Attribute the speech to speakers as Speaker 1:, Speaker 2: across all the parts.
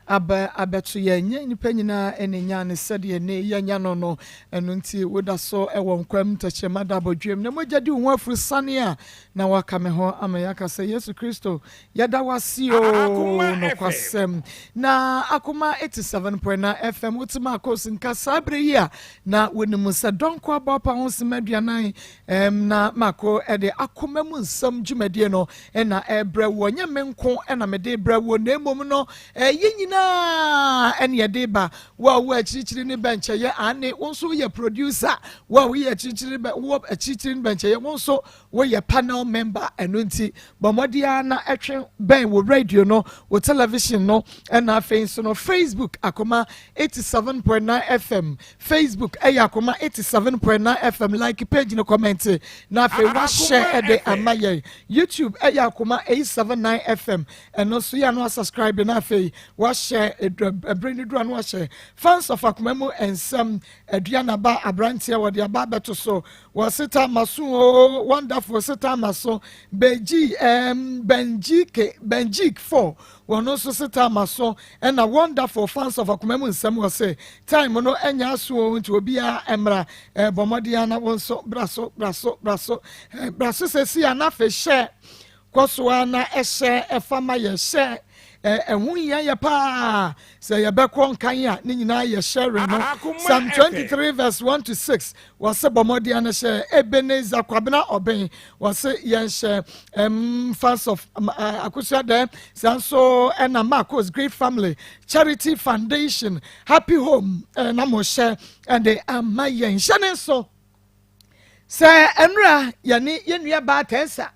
Speaker 1: Aba abɛto yɛn. Ɛnyɛ nnipa nyinaa na ɛnyaa no sɛdeɛ nnɛ yi yɛanya no no. Ɛno nti, woda so wɔ nkwa mu, tɛkyerɛma da abɔdwam, na mogya di wo ho afurusane a, na woaka me ho ama yɛaka sɛ, Yesu Kristo, yɛda wo ase o, nokwasɛm. Na Akoma 87.9 FM, wote Marcos nka saa berɛ yi a, na wonim sɛ dɔnko abɔ apa ho sima 40, na Marco de akoma mu nsɛm dwumadie no na ɛrebrɛ woɔ. Ɛnyɛ me nko na mede rebrɛ woɔ, na mmom no, yɛn nyinaa ɛne yɛde ba. Wo a wowɔ akyirikyiri ne bɛnkyɛyɛ, aane, wo nso woyɛ producer. Wo a woyɛ akyirikyiri bɛ, wowɔ akyirikyiri ne bɛnkyɛyɛ, wo nso woyɛ panel member. Ɛno nti, bɔ mmɔden ara na ɛtwe bɛn wo radio no, wo television no, ɛna afei nso no Facebook Akoma 87.9 FM. Facebook ɛyɛ Akoma 87.9 FM. Like page no, comment, na afei wahyɛ ɛde ama yɛn. YouTube ɛyɛ Akoma 879 FM. Ɛno nso yɛ ano asubscribe na afei wahyɛ ɛbere no duru ano ahyɛ. Fans of Akoma mu nsɛm aduanaba aberanteɛ wɔde aba abɛto so wɔseta ma so o. Wonderful seta ma so Benji Benji ke Benjik 4 wɔn nso seta ma so. Ɛna wonderful fans of Akoma mu nsɛm wɔ se time no ɛnya aso o, nti obiara mmra ɛbɔ mmɔden ana wɔn nso bra so, bra so, bra so, bra so sɛsi a, na afei hyɛ kɔ so a na ɛhyɛ ɛfa ma yɛ hyɛ. Ɛho hia yɛ paa sɛ yɛbɛkɔ nkan a ne nyinaa yɛ hyɛre no. Psalm 23 verse 1 to 6 wɔsɛ bɔ mmɔden ano hyɛ. Ebenezer Kwabena Ɔbɛn wɔsɛ yɛnhyɛ. Fans of Akosua dɛ saa nso ɛna Marcos Great Family Charity Foundation Happy Home ɛna mo hyɛ ɛde ama yɛn. Hyɛ ne nso sɛ ɛnura yɛne yɛn nua baa Tɛnsa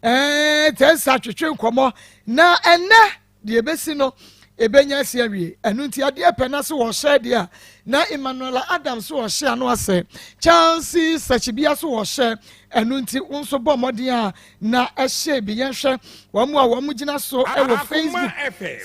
Speaker 1: Tɛnsa twetwe nkɔmɔ na ɛnɛ deɛ ebesi no ebenya asi awie. Ɛno nti adeɛ pɛ na so wɔhyɛ deɛ a na Emmanuela Adams so wɔhyɛ ano asɛ Chelsea Sɛkyibia so wɔhyɛ. Ɛno nti wo nso bɔ mmɔden a na ɛhyɛ bi. Yɛnhwɛ wɔn a wɔn gyina so ɛwɔ Facebook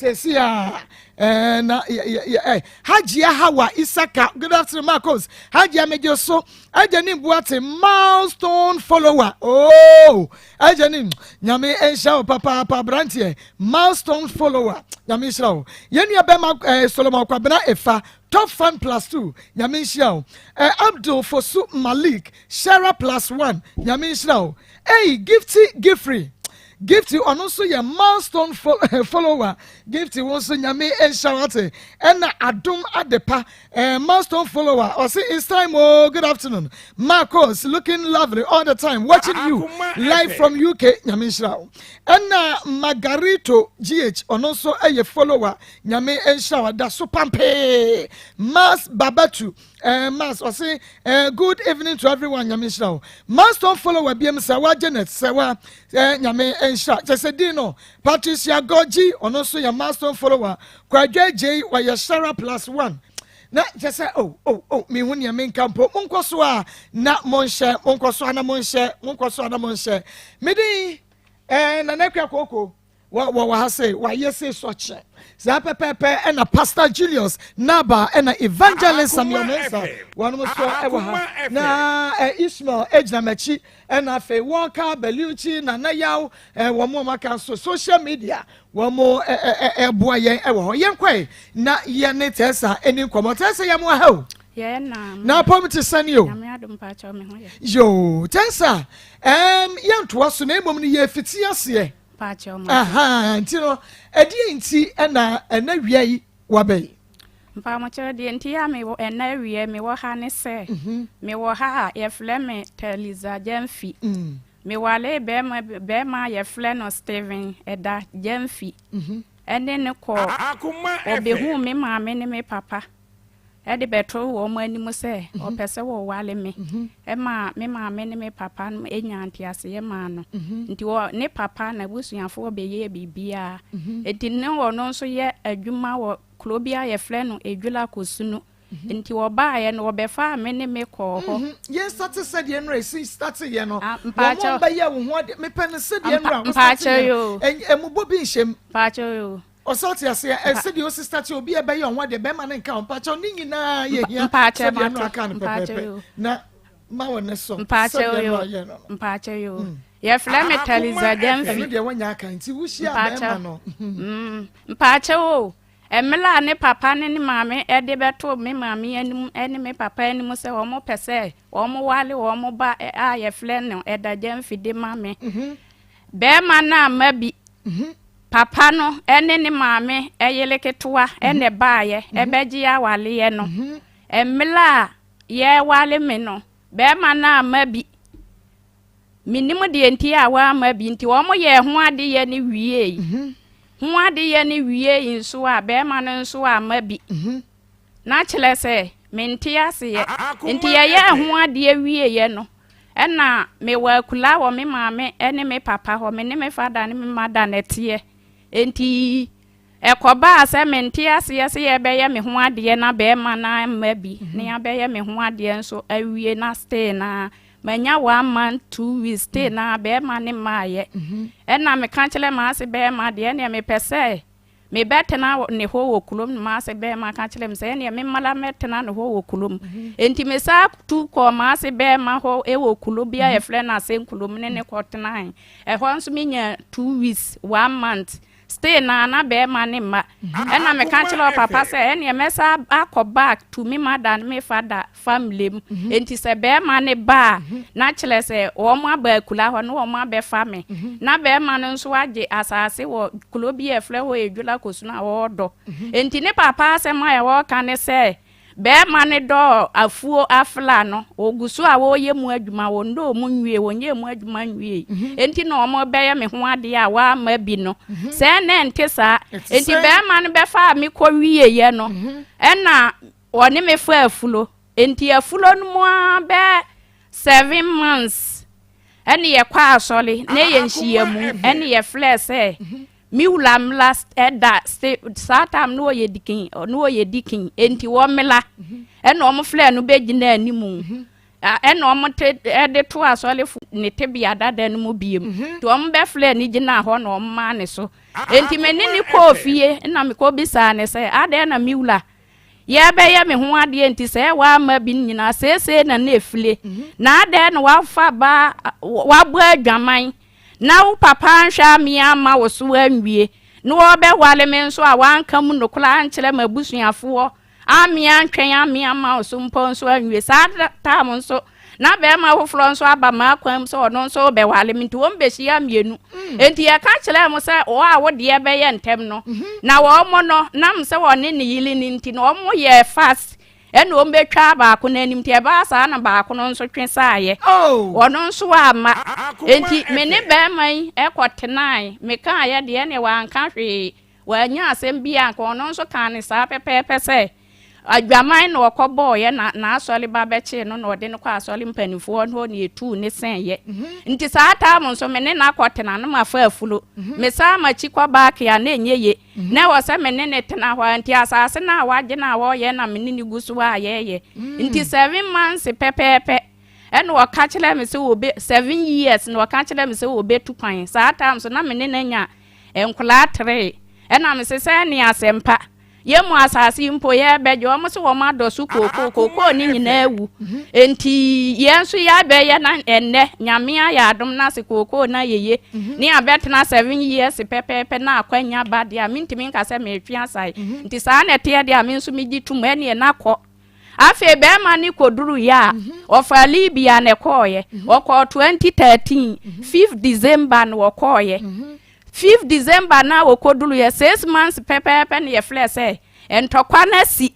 Speaker 1: sɛsi a na yɛ yɛ Hajia Hawa Isaka, good afternoon Marcos. Hajia megye so. Agya ne Buate milestone follower oh, agya ne Nyame nhyira wo papaapa. Aberanteɛ milestone follower, Nyame nhyira wo. Yɛn nua bɛma Solomon Kwabena Efa, top fan plus two, Nyame nhyira wo. Abdul Fosu Malik, Shara plus one, Nyame nhyira wo. Hey, Gifty Gifrey Gifty, ɔno nso yɛ milestone follower. Gifty, wo nso Nyame nhyira wo ate. Ɛna Adom Adepa milestone follower, ɔse it's time oh. Good afternoon Marcos, looking lovely all the time, watching you live from UK, Nyame nhyira wo. Ɛna Margarito GH, ɔno nso ɛyɛ follower, Nyame nhyira wo da so pampee. Mas Babatu Mas ɔse good evening to everyone, Nyame nhyira wo. Milestone follower biem, Sɛwa Janet Sɛwa, Nyame nhyira kyɛ sɛ din no. Patricia Gorgi, ɔno nso yɛ milestone follower. Kwadwo Agyei, ɔyɛ Shara plus one. Na kyɛ sɛ oh, mehu nea menka mpo. Monkɔ so a na monhyɛ, monkɔ so a na monhyɛ, monkɔ so a na monhyɛ. Medin Nana Akua Kooko wɔ wɔ ha sɛ wayɛ se sɔkyɛ saa pɛpɛɛpɛ. Ɛna Pastor Julius Naba ɛna Evangelist Samuel Mensa wɔn nso ɛwɔ ha na Ismail egyina m'akyi. Ɛna afei wɔka Beliuchi Nana Yaw wɔn a wɔaka nso social media wɔn mo ɛ ɛ ɛboa yɛn ɛwɔ hɔ. Yɛn kɔɛ na yɛn ne Tɛsa ɛni nkɔmɔ. Tɛsa, yɛn mo ha o.
Speaker 2: Yɛn na.
Speaker 1: Na apɔm te sani o.
Speaker 2: Nyame adom, mpakyɛw, me ho yɛ.
Speaker 1: Yoo, Tɛsa, yɛn toa so na emom no yɛ fiti aseɛ.
Speaker 2: Mpakyɛw ma.
Speaker 1: Nti no ɛdeɛ nti ɛna ɛna wia yi waba yi?
Speaker 2: Mpamokyɛw, deɛ nti a mewɔ ɛna awie mewɔ ha ne sɛ mewɔ ha a yɛfrɛ me Teliza Gyamfi. Mewale bɛrima a yɛfrɛ no Steven Ɛda Gyamfi. Ɛne ne kɔ ɔbɛhuu me maame ne me papa ɛde bɛto wɔn anim sɛ ɔpɛ sɛ wɔwale me. Ɛma me maame ne me papa no nya nteaseɛ maa no. Nti wɔ ne papa n'abusuafoɔ bɛyɛ biribiara. Nti ne ɔno nso yɛ adwuma wɔ kuro bi a yɛfrɛ no Edwula Kosunu. Nti wɔbaeɛ no wɔbɛfaa me ne me kɔɔ hɔ.
Speaker 1: Yɛn start sɛdeɛ nnora esi start yɛ no.
Speaker 2: Ah,
Speaker 1: wɔn
Speaker 2: mpakyɛw.
Speaker 1: a bɛyɛ wo ho ade mepɛ no sɛdeɛ nnora wo start
Speaker 2: Mpakyɛw
Speaker 1: yɛ
Speaker 2: yo.
Speaker 1: no ɛmubɔ bi nhyɛm.
Speaker 2: Mpakyɛw yo.
Speaker 1: Ɔsɛ ɔte aseɛ sɛdeɛ osi start obi a ɛbɛyɛ ɔho adeɛ bɛrima ne nka ho. Mpakyɛw, ne nyinaa yɛ hia.
Speaker 2: Mpakyɛw.
Speaker 1: Sɛdeɛ nnora
Speaker 2: Mate.
Speaker 1: aka no
Speaker 2: Mpakyɛw
Speaker 1: pɛpɛɛpɛ
Speaker 2: yo.
Speaker 1: na ma wɔ ne so
Speaker 2: Mpakyɛw
Speaker 1: sɛdeɛ
Speaker 2: yo.
Speaker 1: nnora yɛ no.
Speaker 2: Mpakyɛw yo. Yɛfrɛ me Teliza
Speaker 1: Ɛno
Speaker 2: Gyamfi.
Speaker 1: deɛ wɔnya aka nti wohyia
Speaker 2: Mpakyɛw.
Speaker 1: bɛrima no.
Speaker 2: Mpakyɛw o. Mmerɛ a ne papa ne ne maame de bɛtoo me maame anim ne me papa anim sɛ wɔpɛ sɛ wɔware wɔn ba a yɛfrɛ no Ɛda Gyamfi de ma me, barima no amma bi. Papa no ne ne maame yere ketewa na ɛbaeɛ bɛgye awareɛ no. Mmerɛ a yɛreware me no, barima no amma bi. Mennim deɛ nti a wamma bi nti wɔyɛɛ ho adeyɛ no wiei. Ho adeyɛ no wiei nso a barima no nso amma bi. Na kyerɛ sɛ mente aseɛ. Nti yɛyɛɛ ho adeɛ wieeɛ no, ɛna mewɔ akura wɔ me maame ne me papa hɔ, me ne me fada ne me mada na ɛteɛ. Nti Ɛkɔbaa sɛ mente aseɛ sɛ yɛbɛyɛ me ho adeɛ na bɛɛma no amma bi na yɛabɛyɛ me ho adeɛ nso awie na still na manya one month two weeks still na bɛɛma no mmaeɛ. Ɛna meka kyerɛ m'ase bɛɛma deɛ ɛneɛ mepɛ sɛ mebɛtena ne hɔ wɔ kurom na m'ase bɛɛma ka kyerɛ me sɛ ɛneɛ memmra mɛtena ne hɔ wɔ kurom. Enti mesaa tu kɔɔ m'ase bɛɛma hɔ wɔ kuro bi a yɛfrɛ no Asenkurom ne ne kɔtenae. Ɛhɔ nso menya 2 weeks one month. Still naa na bɛɛma no mma. Ɛna meka kyerɛɛ ɔpapa sɛ ɛneɛ mɛsan akɔ back to me mother ne me father family mu. Enti sɛ bɛɛma no ba a, na kyerɛ sɛ wɔn aba akura hɔ na wɔn abɛfa me. Na bɛɛma no nso agye asaase wɔ kuro bi a yɛfrɛ hɔ Edwula Kosunu a ɔɔdɔ. Enti ne papa asɛm a ɔɔka ne sɛ Barima no dɔɔ afuo afla no, wɔgu so a wɔreyɛ mu adwuma, wɔnnɔɔ mu nwiei, wɔnyɛɛ mu adwuma nwiei. Enti na wɔrebɛyɛ me ho adeɛ a wɔamma bi no. Sɛɛ na ɛnte saa. Enti barima no bɛfaa me kɔwieeɛ no, ɛnna wɔne me faa afulo. Enti afulo no mu ara bɛyɛ 7 months ɛne yɛkɔ asɔre na ɛyɛ nhyiamu ɛne yɛfrɛɛ sɛ Me wura mmla da se saa time no ɔyɛ dikin no ɔyɛ dikin enti wɔmmla ɛna wɔn frɛ no bɛgyina anim ɛna wɔn te ɛde to asɔrefo ne tebea dada no mu biem nti wɔn bɛfrɛ no gyina hɔ na wɔn maa ne so enti me ne ne kɔɔ fie na me kɔ bisaa ne sɛ adɛn na me wura yɛbɛyɛ me ho adeɛ nti sɛ wamma bi nyinaa seesei na na efile na adɛn na wafa ba wabɔ adwaman Na wo papa anhwɛ ammea amma wo so anwie, na wɔrebɛware me nso a wanka mu nokorɛ ankyerɛ m'abusuafoɔ, ammea antwɛn ammea amma wo so mpo nso anwie. Saa tam nso, na barima foforɔ nso aba m'akwan mu sɛ ɔno nso rebɛware me, nti wɔbɛhyia mmienu. Enti yɛka kyerɛɛ mo sɛ wo a wo deɛ bɛyɛ ntɛm no, na wɔn no, nam sɛ wɔne ne yere no nti no, wɔyɛɛ fast. Ɛnna wɔbɛtwaa baako no anim, nti ɛbaa saa na baako no nso twe saeɛ. Ɔno nso amma. Enti me ne barima yi kɔtenae. Mekaeɛ deɛ, ɛnneɛ wanka hwee. Wannya asɛm biara anka. Ɔno nso kaa no saa pɛpɛɛpɛ sɛ adwaman na ɔkɔbɔeɛ na n'asɔre ba bɛkyee no na ɔde no kɔɔ asɔre mpanimfoɔ hɔ na ɛtuu ne sɛeɛ. Nti saa time nso me ne no akɔtena na mafa afuro. Mesan m'akyi kɔ back a na ɛnyɛ ye. Na ɛwɔ sɛ me ne no tena hɔ ara nti asase no a wagye no a ɔreyɛ na me ne no gu so a yɛreyɛ. Nti 7 months pɛpɛɛpɛ ɛna ɔka kyerɛɛ me sɛ ɔbɛ 7 years na ɔka kyerɛɛ me sɛ ɔbɛtu kwan. Saa time so na me ne no anya nkwadaa three. Ɛna me se sɛ ɛne asɛmpa. Yɛn mu asase yi mpo yɛrebɛgye wɔn se wɔn adɔ so kookoo kookoo ne nyinaa awu. Enti yɛn nso yɛabɛyɛ na ɛnnɛ Nyame ayɛ adom na se kookoo no ayɛ ye ne abɛtena 7 years pɛpɛɛpɛ na akwanya ba deɛ a mentumi nka sɛ meretwe asae. Nti saa na ɛteɛ deɛ a me nso megye tom ɛneɛ na kɔ. Afei bɛrima no kɔduruiɛ a ɔfaa Libya na ɛkɔɔeɛ. Ɔkɔɔ 2013 5 December na ɔkɔɔeɛ. 5 December na ɔkɔduruiɛ 6 months pɛpɛɛpɛ na yɛfrɛ sɛ ntɔkwa no asi.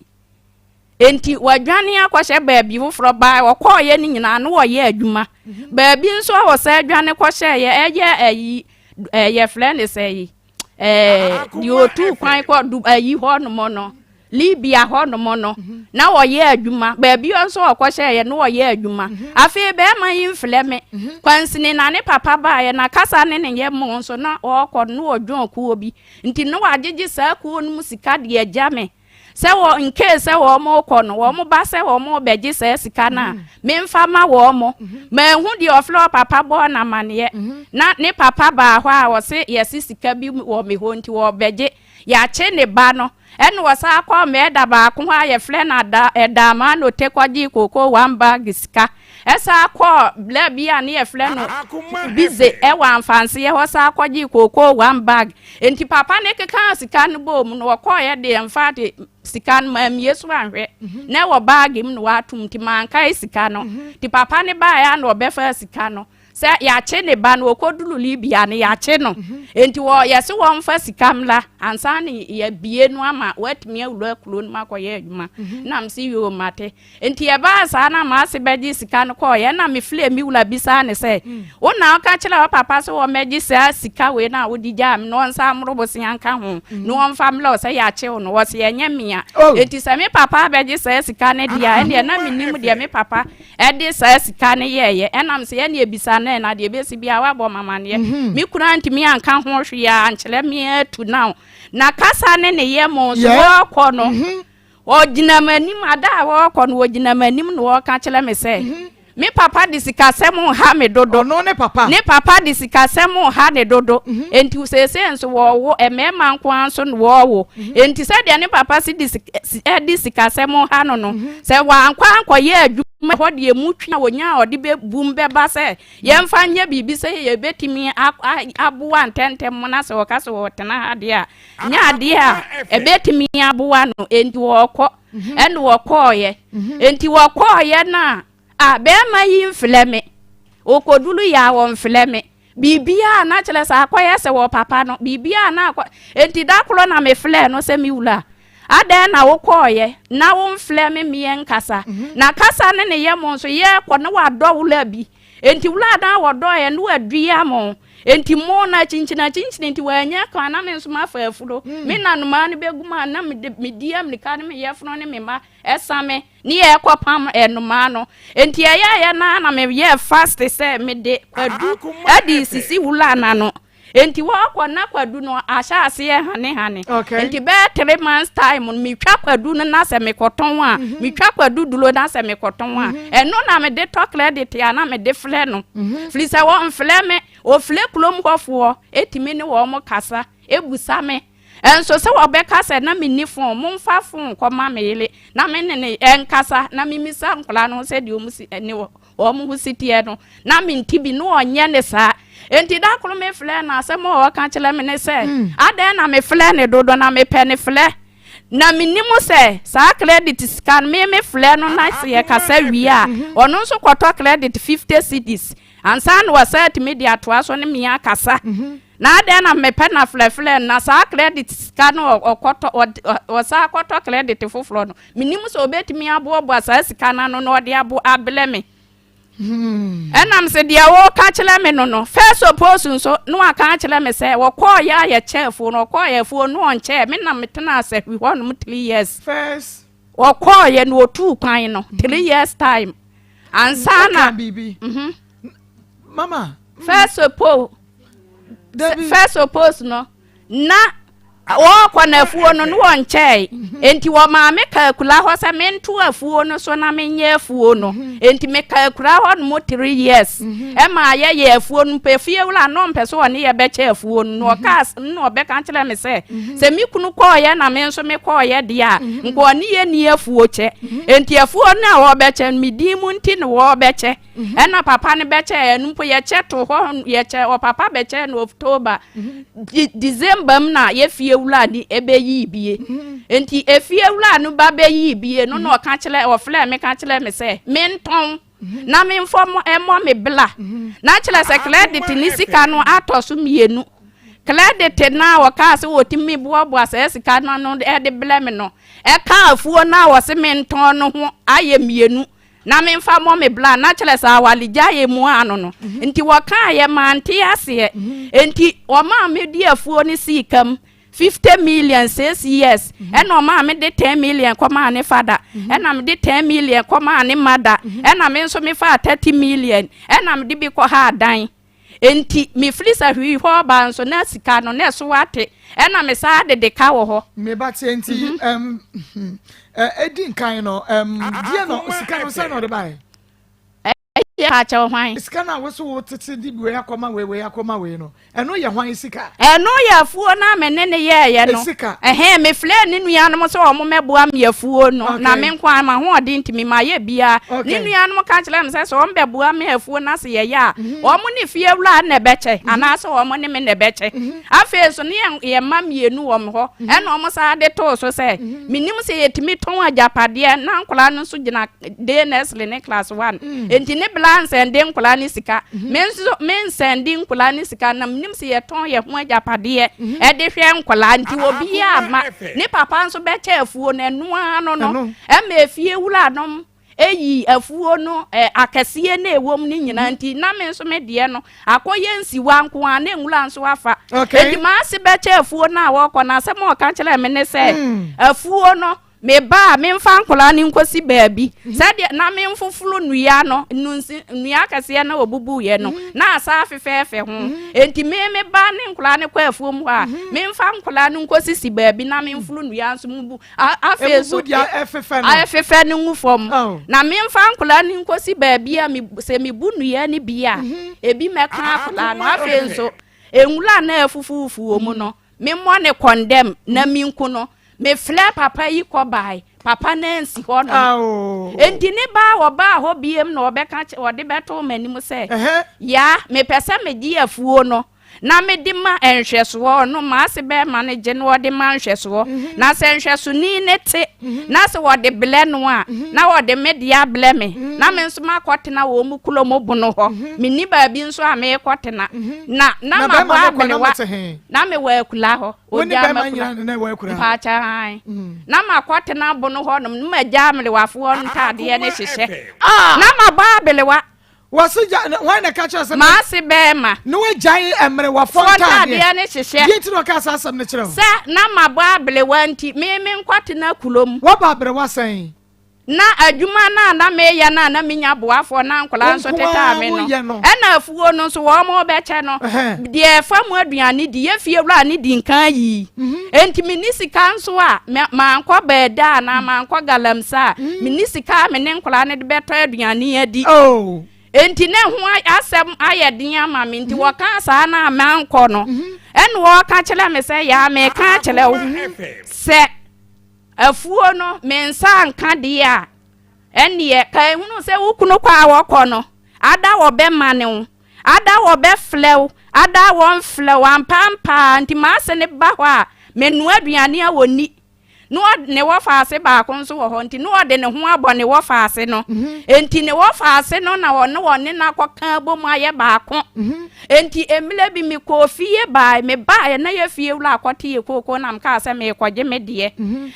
Speaker 2: Enti wadwane akɔhyɛ baabi foforɔ baa ɔkɔɔeɛ no nyinaa na ɔyɛ adwuma. Baabi nso a ɔsan dwane kɔhyɛeɛ ɛyɛ ayi yɛfrɛ no sɛ yi ɛɛ deɛ ɔtuu kwan kɔ du ayi hɔnom no Libya hɔnom no na ɔyɛ adwuma. Baabi nso a ɔkɔhyɛeɛ na ɔyɛ adwuma. Afei bɛrima yi mfrɛ me. Kwansini na ne papa baeɛ na kasa ne ne yɛ mo nso na ɔrekɔ no na ɔdwɔn kuo bi. Nti na wagyegye saa kuo no mu sika de agya me. Sɛ wɔ nkee sɛ wɔn rekɔ no, wɔn ba sɛ wɔn rebɛgye saa sika no a, memfa ma wɔn. Manhu deɛ ɔfrɛ ɔpapa bɔɔ no amaneɛ. Na ne papa baa hɔ a ɔse yɛse sika bi wɔ me hɔ nti wɔrebɛgye. yɛakye ne ba no. Ɛna ɔsan kɔɔ mɛɛda baako hɔ a yɛfrɛ no Ada Ɛdaamaa Note kɔgyee kookoo one bag sika. Ɛsan kɔɔ bla bi a ne yɛfrɛ no Bize ɛwɔ Amfanseɛ hɔ san kɔgyee kookoo one bag. Enti papa no kekaa sika no bɔɔ mu no ɔkɔɔeɛ deɛ mfa de sika no mammie so anhwɛ. Na ɛwɔ bag mu na wɔatom nti mankae sika no. Nti papa no baeɛ a na ɔbɛfaa sika no. Sɛ yɛakye ne ba no, ɔkɔduru Libya no, yɛakye no. Enti wɔ, yɛse wɔmfa sika mmra ansa na yɛabue no ama watumi awura kuro no mu akɔyɛ adwuma. Na mese yoo, mate. Enti ɛbaa saa na m'ase bɛgye sika no kɔɔeɛ. Ɛna mefrɛɛ me wura bisaa no sɛ, wo na woka kyerɛɛ wo papa sɛ wɔmmɛgye saa sika wei no a wode gyaa me no ɔnsan mmoro bosea nka ho na ɔmfa mmrɛ wo sɛ yɛakye wo no? Ɔse ɛnyɛ mea. Enti sɛ me papa abɛgye saa sika no deɛ a, ɛnneɛ na mennim deɛ me papa Ɛde saa sika no yɛeɛ. Ɛnam sɛ yɛne abisa no ɛ, na deɛ ɛbɛsi biara woabɔ me amaneɛ. Me kunu antumi anka ho hwee ankyerɛ me atu now. Na kasa ne ne yam nso wɔrekɔ no, ɔgyina m'anim, ada a wɔrekɔ no, ɔgyina m'anim na ɔreka kyerɛ me sɛ, me papa de sikasɛm reha me dodo.
Speaker 1: Ɔno ne papa?
Speaker 2: Ne papa de sikasɛm reha ne dodo. Enti seesei nso wɔrewo, mmarima nko ara nso na wɔrewo. Enti sɛdeɛ ne papa si de de sikasɛm ha no no, sɛ wankɔ ankɔyɛ adwuma hɔ deɛ mu twe a wɔnya a ɔde bɛbum bɛba sɛ yɛmfa nyɛ biribi sɛ yɛbɛtumi aboa ntɛmntɛm na sɛ ɔka sɛ ɔtena ha deɛ a, nyɛ adeɛ a ɛbɛtumi aboa no. Enti wɔkɔ ɛna wɔkɔɔyɛ. Enti wɔkɔɔyɛ no a, a bɛrima yi mfrɛ me. Ɔkɔduru yɛ a wɔmfrɛ me. Biribiara na kyerɛ sɛ akɔyɛ sɛ wɔ papa no, biribiara na akɔ. Enti da koro na mefrɛɛ no sɛ, Me wura, adɛn na wokɔeɛ na womfrɛ me meɛ nkasa? Na kasa ne ne yam nso, yɛrekɔ na wadɔ wura bi. Enti wura no a wɔdɔeɛ no wadua mo. Enti mo no akyinkyini akyinkyini nti wannya kwan na me nso mafa afuro. Me nanomaa no bɛgu mu a na medi amirika ne me yɛfono ne me mma ɛsa me. Ne yɛrekɔpam nnomaa no. Enti ɛyɛeɛ no ara na meyɛɛ fast sɛ mede kwadu de resisi wura no ano. Enti wɔrekɔ na kwadu no ahyɛ aseɛ hanehane. Enti bɛyɛ 3 months time no metwa kwadu no na sɛ mekɔtɔn a, metwa kwadu duro na sɛ mekɔtɔn a, ɛno na mede tɔ credit a na mede frɛ no. Firi sɛ wɔmfrɛ me, ɔfrɛ kurom hɔfoɔ ɛtumi ne wɔn kasa, ɛbusa me. Nso sɛ wɔbɛka sɛ na menni fon, momfa fon nkɔma me yere na me ne no nkasa na memmisa nkwadaa no ho sɛdeɛ wɔn si ne wɔn ho si teɛ no, na mente bi, na ɔnyɛ ne saa. Enti da koro mefrɛɛ no, asɛm a ɔka kyerɛ me ne sɛ, adɛn na mefrɛ ne dodo na mepɛ ne frɛ. Na menim sɛ saa credit sika no, me mefrɛ no na sɛ yɛkasa wie a, ɔno nso kɔtɔ credit 50 cedis ansa na wasan atumi de atoa so ne me akasa. Na adɛn na mepɛ na frɛfrɛ no na saa credit sika no ɔkɔtɔ ɔsan kɔtɔ credit foforɔ no, menim sɛ ɔbɛtumi aboaboa saa sika no ano na ɔde abo abrɛ me. Ɛnam sɛ deɛ wɔka kyerɛ me no, first suppose nso na waka akyerɛ me sɛ wɔkɔɔ yɛ ayɛ kyɛ afuo no, ɔkɔɔ yɛ afuo no ɔnkyɛɛ me na metena asahwi hɔ nom 3 years.
Speaker 1: First.
Speaker 2: Wɔkɔɔ yɛ no wɔtuu kwan no 3 years time ansa na
Speaker 1: biribi mama.
Speaker 2: First suppose.
Speaker 1: Dabi.
Speaker 2: First suppose no na wɔrekɔ n'afuo no no wɔnkyɛe, nti wɔmaa me kaakura hɔ sɛ mento afuo no so na menyɛ afuo no. Nti me kaakura hɔ nom 3 years ɛma yɛyɛ afuo no mpɛ. Fie wura no mpɛ sɛ ɔne yɛ bɛkyɛ afuo no na ɔkaa na ɔbɛka kyerɛ me sɛ sɛ me kunu kɔɔyɛ na me nso me kɔɔyɛ deɛ a, nka ɔne yɛ ni afuo kyɛ. Nti afuo no a wɔbɛkyɛ no, me din mu nti na wɔbɛkyɛ. Ɛna papa no bɛkyɛ ɛno mpo, yɛkyɛ to hɔ, yɛkyɛ ɔpapa bɛkyɛ no October, December mu na yɛfie wura ni ɛbɛyii bie. Nti efie wura no ba bɛyii bie no na ɔka kyerɛ, ɔfrɛ me ka kyerɛ me sɛ mentɔn na memfɔ ɛmmɔ me bla na kyerɛ sɛ credit ne sika no atɔ so mmienu. Credit na wɔkaa sɛ wɔtumi boaboa saa sika no ano ɛde brɛ me no, ɛka afuo no a wɔse mentɔn no ho ayɛ mmienu na memfa mmɔ me bla na kyerɛ sɛ awaregyaeɛ mu ano no. Nti wɔkaeɛ mante aseɛ. Nti ɔmaa me de afuo no sii kam 50 million 6 years. Ɛna ɔmaa me de 10 million kɔmaa ne fada, ɛna me de 10 million kɔmaa ne mada, ɛna me nso mefaa 30 million ɛna me de bi kɔ ha adan. Nti mefiri sɛ hwii hɔ ba nso na sika no na ɛso ate, ɛna me saa dede ka wɔ hɔ.
Speaker 1: Meba tie nti ɛdi nkan no deɛ no sika no sɛ na ɔde baeɛ.
Speaker 2: Yɛ kyɛw hwan?
Speaker 1: Sika no a wo so wo tete de wei akɔma wei, wei akɔma wei no, ɛno yɛ hwan sika?
Speaker 2: Ɛno yɛ afuo no a me ne no yɛeɛ no.
Speaker 1: Sika.
Speaker 2: Ɛhɛn, mefrɛɛ ne nuanom sɛ wɔn mmɛboa me afuo no, na me nko ara m'ahoɔden ntumi, mayɛ biara. Ne nuanom ka kyerɛɛ me sɛ, sɛ wɔbɛboa me afuo no ase yɛyɛ a, mhm. wɔn ne fiewura na ɛbɛkyɛ, mhm. anaasɛ wɔn ne me na ɛbɛkyɛ. Mhm. Afei nso, ne yɛn yɛn mma mmienu wɔ me hɔ, ɛna wɔn san de too so sɛ, menim sɛ yɛtumi tɔn agyapadeɛ na nkwadaa no nso gyina day nursery ne class one mm. nti ne bla nsɛnde nkwadaa ne sika mm-hmm. me nso me nsɛnde nkwadaa ne sika na menim sɛ yɛtɔn yɛ ho agyapadeɛ mm-hmm. ɛde hwɛ nkwadaa nti obiara ma ne papa nso bɛkyɛ afuo no ɛnoa no no ɛma efie wura nom eyi afuo no ɛ akɛseɛ na ɛwɔ mu no nyinaa mm-hmm. nti na me nso me deɛ no akɔyɛ nsiwa nko ara na nwura nso afa eti maa se bɛkyɛ afuo no a wɔkɔ na asɛm a ɔka kyerɛ me ne sɛ mm. afuo no Me ba a, memfa nkwadaa no nkɔsi baabi sɛdeɛ na memfoforo nnua no, nnunsi, nnua akɛseɛ na wɔbubuiɛ no, na asa afefɛɛfɛ ho. Enti me, me ba ne nkwadaa no kɔ afuom hɔ a, memfa nkwadaa no nkɔsisi baabi na memforo nnua nso mubu. Afei nso,
Speaker 1: Ebubu deɛ ɛfefɛ no.
Speaker 2: ɛfefɛ no ngu fam.
Speaker 1: Oh.
Speaker 2: Na memfa nkwadaa no nkɔsi baabi a me, sɛ mebu nnua no bi a, ebi mmɛka akwadaa no. Afei nso, nwura no a afufuufu wɔ mu no, Memmɔ no kɔndɛm na menku no. Mefrɛɛ papa yi kɔbae, papa no ansi hɔ nom. Enti ne ba a ɔbaa hɔ biom na ɔbɛka ɔde bɛtoo m'anim sɛ, Yaa, mepɛ sɛ megye afuo no na mede ma nhwɛsoɔ. Ɔno, m'ase bɛrima no gye na ɔde ma nhwɛsoɔ. Mhm. Na sɛ nhwɛsoni no te mhm. na sɛ wɔde blɛ no a, mhm. na wɔde me deɛ ablɛ me. Na me nso makɔtena wɔn mu kurom bono hɔ. Menni baabi nso a merekɔtena. Na na mabɔ aberewa. Na me wɔ akura hɔ.
Speaker 1: Wo ne bɛrima nyina na ɛwɔ akura hɔ?
Speaker 2: Mpaakyɛ ae. Na makɔ tena bono hɔ nom, na magya amerewafoɔ ntaadeɛ ne hyehyɛ.
Speaker 1: Ah!
Speaker 2: Na mabɔ aberewa.
Speaker 1: Wɔse gya, hwan na ɛka kyerɛ sɛ.
Speaker 2: Maase bɛrima.
Speaker 1: Na wagyae mmerewafoɔ ntaadeɛ.
Speaker 2: Ntaadeɛ ne hyehyɛ.
Speaker 1: Deɛ nti na ɔkaa saa asɛm no kyerɛ wo?
Speaker 2: Sɛ na mabɔ aberewa nti, me menkɔ tena kurom.
Speaker 1: Woabɔ aberewa sɛn?
Speaker 2: Na adwuma no a na meyɛ no a na menya boafoɔ na nkwadaa nso tetaa me no, ɛna afuo no nso wɔn rebɛkyɛ no, deɛ ɛfa mu aduane di, yɛ fie wura ne di nkan yii. Mhm. Enti menni sika nso a, mankɔ bɛɛda anaa mankɔ galamsa a, mhm. menni sika a me ne nkwadaa no de bɛtɔ aduane adi.
Speaker 1: Oh.
Speaker 2: Enti na ɛho asɛm ayɛ den ama me nti mhm. wɔkaa saa no a mankɔ no. Ɛna wɔka kyerɛ me sɛ yaa meka akyerɛ wo sɛ Afuo no, me nsa anka deɛ a, ɛnneɛ ka ehunu sɛ wo kunu kɔ a wɔkɔ no, ada wɔbɛmane wo, ada wɔbɛflɛ wo, ada wɔmflɛ wo, ampaampa ara nti m'ase no ba hɔ a, menoa aduane a wɔnni. Na ne wɔfaase baako nso wɔ hɔ nti na ɔde ne ho abɔ ne wɔfaase no. Nti ne wɔfaase no na ɔne ɔne no akɔka abom ayɛ baako. Enti mmerɛ bi mekɔɔ fie baeɛ, mebaeɛ na yɛ fie wura akɔte yɛ kooko na mekaa sɛ merekɔgye me deɛ.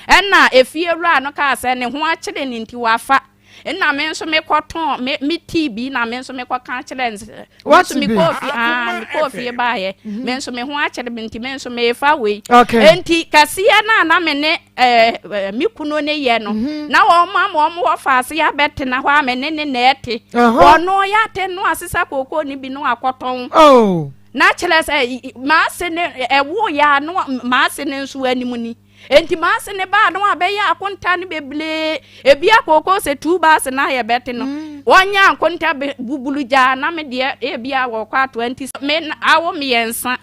Speaker 2: Ɛna efie wura no kaa sɛ ne ho akyere no nti wafa. Ɛna me nso mekɔtɔn me me tii bi na me nso mekɔka kyerɛ no sɛ me nso mekɔɔ fie aa mekɔɔ fie baeɛ me nso me ho akyere me nti me nso merefa wei. Enti kɛseɛ no a na me ne ɛɛ me kunu ne yɛ no mhm. na wɔn ama wɔn wɔ faase abɛtena hɔ a me ne ne na ɛte wɔn yɛate no asesa kookoo no bi no akɔtɔn
Speaker 1: oh.
Speaker 2: na kyerɛ sɛ maase ne ɛwo yɛ ano maase ne nso anim ni nti maase ne baa no abɛyɛ akonta no bebree ebi akookoo sɛ tuu baase na ayɛ bɛte no mm. wɔnyɛ akonta bubulu gyaa na me deɛ ebi a wɔkɔ atoa nti me awo mmiɛnsa.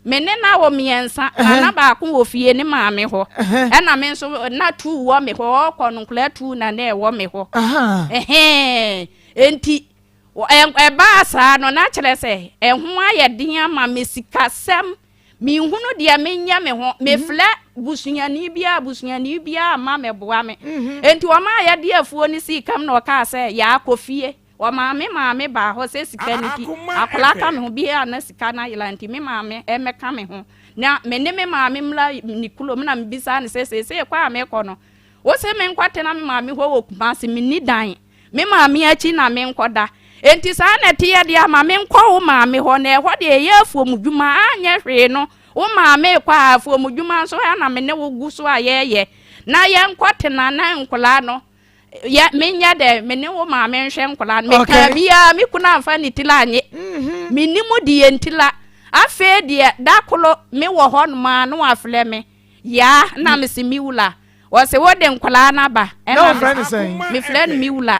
Speaker 2: Me ne no awo mmiɛnsa, na na baako wɔ fie ne maame hɔ. Ɛna me nso na tuu wɔ me hɔ, ɔkɔ no nkwadaa tuu na na ɛwɔ me hɔ. Enti ɛbaa saa no, na kyerɛ sɛ ɛho ayɛ den ama me sikasɛm. Menhunu deɛ menyɛ me ho. Mefrɛ busuani biara, busuani biara mma mɛboa me. Enti wɔn a yɛde afuo no sii kam na ɔkaa sɛ yɛakɔ fie. Wɔmaa me maame baa hɔ sɛ sika no nti, akwadaa ka me ho bi a na sika no ayera nti me maame mmɛka me ho. Na me ne me maame mmra ne kurom na mebisaa no sɛ seesei kɔ a mekɔ no, wo se menkɔtena me maame hɔ wɔ Kumasi, menni dan, me maame akyi na menkɔda. Enti saa na ɛteɛ deɛ a ma menkɔ wo maame hɔ na ɛhɔ deɛ ɛyɛ afuomdwuma, anyɛ hwee no wo maame rekɔ a afuomdwuma nso ha na me ne wo gu so a yɛreyɛ na yɛnkɔtena na nkwadaa no yɛ menyɛ dɛ me ne wo maame nhwɛ nkwadaa no mekaa biara me kunu amfa ne tiri anye mhm. menim deɛ ntira afei deɛ da koro me wɔ hɔ nom a na wafrɛ me yaa na mm. mese me wura wɔse wode nkwadaa no aba ɛna mefrɛ no me wura.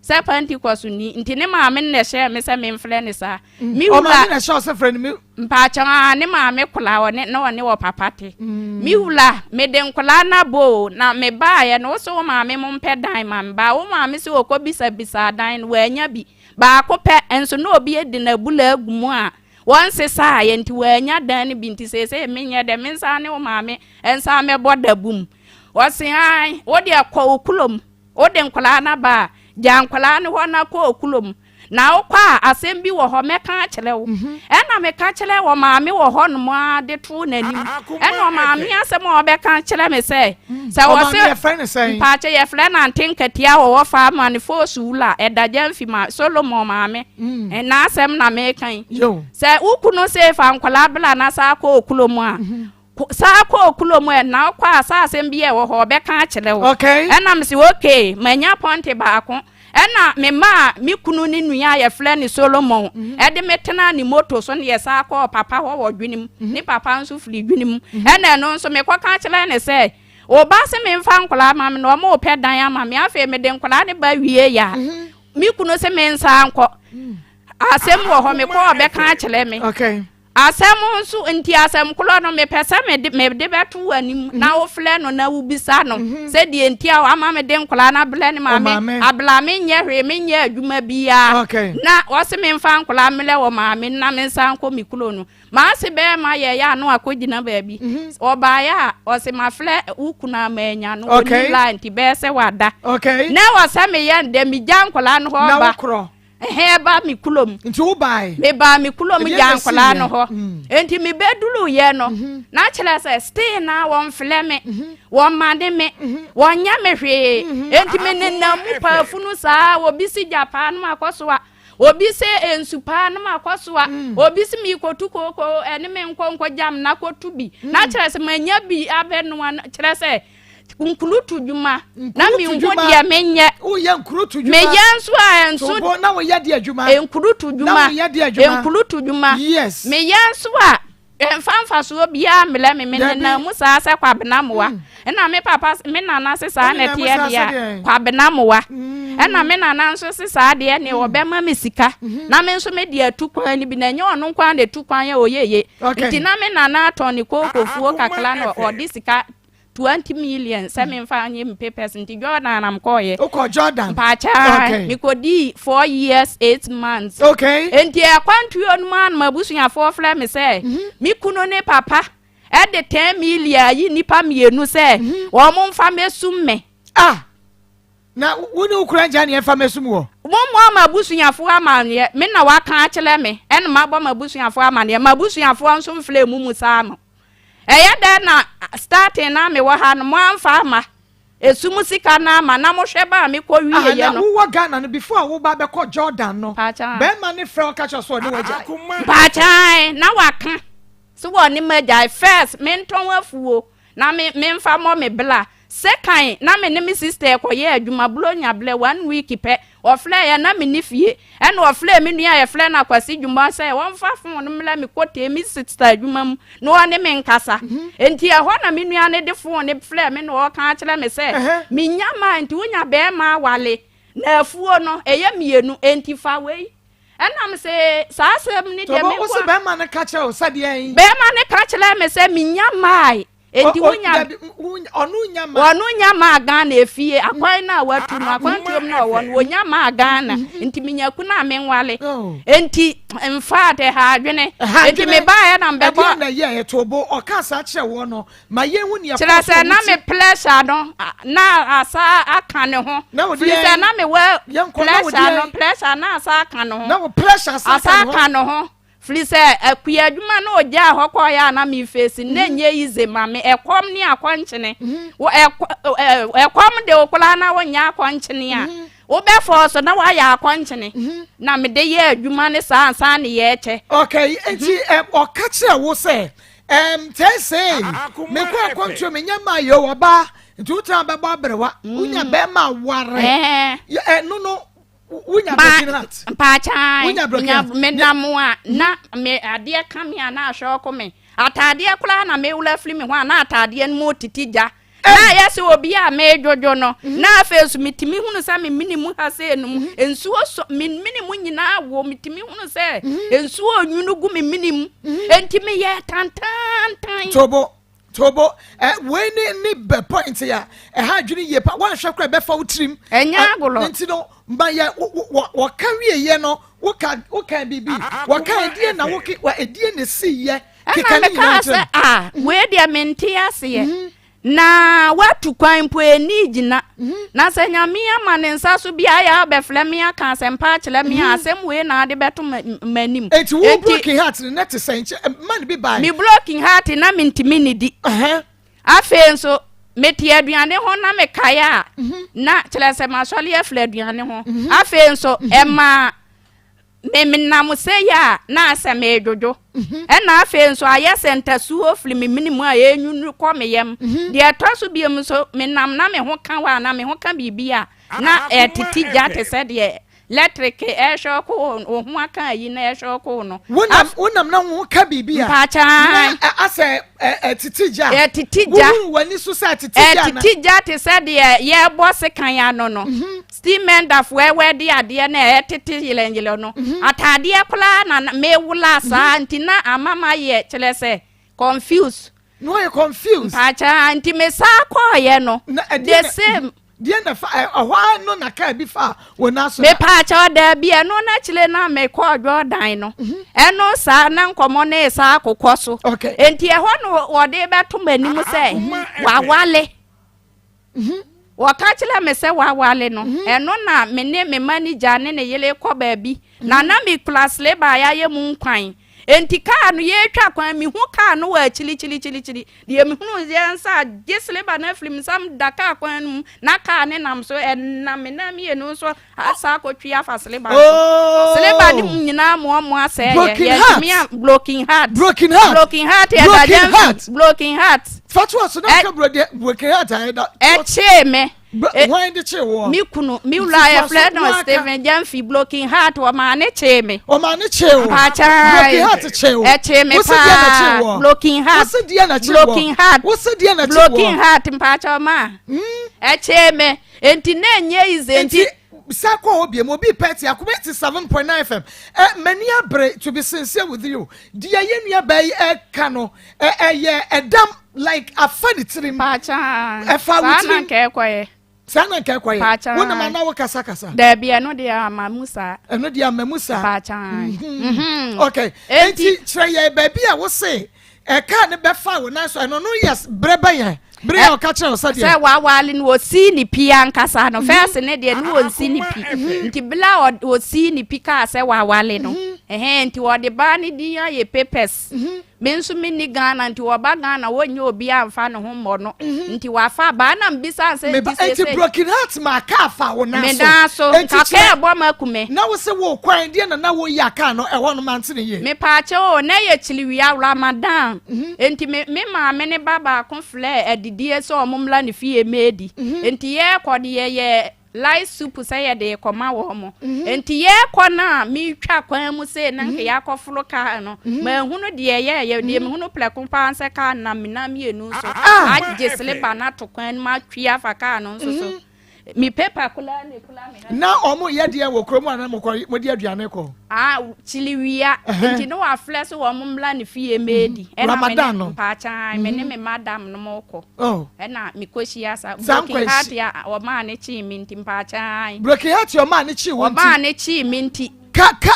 Speaker 2: Sɛ Pentecost ni, nti ne maame no na ɛhyɛɛ me sɛ memfrɛ no saa. Me wura.
Speaker 1: Ɔmaame na ɛhyɛ wo sɛ frɛ no me.
Speaker 2: Mpaakyɛw aa, ne maame koraa ɔne na ɔne wɔ papa te. Me wura, mede nkwadaa no abɔ o, na me baeɛ no, wo se wo maame mo mpɛ dan ma me, baa wo maame se ɔkɔ bisa bisaa dan no, wannya bi. Baako pɛ, nso na obi adi n'abula agu mu a wɔnsesaeɛ nti wannya dan no bi, nti seesei menyɛ dɛ, mensan ne wo maame nsan mmɛbɔ dabum. Ɔse ae, wo deɛ kɔ wo kurom. Wode nkwadaa no aba a, gya nkwadaa no hɔ na kɔ kurom. Na wokɔ a, asɛm bi wɔ hɔ, mɛka akyerɛ wo. Ɛnna meka kyerɛɛ ɔmaame wɔ hɔnom ara de too n'anim. Ɛnna ɔmaame asɛm a ɔbɛka kyerɛ me sɛ, sɛ
Speaker 1: wɔse. Ɔmaame yɛfrɛ no sɛn?
Speaker 2: Mpaakyɛ yɛfrɛ no Ante Nkatia a ɔwɔ Faama ne Fosu Wura, Ɛda Gyamfi ma Solomon maame. N'asɛm na meka yi. Sɛ wo kunu se fa nkwadaa bra na san kɔ kurom a, Saa kɔ kurom ɛ, na wokɔ a saa asɛm bi a ɛwɔ hɔ ɔbɛka akyerɛ wo.
Speaker 1: Okay.
Speaker 2: Ɛna mese okay, manya pɔnte baako. Ɛna memaa me kunu ne nua a yɛfrɛ no Solomon ɛde me tenaa ne moto so na yɛsan kɔɔ papa hɔ wɔ Dwenem. Ne papa nso firi Dwenem. Ɛna ɛno nso mekɔka kyerɛɛ no sɛ, wo ba se memfa nkwadaa ma me na wɔrepɛ dan ama me. Afei mede nkwadaa no ba wieeɛ a, me kunu se mensan nkɔ. Asɛm wɔ hɔ, mekɔ ɔbɛka akyerɛ me.
Speaker 1: Okay.
Speaker 2: Asɛm nso nti asɛm korɔ no mepɛ sɛ mede mede bɛto w'anim na wofrɛ no na wobisa no sɛ deɛ nti a wama mede nkwadaa no abrɛ ne maame abla menyɛ hwee menyɛ adwuma biara na ɔse memfa nkwadaa mmerɛ wɔ maame na mensan nkɔ me kuro no maase bɛrima yɛyɛ a na wakɔgyina baabi ɔbaeɛ a ɔse mafrɛ wo kunu a manya no ɔni line nti bɛyɛ sɛ wada na ɛwɔ sɛ meyɛ ndɛ megya nkwadaa no hɔ ba Ɛhɛn ba me kurom.
Speaker 1: Nti wo bae?
Speaker 2: Me baa me kurom gyaa nkwadaa no hɔ. Nti me bɛduru yɛ no, na kyerɛ sɛ still na wɔn flɛ me, wɔn mane me, wɔn nyɛ me hwee. Nti me nenam mu paafunu saa, obi si gya paa no makɔ so a, obi sɛ nsu paa no makɔ so a, obi si mi kɔtu kooko ɛne me nkɔ nkɔ gyam na kɔtu bi. Na kyerɛ sɛ manya bi abɛnoa, kyerɛ sɛ nkurutu dwuma na menhu deɛ menyɛ
Speaker 1: woyɛ nkurutu dwuma
Speaker 2: meyɛ nso a nso
Speaker 1: tobo na woyɛ deɛ adwuma
Speaker 2: nkurutu dwuma
Speaker 1: na woyɛ deɛ adwuma
Speaker 2: nkurutu dwuma
Speaker 1: yes
Speaker 2: meyɛ nso a mfa mfasoɔ biara mmerɛ me me nenam mu saa sɛ kwabena mmoa mm. ɛna me papa me nana se saa na ɛteɛ deɛ kwabena mmoa mm. ɛna me nana nso se saa deɛ ne mm. ɔbɛma me sika mm-hmm. na me nso me deɛ atu kwan no bi na ɛnyɛ ɔno nkwan na ɛtu kwan yɛ ɔyɛye nti na me nana atɔn ne kookofuo kakra na ɔde sika 20 million sɛ memfa nyɛ me papers nti Jordan na mekɔɔyɛ.
Speaker 1: Wokɔ Jordan?
Speaker 2: Mpakyɛ okay. Mekɔdii 4 years 8 months.
Speaker 1: Okay.
Speaker 2: Nti akwantuo no mu a na m'abusuafoɔ frɛ me sɛ mm -hmm. me kunu ne papa ɛde 10 million ayi nnipa mmienu sɛ mm -hmm. wɔn mfa mɛsum me.
Speaker 1: Ah! Na wo ne wo kura ngya ne ɛmfa mɛsum wɔ?
Speaker 2: Mommɔ m'abusuafoɔ amaneɛ, me na waka akyerɛ me, ɛna mabɔ m'abusuafoɔ amaneɛ, m'abusuafoɔ nso mfrɛ mu mu saa no. Ɛyɛ dɛn na starting na mewɔ ha no moamfa amma esum sika no ama na mohwɛ ba a mekɔ
Speaker 1: Ah,
Speaker 2: wieɛ
Speaker 1: na
Speaker 2: no?
Speaker 1: wowɔ Ghana no before a woba bɛkɔ Jordan no,
Speaker 2: Mpakyɛw.
Speaker 1: bɛrima no frɛ wo ka kyerɛ wo sɛ ɔne wo agyae?
Speaker 2: Mpakyɛw, na waka sɛ wɔne m'agyae. First, mentɔn afuo na me memfa mmɔ me bla. Sekan na me ne me sister rekɔyɛ adwuma Buronya berɛ one week pɛ ɔfrɛɛ yɛn na menni fie ɛna ɔfrɛɛ me nua a yɛfrɛ no Akwasi Dwuma sɛ ɔmfa phone no mmrɛ me kɔtee me sister adwuma mu na ɔne me nkasa nti ɛhɔ na me nua no de phone no frɛɛ me na ɔreka akyerɛ me sɛ menya maa nti wonya bɛrima awale na afuo no ɛyɛ mmienu nti fa wei ɛna me se saa asɛm no deɛ me
Speaker 1: nko a bɛrima no ka kyerɛ wo sɛ deɛn
Speaker 2: bɛrima no ka kyerɛ me sɛ menya maae Enti wonya
Speaker 1: ɔno nya maa
Speaker 2: ɔno nya maa Ghana efie akwan no a watu no akwantuom na ɔwɔ no onya maa Ghana mm-hmm. nti minya kunu a menwale oh. enti mfa de ha adwene enti mebaeɛ na mbɛbɔ
Speaker 1: ɛdeɛ na yɛ ɛto bo ɔka saa kyerɛ wɔ no ma yɛhu nea
Speaker 2: kyerɛ sɛ na me pressure no na asa aka ne ho firi sɛ na mewɔ pressure no pressure na asa aka ne ho
Speaker 1: na wo pressure asa
Speaker 2: aka ne ho Firi sɛ akua adwuma na ɔgyaa hɔ kɔeɛ a na me face no na ɛnyɛ easy ma me, ɛkɔm ne akɔnkyene, wo ɛkɔm de wo koraa na wonyɛ akɔnkyene a, wobɛ fɔɔso na woayɛ akɔnkyene, na mede yɛ adwuma ne saa ansa ne yɛkyɛ.
Speaker 1: Okay, nti ɔka kyerɛ wo sɛ ɛm tɛsee mekɔ akɔnkyene menyɛ ma yɛ ɔbaa nti wotena bɛbɔ aberewa wonya bɛrima ware ɛno no wonya broken heart
Speaker 2: mpaakyaa
Speaker 1: wonya broken heart
Speaker 2: menam a na me adeɛ ka me a na ahwɛ ɔko me ataadeɛ koraa na mewura firi me ho a na ataadeɛ no mu titi gya. Na ayɛ sɛ obi a meredwodwo no. Na afei nso metumi hunu sɛ me mene mu ha sei no mu, nsuo sɔ, me mene mu nyinaa wo, metumi hunu sɛ nsuo nwunu gu me mene mu. Enti meyɛɛ tantaantan.
Speaker 1: Tobo, tobo, ɛ wei ne ne bɛ point a ɛha adwene yie pa, woanhwɛ koraa ɛbɛfa wo tirim.
Speaker 2: Ɛnyɛ agorɔ.
Speaker 1: Nti no, ma yɛ wɔka wieɛ no, woka woka biribi, wɔka ɛdeɛ na woke, ɛdeɛ na ɛsiiɛ.
Speaker 2: Ɛna mekaa sɛ, Ah, wei deɛ mente aseɛ. Mhm. Na woatu kwan mpo ɛnni gyina. Mhm. Na sɛ Nyame ama ne nsa so bi a ayɛ abɛfrɛ me aka asɛmpa akyerɛ me a, mhm. asɛm wei na ade bɛto m'anim.
Speaker 1: Enti wo broken heart no na te sɛ nkyɛ man bi bae.
Speaker 2: Me broken heart na mentumi nidi. Afei nso mete aduane ho na mekae a na kyerɛ sɛ masɔre afiri aduane ho. Afei nso ɛmaa Me menam sei a, na asɛ meredwodwo. Ɛna afei nso ayɛ sɛ ntasuo firi me mene mu a ɛrenwunu kɔ me yam. Deɛ ɛtɔ so biom nso, menam na me ho ka hɔ anaa me ho ka biribi a, na ɛretete gya te sɛ deɛ lɛtreke ɛresɔɔko wo, wo ho aka ayi na ɛresɔɔko wo no.
Speaker 1: Wonam, wonam na wo ho ka biribi a,
Speaker 2: Mpaakyɛw.
Speaker 1: na asɛ ɛtete gya.
Speaker 2: Ɛtete gya.
Speaker 1: Wohu w'ani so sɛ ɛtete gya na.
Speaker 2: Ɛtete gya te sɛ deɛ yɛrebɔ sekan ano no. Steam-mɛndafoɔ ɛwɛde adeɛ na ɛtete yerɛnyerɛ no mhm. ataadeɛ koraa na mewula saa mhm. nti na ama mayɛ kyerɛ sɛ confuse.
Speaker 1: Na ɔyɛ confuse.
Speaker 2: Mpakyɛ nti mesaa kɔɔyɛ no the same.
Speaker 1: Deɛ na fa ɛhɔ ara no na kaa bi fa wɔn aso.
Speaker 2: Mepaakyɛ daabi ɛno n'akyire na mekɔɔ Jordan no mhm. ɛno saa na nkɔmɔ ne saa akokɔ so. Nti ɛhɔ no wɔde bɛto m'anim sɛ wawale.
Speaker 1: Mhm.
Speaker 2: Wɔka kyerɛɛ me sɛ waware no, mhm. ɛno na me ne me manigya ne ne yere kɔ baabi, na mhm. na mekura sleba a yɛayɛ mu nkwan. Enti kaa no yɛretwa kwan, mehu kaa no wɔ akyirikyirikyirikyiri. Deɛ mehunu yɛ nsa gye sleba no afiri me nsam da kaa kwan no mu, na kaa ne nam so, ɛnam me nan mmienu nso asa akɔtwi afa sleba no so.
Speaker 1: Oh!
Speaker 2: Sleba no mu nyinaa moamoa sɛ yɛ.
Speaker 1: Broken heart.
Speaker 2: Broken heart.
Speaker 1: Broken heart.
Speaker 2: Broken heart yɛ
Speaker 1: da gyɛnfi.
Speaker 2: Broken heart.
Speaker 1: Fatuwa so na nka broken heart ayɛ da.
Speaker 2: Ɛkyee me.
Speaker 1: Hwan de kyee woɔ?
Speaker 2: Me kunu, me wura yɛfrɛ no Stephen Gyamfi, broken heart ɔmaa ne kyee me.
Speaker 1: Ɔmaa ne kyee wo.
Speaker 2: Mpaakyɛw.
Speaker 1: Broken heart kyee wo.
Speaker 2: Ɛkyee me paa. Broken heart.
Speaker 1: Wosi deɛ na kyee wo.
Speaker 2: Broken heart.
Speaker 1: Wosi deɛ na kyee wo.
Speaker 2: Broken heart mpaakyɛw maa. Ɛkyee me. Enti na ɛnyɛ easy.
Speaker 1: Enti sa kɔ hɔ biem obi pɛ ti akoma ti 7.9 fm ɛ m'ani abere to be sincere with you deɛ yɛ nua baa yi ɛka no ɛ ɛyɛ ɛdam like afa ne tirim
Speaker 2: Paakyaa.
Speaker 1: Ɛfa wo
Speaker 2: Saa na
Speaker 1: tirim.
Speaker 2: nka ɛkɔyɛ.
Speaker 1: Saa na nka ɛkɔyɛ.
Speaker 2: Paakyaa.
Speaker 1: Wonam anaa wo kasa kasa.
Speaker 2: Daabi ɛno deɛ ama mu saa.
Speaker 1: Ɛno deɛ ama mu saa.
Speaker 2: Paakyaa.
Speaker 1: Mhm. Okay. Enti kyerɛ yɛ baabi a wose ɛkaa no bɛfa wo nan so ɛno no yɛ berɛ bɛyɛ bere a ɔka kyerɛ wo sɛdeɛ.
Speaker 2: Sɛ wawale no osii ne pi ankasa no fɛs ne deɛ ne wɔnsi ne pi nti bere a osii ne pi kaa sɛ wawale no ɛhɛn nti ɔde baa ne din ayɛ papers. Me nso menni Ghana nti ɔba Ghana wɔnyɛ obi amfa ne ho mmɔ no mhm. nti wafa baa na mbisa sɛ
Speaker 1: nti sese. Nti broken heart ma kaa fa wo nan so.
Speaker 2: Me nan so nka kaa ɛbɔ ma aku me.
Speaker 1: Na wo se wo kwan deɛ na na wo yɛ kaa no ɛhɔ no mante ne yie.
Speaker 2: Me paakyɛ o na yɛ kyiliwia Ramadan mhm. nti me me maame ne ba baako flɛ adidie sɛ ɔmo mmla ne fie mɛdi mhm. nti yɛkɔ de yɛyɛ Light soup sɛ yɛde rekɔma wɔn. Enti yɛrekɔ no a, meretwa kwan mu sei na nka yɛakɔforo kaa no. Manhunu deɛ ɛyɛeɛ. Deɛ mehunu prɛko pa ara sɛ kaa no nam me nan mmienu so agye seleba no ato kwan no mu atwi afa kaa no nso so. Me paper koraa na ɛkura me ha.
Speaker 1: Na wɔyɛ deɛ wɔ kurom anaa mokɔ mode aduane kɔ?
Speaker 2: Ah, kyiliwia. Nti ne wafrɛ sɛ wɔn mmra ne fie mmɛdi. Ɛna me ne
Speaker 1: Ramadan no.
Speaker 2: mpaakyan, me ne me madam no mo kɔ.
Speaker 1: Oh.
Speaker 2: Ɛna mekɔhyia sa
Speaker 1: Saa
Speaker 2: broken heart
Speaker 1: nkwanhyia.
Speaker 2: a ɔmaa ne kyee me nti mpaakyan.
Speaker 1: Broken heart a ɔmaa ne kyee wo nti.
Speaker 2: Ɔmaa ne kyee me nti.
Speaker 1: Ka ka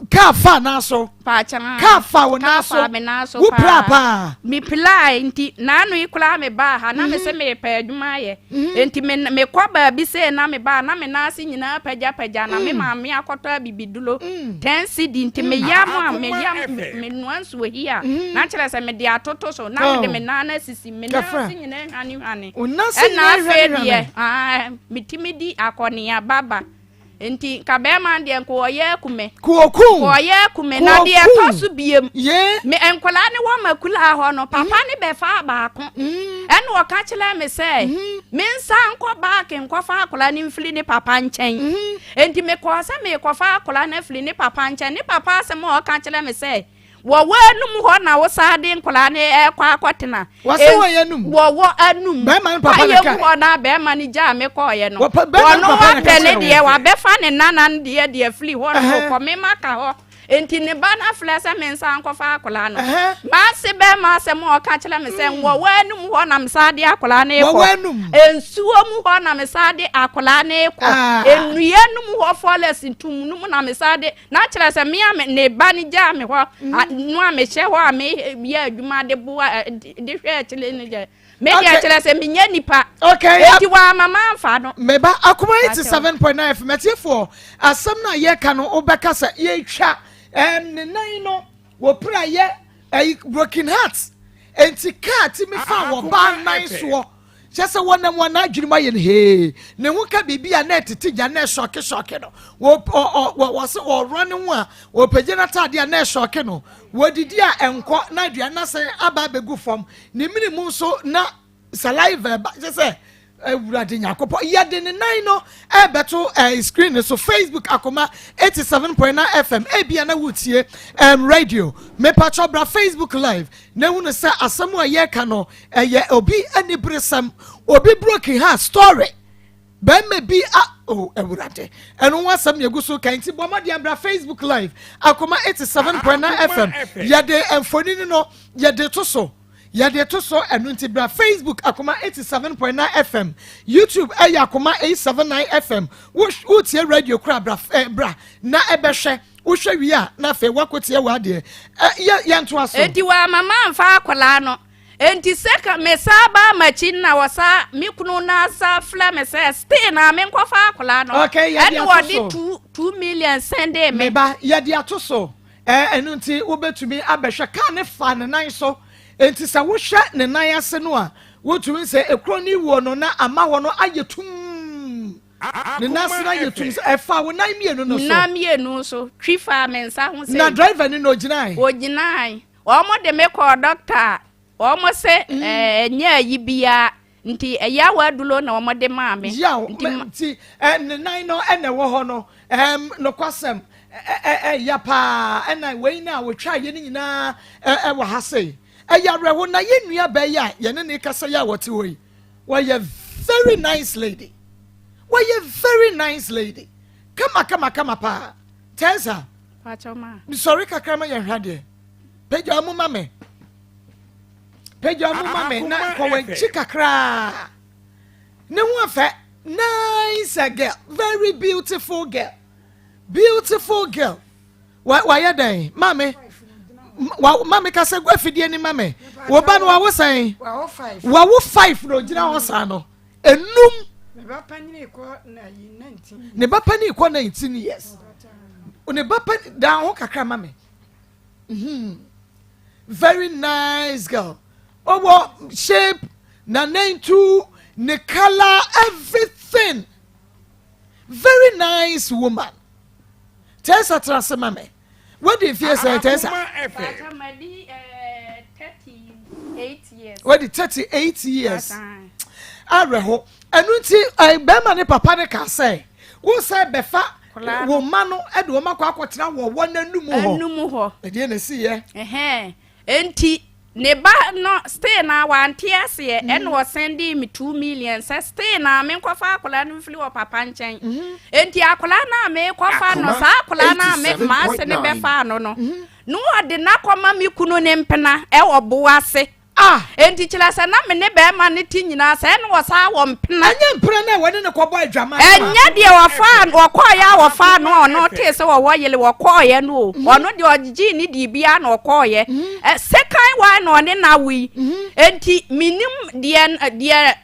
Speaker 1: kaa fa nan so.
Speaker 2: Mpaakyan.
Speaker 1: Kaa fa wo nan
Speaker 2: Kaa
Speaker 1: so.
Speaker 2: fa me nan so
Speaker 1: Wo
Speaker 2: paa.
Speaker 1: piraa paa.
Speaker 2: Me pilae nti naano yi koraa me baa ha na me se mepɛ adwuma ayɛ. Enti me mekɔ baabi sei na me ba a na me nan ase nyinaa pagyapagya na me maame akɔtɔ abibiduro ten cedi nti me yam a me yam me noa nsuohi a na kyerɛ sɛ mede atoto so na mede me nan asisi me nan ase nyinaa hwane hwane ɛna afei deɛ metumi di akɔneaba ba. Nti nka bɛrima no deɛ nka ɔyɛ aku me.
Speaker 1: Kookun.
Speaker 2: Nka ɔyɛ aku me. Na deɛ ɛtɔ so biem.
Speaker 1: Ye.
Speaker 2: Me nkwadaa ne wɔ makulaa hɔ no, papa ne bɛfaa baako. Ɛna ɔka kyerɛ me sɛ, me nsa nkɔ baake nkɔfa akwadaa no mfiri ne papa nkyɛn. Nti mekɔɔ sɛ merekɔfa akwadaa no afiri ne papa nkyɛn. Ne papa asɛm a ɔka kyerɛ me sɛ, Wɔwɔ anum hɔ na wosan de nkwadaa no ɛkɔ akɔtena.
Speaker 1: Wɔse wɔyɛ anum.
Speaker 2: Wɔwɔ anum.
Speaker 1: Bɛrima no papa na
Speaker 2: kae. Hɔ na bɛrima no gyaa me kɔɔyɛ no. Wɔno wapɛ ne deɛ wabɛfa ne nana no deɛ deɛ firi hɔ no kɔ me ma ka hɔ. Enti ne ba no afrɛ sɛ mensan nkɔfa akwadaa no. M'ase bɛrima asɛm a ɔka kyerɛ me sɛ wɔwɔ anum hɔ na mesan de akwadaa no rekɔ. Nsuo mu hɔ na mesan de akwadaa no rekɔ. Nnua no mu hɔ forest tum no mu na mesan de na kyerɛ sɛ me a me ne ba no gyaa me hɔ no a mehyɛ hɔ a meyɛ adwuma de boa de hwɛ akyire no deɛ me deɛ kyerɛ sɛ menyɛ nipa.
Speaker 1: Okay.
Speaker 2: Enti wɔama mamfa no.
Speaker 1: Meba Akoma 87.9 FM atiefoɔ, asɛm no a yɛka no wobɛka sɛ yɛtwa ne nan no wɔpira yɛ ɛyi broken heart enti kaa tumi fa wɔ baa nan soɔ kyɛ sɛ wɔnam wɔn adwene mu ayɛ no hee ne ho ka biribi a na ɛtete gya na ɛsɔke sɔke no wɔ ɔ ɔ wɔ sɛ ɔworɔ ne ho a wɔpagya n'ataadeɛ a na ɛsɔke no wɔdidi a ɛnkɔ na aduane no asɛn aba abɛgu fam ne mene mu nso na saliva ɛba kyɛ sɛ Awurade Nyankopɔn yɛde ne nan no ɛbɛto ɛɛ screen no so Facebook Akoma 87.9 FM ebia na wotie ɛm radio mepatwɔ bra Facebook live na ehunu sɛ asɛm a yɛreka no ɛyɛ obi aniberesɛm obi broken heart story bɛrima bi a oh Awurade ɛno ho asɛm na egu so kan nti bɔ mmɔden bra Facebook live Akoma 87.9 FM yɛde mfonini no yɛde to so. Yɛde to so ɛno nti bra Facebook Akoma 87.9 FM, YouTube ɛyɛ Akoma 879 FM. Wotie radio kora bra eh, bra na ɛbɛhwɛ. Wohwɛ wie a na afei woakɔtie w'adeɛ. Eh, yɛ yɛntoa so.
Speaker 2: Enti wamma mamfa akwadaa no. Enti sɛ ka mesan baa m'akyi no na wɔsa me kunu no asa frɛ me sɛ still na menkɔfa akwadaa no.
Speaker 1: Okay, yɛde
Speaker 2: Ɛna
Speaker 1: ato
Speaker 2: wɔde
Speaker 1: so.
Speaker 2: 2 million sɛndee me.
Speaker 1: Meba, yɛde ato so. Ɛno nti wobɛtumi abɛhwɛ kaa ne fa ne nan so. Enti sɛ wohwɛ ne nan ase no a, wotumi sɛ ekuro ne wuo no na ama hɔ no ayɛ tum. Ne nan ase no ayɛ tum sɛ ɛfa wo nan mmienu no so.
Speaker 2: Nan mmienu so twi faa me nsa ho sɛ.
Speaker 1: Na driver ni na ogyinae.
Speaker 2: Ogyinae. Wɔn de me kɔɔ doctor a wɔn sɛ ɛnyɛ ayi biara nti ɛyaw aduro na wɔn de maa me.
Speaker 1: Yaw nti ne nan no ɛna ɛwɔ hɔ no nokwasɛm ɛya paa ɛna wei na wɔtwa yɛ no nyinaa ɛwɔ ha sei ɛyɛ awerɛho na yɛn nua bɛyɛ a yɛne ne kasa yɛ a wɔte hɔ yi wɔyɛ very nice lady, wɔyɛ very nice lady, kama kama kama paa. Tɛnsa sɔre kakra ma yɛn hwɛ adeɛ. Pagya mu ma me, pagya mu ma me na kɔ wɔn akyi kakraa. Ne ho afɛ, nice girl, very beautiful girl, beautiful girl. Wayɛ dɛn maame wa maame kasa gu afidie ni maame wo ba no wawo sɛn? Wawo five na ogyina hɔ saa no enum.
Speaker 3: Ne ba panyin kɔ na yi 19.
Speaker 1: Ne ba panyin kɔ 19 years. Ne ba panyin dan ho kakra ma me. Very nice girl, ɔwɔ shape na nantu ne colour, everything. Very nice woman. Tɛsa tena ase ma me. Wadi mfie sɛ, Tɛsa?
Speaker 2: Pakyɛ, madi 38 years.
Speaker 1: Wadi 38 years. Awerɛho. Ɛno nti bɛrima ne papa ne ka sɛ wo sɛ bɛfa wo mma no de wɔn akɔ akɔtena wɔ wɔn anum hɔ.
Speaker 2: Anum hɔ.
Speaker 1: Ɛdeɛ na esi yɛ?
Speaker 2: Ɛhɛn, nti ne ba no still na wante aseɛ. Ɛna ɔsɛnde me 2 million sɛ still na menkɔfa akwadaa no mfiri wɔ papa nkyɛn. Nti akwadaa no a mekɔfa no, saa akwadaa no a me maase ne bɛfa no no wɔde n'akɔma me kunu ne mpena ɛwɔ bo ase.
Speaker 1: Ah.
Speaker 2: Nti kyerɛ sɛ na me ne bɛrima ne ti nyinaa sɛ ɛna wɔsaa wɔ mpena.
Speaker 1: Ɛnyɛ mpena na wɔne ne kɔbɔ adwama?
Speaker 2: Ɛnyɛ deɛ wɔfaa wɔkɔɔyɛ a wɔfaa no a ɔno tee sɛ wɔwɔ yele wɔkɔɔyɛ no o. Ɔno deɛ ɔgyee ne dii biara na ɔkɔɔyɛ. Second one na ɔne na awo yi. Nti menim deɛ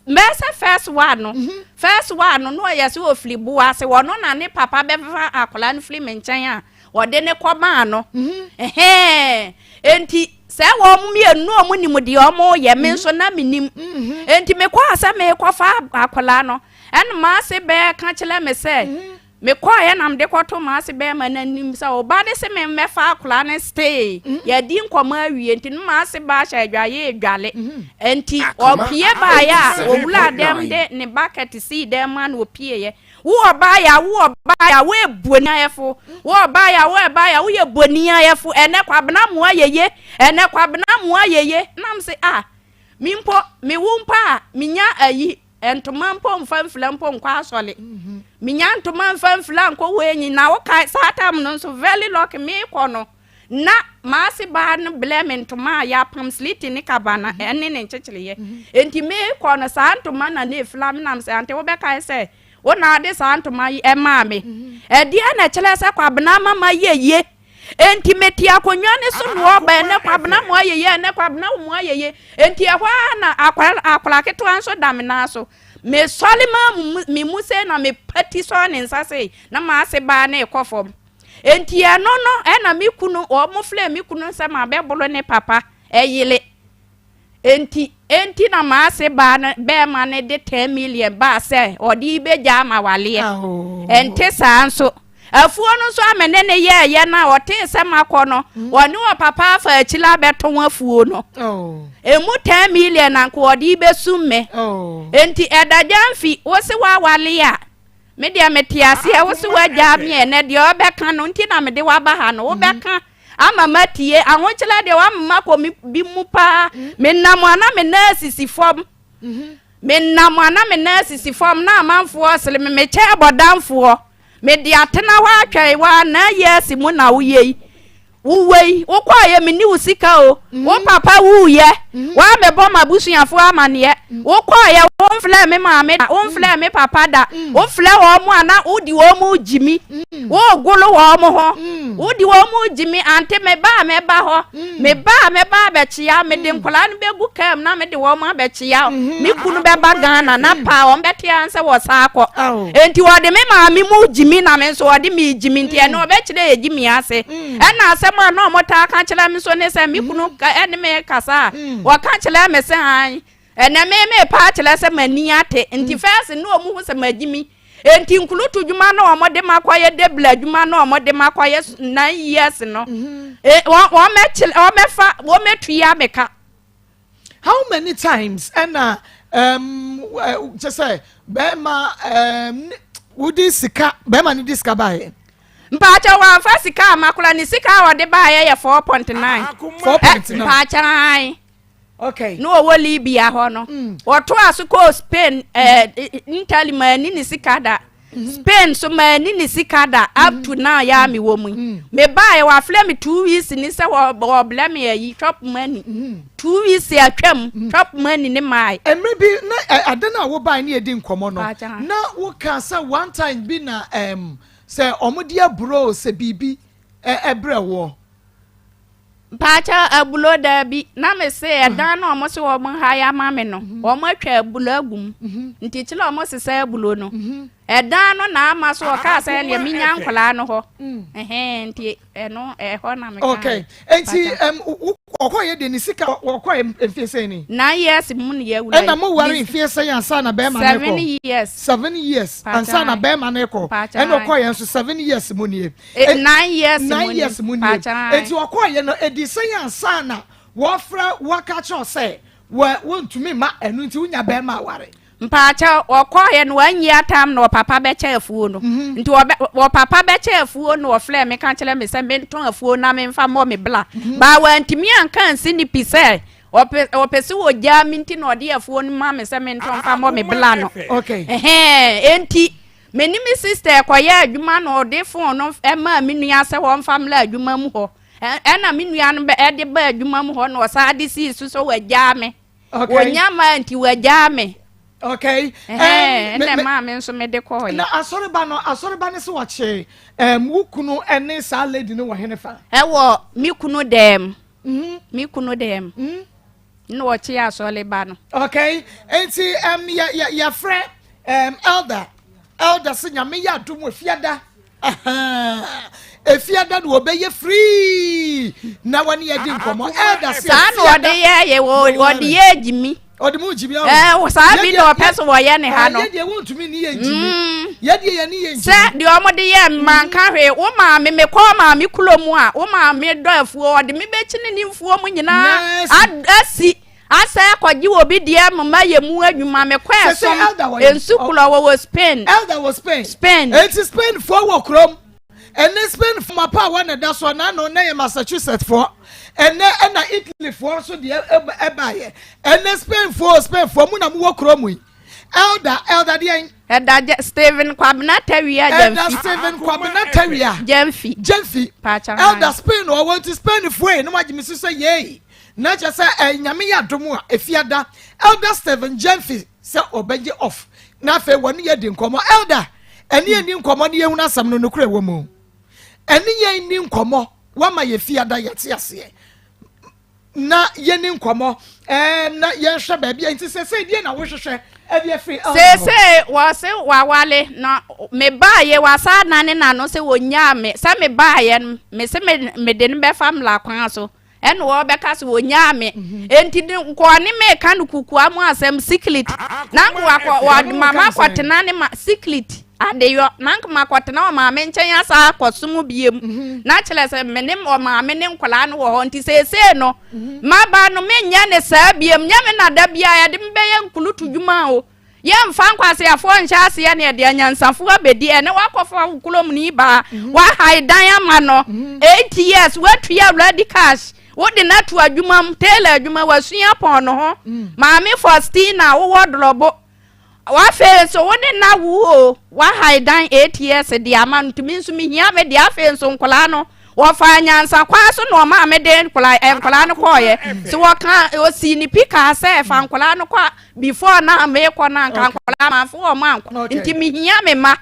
Speaker 2: mɛsɛ first one no na ɔyɛ sɛ ɔfiri bo ase. Ɔno na ne papa bɛfa akwadaa no firi me nkyɛn a wɔde ne kɔmaa no. Ɛhɛn, nti sɛ wɔn mmienu na wɔn nim deɛ wɔn yɛ, me nso na me nim. Nti mekɔɔ sɛ mekɔfa akwadaa no, ɛna maase bɛɛ ka kyerɛ me sɛ. Mekɔeɛ na mede kɔtoo m'ase bɛrima no anim sɛ ɔba no se memmɛfa akwadaa no stay. Yɛadi nkɔmmɔ awie nti no m'ase ba ahyɛ adwaeɛ redwale. Nti ɔpie baeɛ a ɔwuraa dɛm de ne bucket sii dɛm mu a na ɔpieeɛ. Wo ɔbaa ya, wo ɔbaa ya, woyɛ boniayɛfo. Wo ɔbaa ya, wo ɔbaa ya, woyɛ boniayɛfo. Ɛnɛ Kwabena mmoa yeye, ɛnɛ Kwabena mmoa yeye. Na mese ah, me mpo, mewo mpo a, menya ayi Ntoma mpo mfa mfira mpo nkɔ asɔre. Menya ntoma mfa mfira nkɔ wei nyi na wokae saa tam no nso very lucky meekɔ no na maase baa no blɛ me ntoma a yɛapam sliti ne kaba na ɛne ne nkyekyereeɛ. Enti meekɔ no saa ntoma na na efira me nam sɛ ante wobɛkae sɛ wo na ade saa ntoma yi ɛmaa me. Ɛdeɛ na ɛkyerɛ sɛ Kwabena mama yɛ yie. Enti mete akonnwa no so na ɔba, ɛnɛ Kwabena mo ayɛ yie, ɛnɛ Kwabena mo ayɛ yie. Enti ɛhɔ ara na akwadaa akwadaa ketewa nso da me nan so. Mesɔre maa mu me mu sei na mepati sɔɔ ne nsa sei na m'ase baa na ɛkɔ fam. Enti ɛno no ɛna me kunu wɔn frɛ me kunu sɛ mabɛboro ne papa ɛyere. Enti, enti na m'ase baa no bɛɛma no de 10 million baa sɛ ɔde yi bɛgyaa m'awaleɛ. Ɛnte saa nso. Afuo no nso a me ne no yɛɛyɛ no a ɔtee sɛ makɔ no, mm. ɔne ɔpapa afa akyiri abɛtɔn afuo no. Oh. Emu 10 million na nka ɔde yi bɛsum me. Oh. Enti ɛda gyamfi, wo se woawale a, me deɛ mete aseɛ, wo se woagyaa me ɛnɛ deɛ ɔbɛka no nti na mede waba ha no, wobɛka. Mm. Ama matie. Ahokyerɛ deɛ wama makɔ me bi mu paa. Menam a na me nan asisi fam. Menam a na me nan asisi fam na amanfoɔ sere me. Mekyɛ bɔdamfoɔ. Mede atena hɔ atwɛn wo a na years mu na woyɛ yi. Wowɔ yi, wokɔɔyɛ menni wo sika o. Wo papa wuiɛ, woabɛbɔ m'abusuafoɔ amaneɛ. Wokɔɔyɛ womfrɛɛ me maame da, womfrɛɛ me papa da. Wofrɛ wɔn a na wode wɔn regye mi. Wogoro wɔn ho. Wode wɔn regye me ante me ba a mɛba hɔ. Me ba a mɛba abɛkyea mede nkwadaa no bɛgu kaa mu na mede wɔn abɛkyea. Me kunu bɛba Ghana na paa wɔn bɛte ara sɛ wɔsan akɔ. Enti wɔde me maame mu regye me na me nso wɔde me regye me nti ɛno wɔbɛkyerɛ yɛ gye me ase. Ɛna asɛm a na wɔtaa ka kyerɛ me nso ne sɛ me kunu ɛne me kasa a wɔka kyerɛ me sɛ an ɛnɛ me mepa akyerɛ sɛ m'ani ate nti fɛs ne wɔn hu sɛ magye mi. Enti nkurutu dwuma no a wɔde ma kɔyɛ debla adwuma no a wɔde ma kɔyɛ nine years no, mhm. e, wɔmɛkyerɛ wɔmɛfa wɔmɛtua me ka.
Speaker 1: How many times ɛna um, kyɛ sɛ bɛrima um, wodi sika bɛrima no di sika baayɛ.
Speaker 2: Mpaakyɛ wɔamfa sika ama koraa ne sika a wɔde baayɛ yɛ 4.9.
Speaker 1: 4.9.
Speaker 2: Mpaakyɛ
Speaker 1: Okay.
Speaker 2: Na ɔwɔ Libya hɔ no. Mm. Wɔtoa so kɔɔ Spain, ɛɛ eh, Italy maa ni ne sika da. Mm-hmm. Spain so maa ni ne sika da up mm-hmm. to now yɛ a me wɔ mu yi. Mm. Me baa yɛ wafrɛ me 2 weeks ni sɛ wɔblɛ me ayi chop money. 2 weeks atwam chop money ne maa.
Speaker 1: Mmerɛ bi na ade no a wobae ne yɛdi nkɔmmɔ no na woka sɛ one time bi na um, sɛ wɔde aburo sɛ biribi ɛbrɛ woɔ.
Speaker 2: Mpakyɛw abulo daabi na me se ɛdan no ɔmo se ɔmo ha ya ma me no ɔmo atwa abulo agu mu nti kyerɛ ɔmo sesa abulo no ɛdan no na ama so ɔkaa sɛ ɛneɛ menya nkwadaa no hɔ ɛhɛn nti ɛno ɛhɔ na me
Speaker 1: okay nti ɛm ɔkɔ yɛ de ne sika ɔkɔ yɛ mfie sɛn ni
Speaker 2: 9 years mu ne yɛ wura
Speaker 1: ɛna mo ware mfie sɛn ansa na bɛrima no kɔ
Speaker 2: 7 years
Speaker 1: 7 years ansa na bɛrima no kɔ ɛna ɔkɔ yɛ nso 7 years mu nie.
Speaker 2: 9 years
Speaker 1: 9 years mu nie. Eti ɔkɔɔyɛ no edi sɛn ansa na wɔfrɛ wɔaka kyerɛ sɛ wɔ wɔntumi ma ɛno nti wonya bɛrima aware.
Speaker 2: Mpaakyɛ ɔkɔɔyɛ no wanyi atam na ɔpapa bɛkyɛ afuo no mhm. Nti ɔpapa bɛkyɛ afuo no ɔfrɛ me ka kyerɛ me sɛ mentɔn afuo na memfa mmɔ me bla mhm. Baa wantumi anka ansi ne pi sɛ ɔpɛ ɔpɛ sɛ wɔgyaa me nti na ɔde afuo no ma me sɛ mentɔn fa mmɔ me bla no. Ɛhɛn enti Me ne me sista rekɔyɛ adwuma na ɔde fon no maa me nua sɛ wɔmfa mmra adwuma mu hɔ. Ɛna me nua no de baa adwuma mu hɔ na ɔsan de sii so sɛ wagyaa me. Okay. Wɔnya maa nti wagyaa me.
Speaker 1: Okay.
Speaker 2: Ɛna maa me nso mede kɔɔɛ.
Speaker 1: Na asɔreba no asɔreba no sɛ wɔkye wo kunu ne saa lady no wɔ hene fa?
Speaker 2: Ɛwɔ me kunu dɛm. Mm-hmm. Me kunu dɛm. Mm-hmm. Na ɔkye asɔre ba no.
Speaker 1: Okay, nti um, yɛ yɛ yɛfrɛ um, elder elder sɛ Nyame yɛ adom efiada efiada na ɔbɛyɛ free na wɔne yɛ di nkɔmɔ elder sɛ
Speaker 2: saa na ɔde yɛ yɛ ɔde yɛ gyimi
Speaker 1: ɔde mu gyimi awo
Speaker 2: ɛɛ saa bi na ɔpɛ so wɔyɛ ne ha no
Speaker 1: yɛ deɛ wɔntumi ne yɛ gyimi. Yɛdeɛ yɛne yɛ nkyɛn.
Speaker 2: Sɛ deɛ wɔn de yɛɛ me manka hwee. Wo maame mekɔɔ maame kuro mu a wo maame dɔ afuo ɔde me bɛkyini ne mfuo mu nyinaa asi asɛ akɔgye obi deɛ mma yɛ mu adwuma mekɔ ɛsom nsu korɔ wɔwɔ Spain.
Speaker 1: Elder wɔ Spain.
Speaker 2: Spain.
Speaker 1: Eti Spain foɔ wɔ kurom. Ɛnɛ Spain foɔ mapa a wɔn na ɛda soɔ na ano na yɛ Massachusetts foɔ. Ɛnɛ ɛna Italy foɔ nso deɛ ɛbaayɛ. Ɛnɛ Spain foɔ Spain foɔ mu na mo wɔ kurom yi. Elder, Elder deɛn?
Speaker 2: Elder Je Stephen Kwabena Tawia Gyamfi.
Speaker 1: Elder Stephen Kwabena Tawia.
Speaker 2: Gyamfi.
Speaker 1: Gyamfi.
Speaker 2: Paakyɛ
Speaker 1: Elder Spain ɔwɔ nti Spain foɔ yi na wagye me so sɛ yei. Na kyerɛ sɛ eh, nyame yɛ adom a efiada Elder Stephen Gyamfi sɛ ɔbɛgye off na afei wɔne yɛ di nkɔmmɔ. Elder, ɛne yɛn ni nkɔmmɔ ne yɛhunu asɛm no nokorɛ wɔ mu. Ɛne yɛn ni nkɔmmɔ wama yɛ fiada yɛte aseɛ. na yɛni nkɔmmɔ ɛɛ na yɛnhwɛ baabi a nti sɛsɛ deɛ na wohwehwɛ ɛde afiri elder hɔ.
Speaker 2: Seesei wɔse wawale na mebaayɛ wasa nane n'ano sɛ wɔnyaa me sɛ mebaayɛ no mese me mede no bɛfa mmara kwan so ɛna wɔbɛka sɛ wɔnyaa me mhm. enti nkɔɔ ne meka no kukua mu asɛm siklit na nka wakɔ wɔde mama kɔtena ne ma siklit adeyɔ na nka makɔtena ɔmaame nkyɛn asa akɔsom biem mhm. na kyerɛ sɛ me ne ɔmaame ne nkwadaa no wɔ hɔ nti seesei no mhm. maba no menyɛ ne saa biem nyɛ me na da biara yɛde me bɛyɛ nkulutu dwuma o yɛmfa nkwaseafoɔ nhyɛ aseɛ ne ɛde anyansafoɔ abɛdi ɛne wakɔfa wo kurom ne baa mhm. wahae dan ama no 8 years watua ready cash wode no ato adwuma mu tailor adwuma wasua pɔn no ho mm. Maame Faustina wowɔ dorɔbo. Afei nso wo ne na wo o wahae dan 8 years de ama no ntumi nso mehia me deɛ. Afei nso nkwadaa no wɔfa nyansa kwan so na ɔmaa me de nkwadaa nkwadaa no kɔɔyɛ so wɔka osi ne pi kaa sɛ fa nkwadaa no kɔ before na mekɔ na nka nkwadaa manfo wɔn ankɔ nti mehia me ma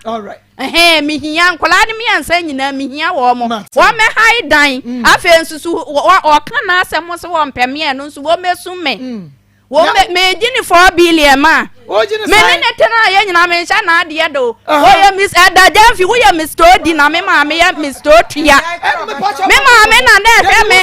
Speaker 2: ɛhɛn mehia nkwadaa no mmiɛnsa nyinaa mehia wɔn mo wɔn mɛhae dan mm. Afei nso so ɔka n'asɛm so wɔn mpɛ mmiɛno nso wɔn mɛsum me. Wo me me gye ne 4 billion ma. Me ne ne tena yɛ nyina me nhyɛ n'adeɛ do. Wɔyɛ Miss Ɛda Gyamfi, woyɛ Mr Odi na me maame yɛ Mr Otua. Me maame na na ɛhwɛ me.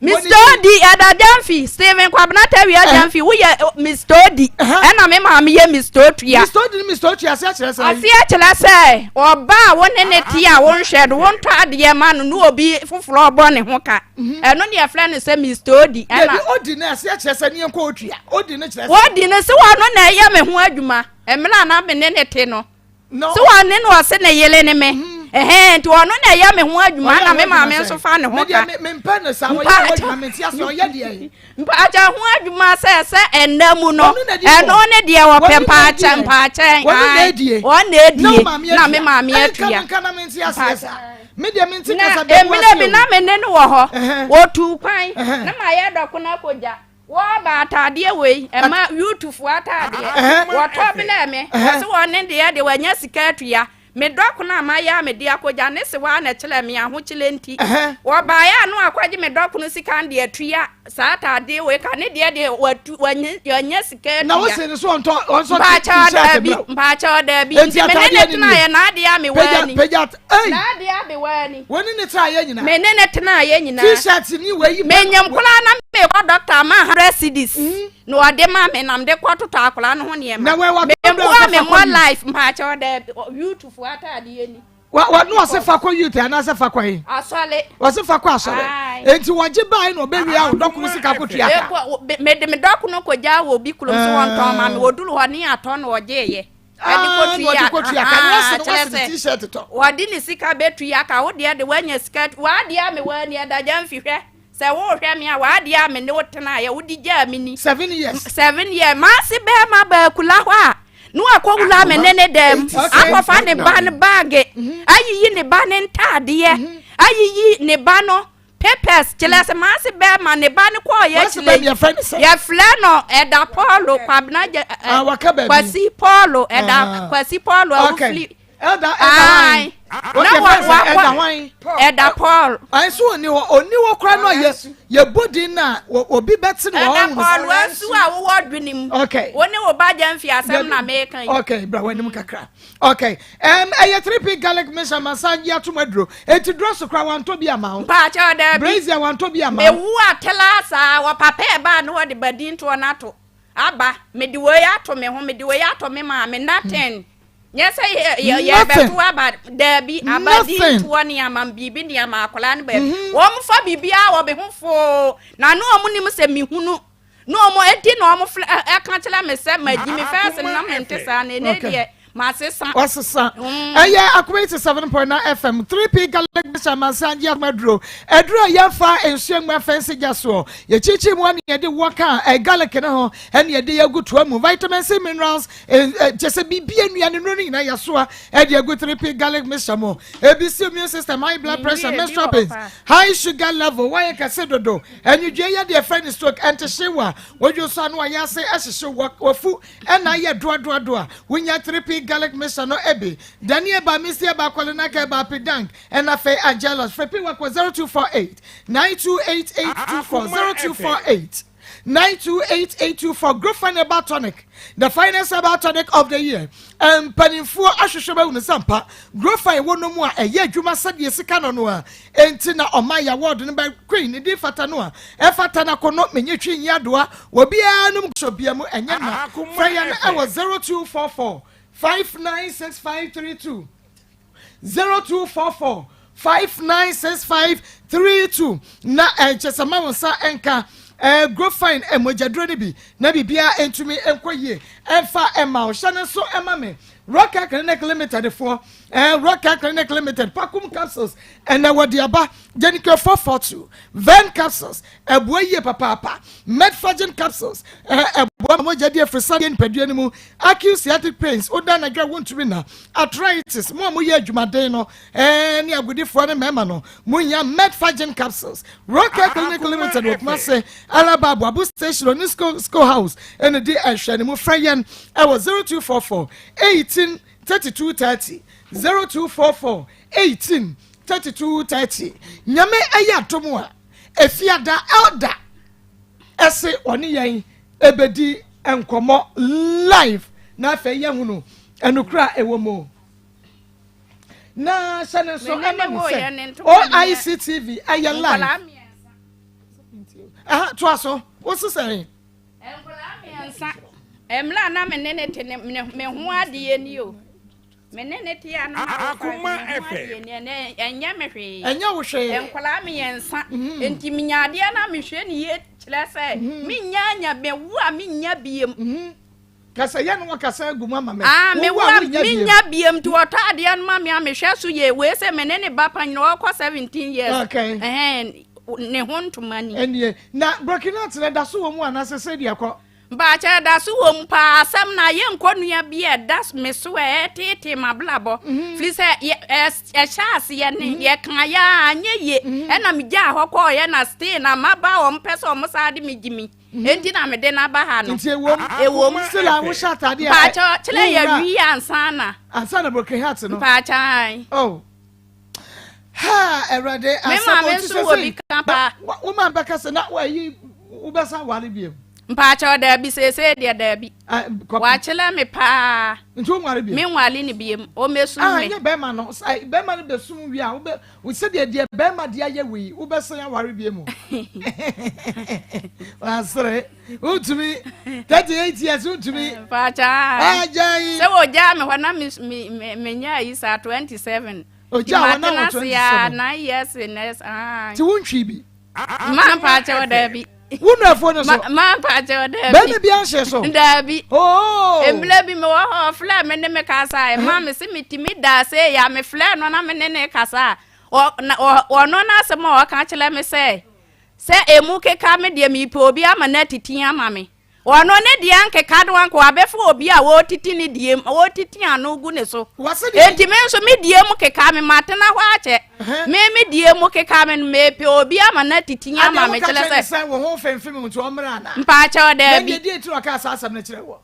Speaker 2: Mr Odi Ɛda Gyamfi, Stephen Kwabena Tawia Gyamfi, woyɛ Mr Odi ɛna me maame yɛ Mr Otua.
Speaker 1: Mr Odi ne Mr Otua aseɛ kyerɛ sɛ?
Speaker 2: Aseɛ kyerɛ sɛ ɔbaa wo ne ne te a wonhwɛ no, wontɔ adeɛ ma no ne obi foforɔ ɔbɔ ne ho ka. Ɛno ne yɛfrɛ no sɛ Mr Odi.
Speaker 1: Ɛna Dabi odi no aseɛ kyerɛ sɛ ne yɛnkɔ otua. Odi no kyerɛ sɛ.
Speaker 2: Odi no sɛ wɔno na ɛyɛ me ho adwuma mmerɛ a na me ne ne te no. Sɛ wɔne no ɔse ne yere ne me. Mhm. Ɛhɛn nti ɔno na ɛyɛ me ho adwuma na me maame nso fa ne ho ka.
Speaker 1: Mempɛ no saa ɔyɛ ho adwuma mente ase ɔyɛ deɛ yi.
Speaker 2: Mpaakyɛ ho adwuma sɛ sɛ ɛnna mu no ɛno ne deɛ wɔpɛ mpaakyɛ mpaakyɛ.
Speaker 1: Wɔn na edie.
Speaker 2: Wɔn na edie na me maame atua.
Speaker 1: Nka nka na mente aseɛ saa. Me deɛ mente
Speaker 2: na
Speaker 1: kasa bɛbu
Speaker 2: emina
Speaker 1: ase
Speaker 2: bi
Speaker 1: o.
Speaker 2: Na me ne no wɔ hɔ wɔtu kwan na ma yɛ dɔko no akɔgya wɔba ataadeɛ wei ɛma yutufoɔ ataadeɛ wɔtɔ bilɛ me wɔse wɔn ne deɛ deɛ wɔanya sika atua me dɔko no a mayɛ a mede akɔgya ne se waa na kyerɛ me ahokyerɛ nti wɔbaeɛ a no akɔgye me dɔko no sika no de atua saa ataadeɛ wei ka ne deɛ deɛ watu wanya sika atua.
Speaker 1: Na wose ne so ɔntɔ ɔnsɔ
Speaker 2: mpaakyɛw
Speaker 1: t-shirt
Speaker 2: daabi
Speaker 1: brɛ wo.
Speaker 2: Mpaakyɛw daabi
Speaker 1: Enti
Speaker 2: nti me ne
Speaker 1: ataadeɛ
Speaker 2: ne
Speaker 1: ne
Speaker 2: tenaeɛ
Speaker 1: nie.
Speaker 2: n'adeɛ a mewɔ
Speaker 1: Pagya
Speaker 2: ani
Speaker 1: pagya at ei.
Speaker 2: N'adeɛ a mewɔ ani.
Speaker 1: Wo ne ne tenaeɛ nyinaa.
Speaker 2: Me ne ne tenaeɛ nyinaa.
Speaker 1: T-shirt ni wei yi.
Speaker 2: Menyim koraa na mekɔ doctor ama 100 cedis na ɔde ma me na mede kɔ totɔ akwadaa no ho nneɛma.
Speaker 1: Na wei watɔ brɛ wo
Speaker 2: Memboa
Speaker 1: sɛ
Speaker 2: me
Speaker 1: fa kɔ
Speaker 2: mmɔ
Speaker 1: youth.
Speaker 2: life mpaakyɛw daabi youthfoɔ ataadeɛ ni.
Speaker 1: Wa wa no ɔse fa kɔ youth anaasɛ fa kɔ he?
Speaker 2: Asɔre.
Speaker 1: Ɔse fa kɔ asɔre.
Speaker 2: Aye.
Speaker 1: Enti wɔgye bae na ɔbɛwia wo dɔkono sika kɔtua ka.
Speaker 2: Mekɔ mede me dɔkono kɔgyaa wɔ obi kurom sɛ wɔntɔn ma me wɔduru hɔ ne atɔ na ɔgyeeɛ. Ɛde
Speaker 1: Ah, na ɔde
Speaker 2: kɔtua
Speaker 1: kɔtua ka. Na
Speaker 2: ahaa
Speaker 1: wɔse no
Speaker 2: kyerɛ
Speaker 1: wɔse ne
Speaker 2: sɛ
Speaker 1: t-shirt tɔ.
Speaker 2: wɔde ne sika bɛtua ka wo deɛ de woanya sika w'adeɛ a mewɔ ani ɛda gya mfi hwɛ sɛ wohwɛ me a w'adeɛ a me ne wo tenaeɛ wode gyaa me ni
Speaker 1: 7 years.
Speaker 2: 7 years maase bɛrima baakula hɔ a ne wakɔwura me ne ne dɛm akɔfa ne ba no bag ayiyi ne ba ne ntaadeɛ ayiyi ne ba no papers kyerɛ sɛ maase bɛrima ne ba no kɔɔ yɛ
Speaker 1: Maase
Speaker 2: akyire
Speaker 1: bɛrima yɛfrɛ no sɛ?
Speaker 2: Yɛfrɛ no ɛda Paulo Kwabena gya
Speaker 1: Ah, waka baabi.
Speaker 2: Kwasi Paulo ɛda
Speaker 1: Ah.
Speaker 2: Kwasi Paulo a
Speaker 1: Okay.
Speaker 2: wofiri
Speaker 1: Elder Elder
Speaker 2: Aye.
Speaker 1: hwan?
Speaker 2: Na
Speaker 1: Okay,
Speaker 2: wa-
Speaker 1: fɛn sɛ
Speaker 2: wa-
Speaker 1: Elder hwan?
Speaker 2: Ɛda Paul.
Speaker 1: Ayi so oni hɔ oni hɔ koraa no a yɛ yɛbɔ din na obi bɛte no wɔ
Speaker 2: Ɛda
Speaker 1: ɔhunu
Speaker 2: Paul
Speaker 1: sɛ.
Speaker 2: Asu a wowɔ dwene mu.
Speaker 1: Okay.
Speaker 2: Wo ne wo ba gya mfi asɛm na meka yi.
Speaker 1: Okay, bra w'anim kakra. Okay. Ɛyɛ 3P garlic mixture masan gye atom aduro. Eti duro so koraa wantɔ bi ama wo.
Speaker 2: Mpaakyɛw daabi.
Speaker 1: Brazier wantɔ bi ama wo.
Speaker 2: Mewu atela saa wɔ papa ɛbaa ne wɔde badin toɔ no ato aba mede wei ato me ho mede wei ato me maame nothing. Nyɛ sɛ yɛbɛto aba daabi aba di ntoɔ ne ama biribi ne ama akwadaa no baabi. Mhm. Wɔn fa biribiara wɔ me ho foo na ne wɔn nim sɛ mehunu na wɔn edi na wɔn filɛ ɛka kyerɛ me sɛ ma gyi me fɛs na me nte saa na ɛnɛ deɛ ma sesa.
Speaker 1: Wasesa. Mm. Ɛyɛ Akoma 87.9 FM 3P Garlic Mixture amansan gye akoma aduro. Aduro a yɛmfa nsuo ngu afɛnse gya soɔ. Yɛkyikyi mu ne yɛde wɔ ka garlic ne ho ɛne yɛde yɛ agu toa mu. Vitamin C minerals kyɛ sɛ biribi nnuane nnuro no nyinaa yɛasoa ɛde agu 3P garlic mixture mu. Ebi si immune system, high blood pressure, menstrual pains, high sugar level, wɔyɛ kɛse dodo, anwudwe yɛ deɛ fɛ ne stroke, ɛntehyew a wodwo so ano a yɛ ase ɛhyehyew wafu ɛna ayɛ doadoadoa. Wonya 3P garlic mixture no ebi. Dani eba, Misty eba, Kolinaka eba, Pidank, ɛna afei Angelus. Frɛ Piwak wɔ 0248 928824 0248 928824 Grofan Herbal Tonic, the finest herbal tonic of the year. Mpanimfoɔ ahwehwɛ bɛhu no sɛ mpa Grofan wɔ no mu a ɛyɛ adwuma sɛdeɛ sika no no a enti na ɔma yɛ award no bɛ Queen ne din fata no a ɛfata no akɔnɔ menye twi nyi adoa obiara nom sɔ bia mu ɛnyɛ na frɛ yɛn ɛwɔ 0244 596532 0244 596532 na ɛnkyɛ sɛ ma wo nsa nka ɛɛ grofine mogyaduro no bi na biribiara ntumi nkɔ yie ɛmfa ɛma wo hyɛ no nso ɛma me Rocker Clinic Limited foɔ ɛɛ Rocker Clinic Limited Pakum capsules ɛnna wɔde aba Genicare 442 Ven capsules ɛboa yie papaapa Metforgen capsules ɛɛ ɛboa ma mogya di afiri sadeɛ nipadua no mu Acute sciatic pains woda anadwo a wontumi na Arthritis, mo a moyɛ adwumaden no eh, ne agodifoɔ ne mmarima no, mohia Medfagen capsules. Rocker Clinic Limited wɔ Kumase, Alaba Aboabo Station, Oni School, School House, ɛna di ɛhwɛ ne mu. Frɛ yɛn ɛwɔ 0244 18 32 30, 0244 18 32 30. Nyame ɛyɛ adom a, Efiada Elder ɛse ɔne yɛn ɛbɛdi nkɔmmɔ live na afei yɛhunu ɛnokora a ɛwɔ mu na hyɛ no nso ɛma me sɛ OIC TV ɛyɛ live ɛha toa so wo sesɛn.
Speaker 2: Nkwadaa mmiɛnsa mmerɛ a na me ne ne te ne me ho adeɛ ni o. Me ne ne te a na ma wo fa me ho adeɛ ni ɛnɛ ɛnyɛ me hwee.
Speaker 1: Ɛnyɛ wo hwee.
Speaker 2: Nkwadaa mmiɛnsa nti menya adeɛ na mehwɛ ne yie kyerɛ sɛ menya nya mewo a menya biem.
Speaker 1: Kasa yɛ no wakasa agu mu ama me.
Speaker 2: Ah, me wo a menya biem nti ɔtɔ adeɛ no ma me a mehwɛ so yie wei sɛ me ne ne ba panyin ɔkɔ 17 years.
Speaker 1: Okay.
Speaker 2: Ɛhɛn ne ho ntoma ni.
Speaker 1: Ɛnie na Burkina tena da so wɔ mu anaasɛ sɛ deɛ kɔ.
Speaker 2: Mpakyɛ ɛda so wɔ mu paa asɛm no a yɛnkɔ nua bi a ɛda me so a ɛreteetee m'abrabɔ firi sɛ ɛhyɛ aseɛ ne yɛka yɛ a anyɛ yie ɛna megyaa hɔ kɔɔyɛ na still na maba wɔn pɛ sɛ wɔn saa de me gye mi enti na mede no aba ha no.
Speaker 1: Nti ewom
Speaker 2: ewom
Speaker 1: still a wohyɛ ataade a
Speaker 2: mpakyɛ kyerɛ yɛ wi ansa na
Speaker 1: ansa na broken heart no
Speaker 2: mpakyɛ
Speaker 1: oh. Ha Awurade
Speaker 2: asɛm o ti sɛ
Speaker 1: sɛ wo maame bɛka sɛ na ayi wobɛsan ware biom.
Speaker 2: Mpaakyɛw daabi seesei deɛ daabi. Wakyerɛ me paa.
Speaker 1: Nti wo nware biom?
Speaker 2: Me nware ne biom. Ɔmɛsum me.
Speaker 1: Nyɛ bɛrima no bɛrima no bɛsum wie a wobɛ sɛdeɛ deɛ bɛrima de ayɛ wei wobɛsan aware biom. Wasere wontumi 38 years wontumi.
Speaker 2: Mpaakyɛw.
Speaker 1: Agya yi.
Speaker 2: Sɛ wɔgyaa me hɔ na me me me nya ayi saa 27.
Speaker 1: Ogya hɔ na wɔ 27.
Speaker 2: Nine years next. Ah.
Speaker 1: Ti wo ntwi bi.
Speaker 2: Ma mpaakyɛw daabi.
Speaker 1: Wo nuafoɔ no so.
Speaker 2: Ma mpaakyɛw daabi.
Speaker 1: Bɛrima bi anhyɛ so.
Speaker 2: Daabi.
Speaker 1: Oh.
Speaker 2: Mmerɛ bi mewɔ hɔ ɔfrɛ me ne me kasa ɛma me se metumi da ase ya me frɛ no na me ne ne kasa ɔno n'asɛm a ɔka kyerɛ me sɛ sɛ emu keka me deɛ mepɛ obi ama no atiti ama me. Ɔno ne deɛ ankeka do anka wabɛfa obi a wɔretiti ne deɛ mu wɔretiti ano gu ne so. Enti me nso me deɛ mu keka me matena hɔ akyɛ. Me me deɛ mu keka me no mepɛ obi ama no atiti ama me kyerɛ sɛ.
Speaker 1: Sɛ wo ho femfem nti ɔmmra ana?
Speaker 2: Mpaakyɛw daabi.
Speaker 1: Na deɛ nti na ɔkaa saa asɛm no kyerɛ wɔ?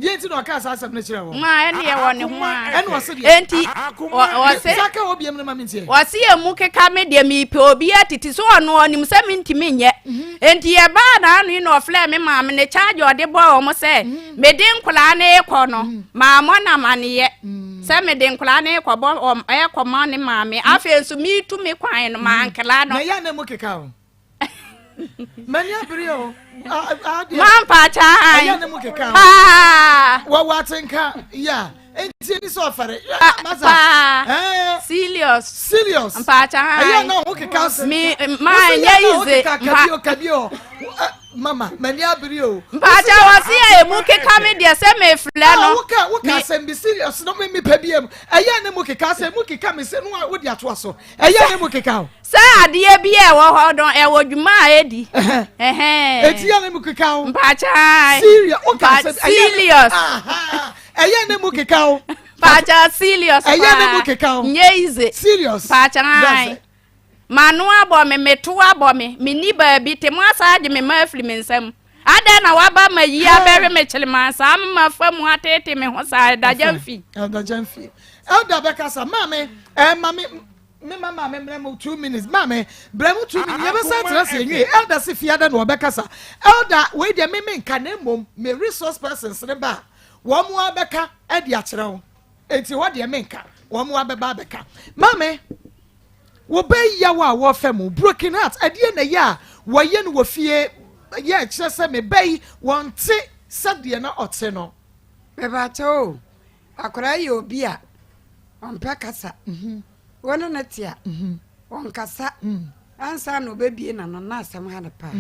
Speaker 1: Deɛ nti na ɔkaa saa asɛm no kyerɛ wɔ?
Speaker 2: Ma ɛne yɛ wɔ ne ho a.
Speaker 1: Ɛne ɔse deɛ.
Speaker 2: Enti ɔse.
Speaker 1: Saka wɔ biam no ma me ntie.
Speaker 2: Ɔse emu keka me deɛ mepɛ obi atiti so ɔno ɔnim sɛ mentumi nyɛ. Mhm. Enti yɛbaa n'ano yi na ɔfrɛɛ me maame ne charge ɔde bɔɔ wɔn sɛ mhm. mede nkwadaa no rekɔ no mhm. maamɔ na amaneyɛ sɛ mede nkwadaa no rekɔ bɔ ɛkɔ ma ne maame afei nso metu me kwan no mankla no.
Speaker 1: Na yɛ na mu keka o. M'ani abere o.
Speaker 2: Mampa kyan.
Speaker 1: Ɛyɛ ne mu keka o.
Speaker 2: Paa. Paa.
Speaker 1: Wɔwɔ atenka ya nti ɛni sɛ ɔfɛre. Masa.
Speaker 2: Paa.
Speaker 1: Ɛɛ.
Speaker 2: Serious.
Speaker 1: Serious.
Speaker 2: Mpakyɛ han.
Speaker 1: Ɛyɛ na ho keka se.
Speaker 2: Me ma nyɛ yize.
Speaker 1: Kabi o kabi o. Mama mani abiri o.
Speaker 2: Mpakyɛ wɔ se yɛ emu keka me deɛ sɛ me filɛ no.
Speaker 1: Woka woka asɛm bi serious no me mepɛ bi mu. Ɛyɛ ne mu keka asɛm mu keka me se no a wode atoa so. Ɛyɛ ne mu keka o.
Speaker 2: Sɛ adeɛ bi a ɛwɔ hɔ no ɛwɔ dwuma a ɛdi.
Speaker 1: Eti yɛ ne mu keka o.
Speaker 2: Mpakyɛ.
Speaker 1: Serious woka asɛm.
Speaker 2: Serious.
Speaker 1: Ɛyɛ ne mu keka o.
Speaker 2: Mpakyɛ serious paa.
Speaker 1: Ɛyɛ ne mu keka o.
Speaker 2: Nyɛ yize.
Speaker 1: Serious.
Speaker 2: Mpakyɛ. M'ano abɔ me, me to abɔ me, menni baabi te, moasan agye me mma afiri me nsam. Adɛn na woaba ma yi abɛwe me kyelemaa saa ama mafa mu ateetee me ho saa, Elder Gyamfi?
Speaker 1: Elder Gyamfi. Elder bɛkasa. Maame, eh, maame, me ma maame mbrɛ mu 2 minutes. Maame, brɛ mu 2 minutes. Yɛbɛsan tena se enwie. Elder se fiada na ɔbɛkasa. Elder, wei deɛ me menka na mmom me resource persons ne ba a, wɔn abɛka de akyerɛ wo. Enti hɔ deɛ menka, wɔn abɛba abɛka. Maame, Wo ba yi yaw a wɔrefa mu, broken heart, ɛdeɛn na ɛyɛ a wɔyɛ no wɔ fie yɛ ɛkyerɛ sɛ me ba yi wɔnte sɛdeɛ na ɔte no?
Speaker 3: Mepakyɛw o, akwadaa yi yɛ obi a ɔmpɛ kasa. Wo ne no te a, ɔnkasa. Ansa na ɔbɛbue n'ano na asɛm ha no paa.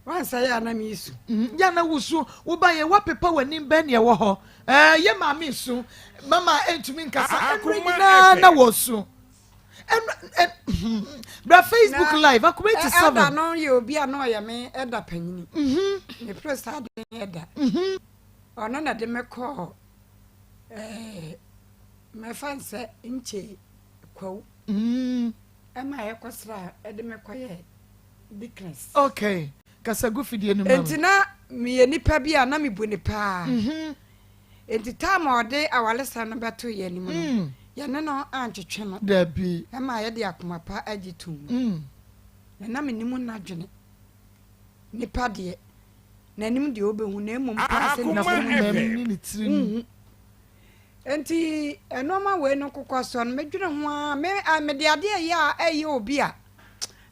Speaker 3: Wansa yɛ a na meresu.
Speaker 1: Yɛ a na wusu. Wo ba yɛ woapepa w'anim bɛn nea ɛwɔ hɔ. Ɛɛ yɛ maame resu. Mama ɛntumi nkasa. Mmerɛ nyinaa na wɔresu. Bra Facebook live akoma 87.
Speaker 3: Ɛda no yɛ obi a na ɔyɛ me ɛda panyini. Me pere saa de ɛda. Ɔno na de me kɔɔ ɛɛ mɛfa nsɛ nkyɛ kwawu. Ɛma yɛkɔsra ɛde me kɔyɛ deaconess.
Speaker 1: Okay. Kasa gu fidie no mu.
Speaker 3: Enti na meyɛ nipa bi a na mebu ne paa. Enti time a ɔde awaresɛm no bɛto yɛn anim no, yɛne no antwetwe no.
Speaker 1: Dabi.
Speaker 3: Ɛma yɛde akoma pa agye tom mu. Na na menim n'adwene. Nipa deɛ, n'anim deɛ wobɛhu na mmom paa sɛ
Speaker 1: ne ne ne tirim.
Speaker 3: Wonhu. Enti nneɛma wei no kokɔ soɔ no, medwene ho ara, me a mede adeɛ ɛyɛ a ɛyɛ obi a,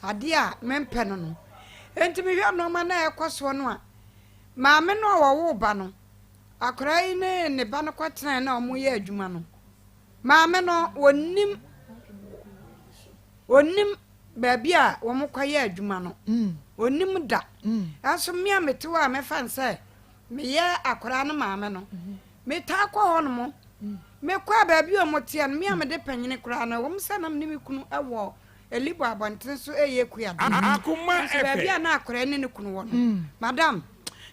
Speaker 3: adeɛ a mempɛ no no. Enti mehwɛ nneɛma no a ɛkɔ soɔ no a, maame no a wɔwoo ba no, akwadaa yi ne ne ba no kɔtenae na wɔyɛ adwuma no, maame no wɔnnim wɔnnim baabi a wɔkɔyɛ adwuma no, wɔnnim da. Ɛnso me a mete hɔ a mɛfa no sɛ meyɛ akwadaa no maame no, metaa kɔ hɔnom. Mekɔ a baabi a wɔteɛ no, me a mede panyini koraa no, ɛwɔ mu sɛ na me ne me kunu wɔ Elibo abɔnten so reyɛ kuadeɛ. Nanso baabi a na akwadaa ne ne kunu wɔ no, madam,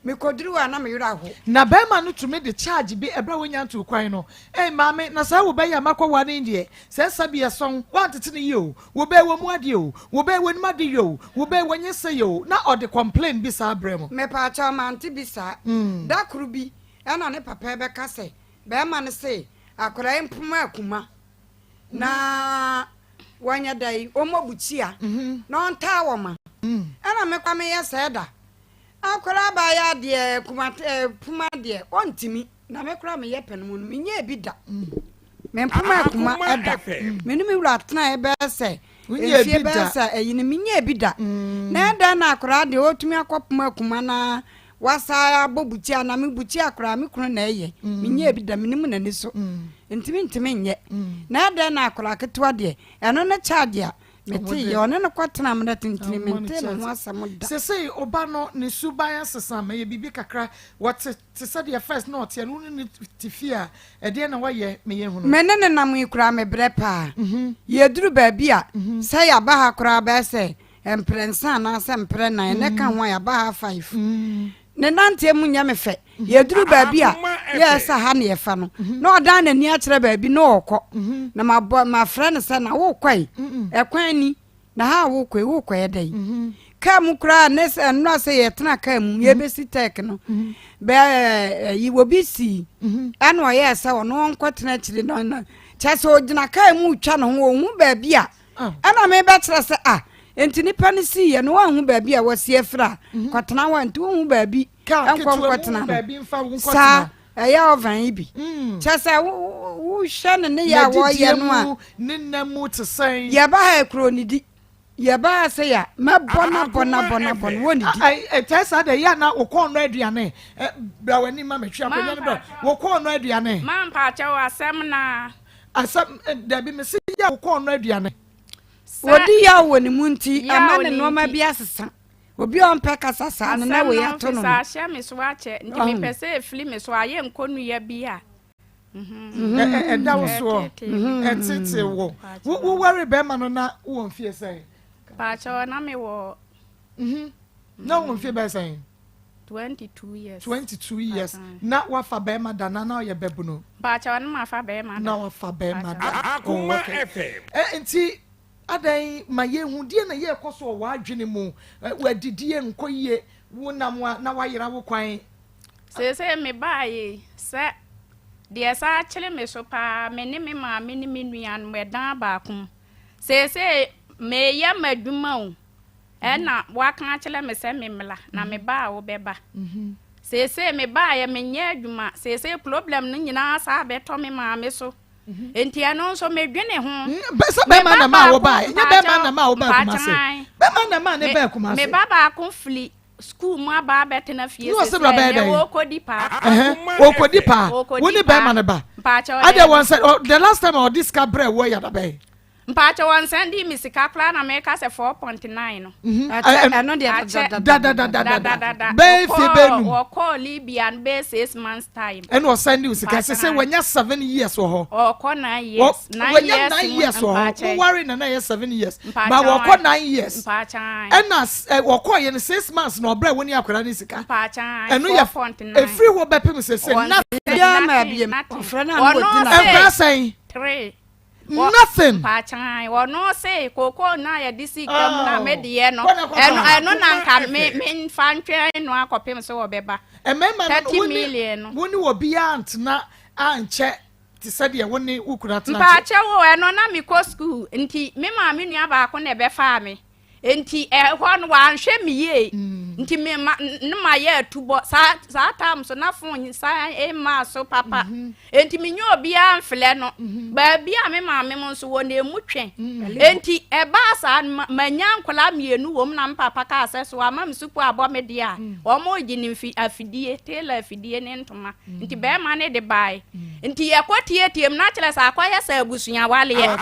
Speaker 3: mekɔduru hɔ a na me werɛ aho.
Speaker 1: Na bɛrima no tumi de charge bi ɛberɛ a wɔnnya ntuu kwan no, Ei maame, na saa wo ba yi a makɔware no yi deɛ, sɛ ɛsa bi ɛsɔn, woantete no yie o, wo ba yi wɔmmu adeɛ o, wo ba yi wɔnnim ade yɛ o, wo ba yi wɔnyɛ sei o, na ɔde complain bi saa brɛ mo.
Speaker 3: Mepaakyɛw, mante bi saa. Da koro bi, ɛna ne papa rebɛka sɛ, bɛrima no se akwadaa yi mpoma akuma na wɔnyɛ dɛn, wɔmmɔ bukyia na ɔntaa wɔn ma. Ɛna me koraa meyɛ sɛɛ da. Akwadaa baayɛ adeɛ kuma poma deɛ ɔntumi. Na me koraa meyɛ pɛ no mu no menyɛɛ bi da. Me mpoma akuma da. Me ne me wura tenaeɛ bɛyɛ sɛ mfie bɛyɛ sɛ ayi no menyɛɛ bi da. Na ɛdɛn na akwadaa deɛ ɔtumi akɔpoma akuma na wasa abɔ bukyia na me bukyia koraa me kunu na ɛyɛ. Menyɛɛ bi da menim n'ani so. Nti mentumi nyɛ. Na ɛdɛn na akwadaa ketewa deɛ ɛno ne charge a meteyɛ ɔne no kɔtena mmerɛ tentene mentee ne ho asɛm da.
Speaker 1: Sesei ɔba no ne suban asesa ma ɛyɛ biribi kakra wɔte te sɛ deɛ first na ɔteɛ no wo ne no te fie a ɛdeɛn na wayɛ me yɛ hunu.
Speaker 3: Me ne no nam yi koraa mebrɛ paa. Yɛduru baabi a sɛ yɛaba ha koraa bɛyɛ sɛ mprɛnsa anaasɛ mprɛ nan ɛnɛ ka ho a yɛaba ha 5. Ne nanteɛ mu nyɛ me fɛ. Yɛduru baabi a yɛɛ sɛ ha na yɛfa no na ɔdan n'ani akyerɛ baabi na ɔrekɔ. Na mabɔ mafrɛ no sɛ na worekɔ yi ɛkwan ni na ha a worekɔ yi worekɔyɛ dɛn? Kaa mu koraa ne sɛ nnora sɛ yɛtena kaa mu yɛbɛsi tɛk no bɛɛ yi obi sii ɛna ɔyɛɛ sɛ ɔno ɔnkɔtena akyiri no no kyɛ sɛ ɔgyina kaa mu retwa ne ho ɔhu baabi a ɛna mebɛkyerɛ sɛ a nti nipa no siiɛ no wanhu baabi a wasi afiri a kɔtena hɔ nti wohu baabi nkɔ nkɔtena no saa ɛyɛ ɔvan yi bi kyɛ sɛ wohwɛ ne ne yɛ a wɔyɛ no a
Speaker 1: ne nna mu te sɛn
Speaker 3: yɛba ha kuro ne di. Yɛbaa sɛ ya mɛbɔ no abɔ no abɔ no abɔ no wɔnnidi.
Speaker 1: Ɛtɛɛ saa dɛ yɛ na wokɔn no aduane bra w'anim ma metwe akonnwa no bra wokɔn no aduane.
Speaker 2: Ma mpakyɛw asɛm naa.
Speaker 1: Asɛm dabi mese yɛ wokɔn no aduane.
Speaker 3: Wɔdi yaw wɔ ne mu nti ama ne nneɛma bi asesa. Obi a ɔmpɛ kasa saa no na wei ato no no.
Speaker 2: Asɛm no ahyɛ me so akyɛ nti mepɛ sɛ efiri me so ayɛ nkonnua bi a.
Speaker 1: Ɛda wo soɔ ɛtete wo. Woware bɛrima no na wowɔ mfie sɛn?
Speaker 2: Paakyɛw na mewɔ.
Speaker 1: Na wowɔ mfie bɛyɛ sɛn?
Speaker 2: 22 years.
Speaker 1: 22 years. Na wafa bɛrima da na na ɔyɛ bɛbunu.
Speaker 2: Paakyɛw na mafa bɛrima da.
Speaker 1: Na wafa bɛrima da. Oh, okay. Nti adɛn ma yɛhu deɛ na yɛrekɔ so wɔ w'adwene mu, w'adidie nkɔ yie, wo nam a na wayera wo kwan.
Speaker 2: Seesei mebaeɛ yi, sɛ deɛ ɛsan akyere me so paa, me ne me maame ne me nuanom ɛdan baako mu. Seesei mereyɛ m'adwuma o, ɛna waka akyerɛ me sɛ memmra, na meba a wobɛba. Seesei mebaeɛ menyɛ adwuma, seesei problem no nyinaa saa abɛtɔ me maame so. Nti ɛno nso medwene ho.
Speaker 1: Sɛ bɛrima na maa wobaeɛ, nyɛ bɛrima na maa wobaa Kumase. Bɛrima na maa ne baa Kumase.
Speaker 2: Me ba baako firi sukuu mu aba abɛtena fie sese ɛnɛ wɔkɔdi paa.
Speaker 1: Wɔkɔdi paa. Wo ne bɛrima no ba. Adeɛ wɔn sɛ the last time a ɔde sika brɛ wɔ yɛ adabɛn.
Speaker 2: Mpakyɛ wɔn sɛn di mi sika koraa na meka sɛ 4.9 no.
Speaker 3: Ɛno deɛ
Speaker 1: dadadadadada. Bɛyɛ fie bɛyɛ num.
Speaker 2: Wɔkɔɔ Libya no bɛyɛ 6 months time.
Speaker 1: Ɛna ɔsɛn di o sika sese wɔnya 7 years wɔ hɔ.
Speaker 2: Ɔkɔ 9 years.
Speaker 1: 9 years 9 years wɔ hɔ. Mo ware na na yɛ 7 years. Ba wɔkɔ 9 years. Ɛna wɔkɔ yɛ no 6 months na ɔbrɛ wɔn ni akwadaa ne sika.
Speaker 2: Ɛno
Speaker 1: yɛ efiri hɔ bɛpem sese nothing. Nkura sɛn.
Speaker 2: Three.
Speaker 1: Nothing.
Speaker 2: Mpakyɛn ɔno se koko na yɛde sika mu na me deɛ no ɛno ɛno na nka me me nfa ntwɛn no akɔpem sɛ ɔbɛba.
Speaker 1: Mmarima no wo ne wo ne obiara ntena ankyɛ te sɛ deɛ wo ne wo kunu atena
Speaker 2: nkyɛ. Mpakyɛw o, ɛno na mekɔ sukuu nti me maame nua baako na ɛbɛfaa me. Nti ɛhɔ no wanhwɛ me yie nti me ma ne ma yɛ atubɔ saa saa time so na phone san mmaa so papa nti me nyɛ obiara mflɛ no baabi a me maame mo nso wɔ na emu twɛn nti ɛbaa saa no manya nkwadaa mmienu wɔ mu na me papa kaa sɛ so ama me sukuu abɔ me deɛ a wɔn regye ne mfi afidie tailor afidie ne ntoma nti bɛrima ne de bae nti yɛkɔ tietie mu na kyerɛ sɛ akɔyɛ sɛ abusua waleɛ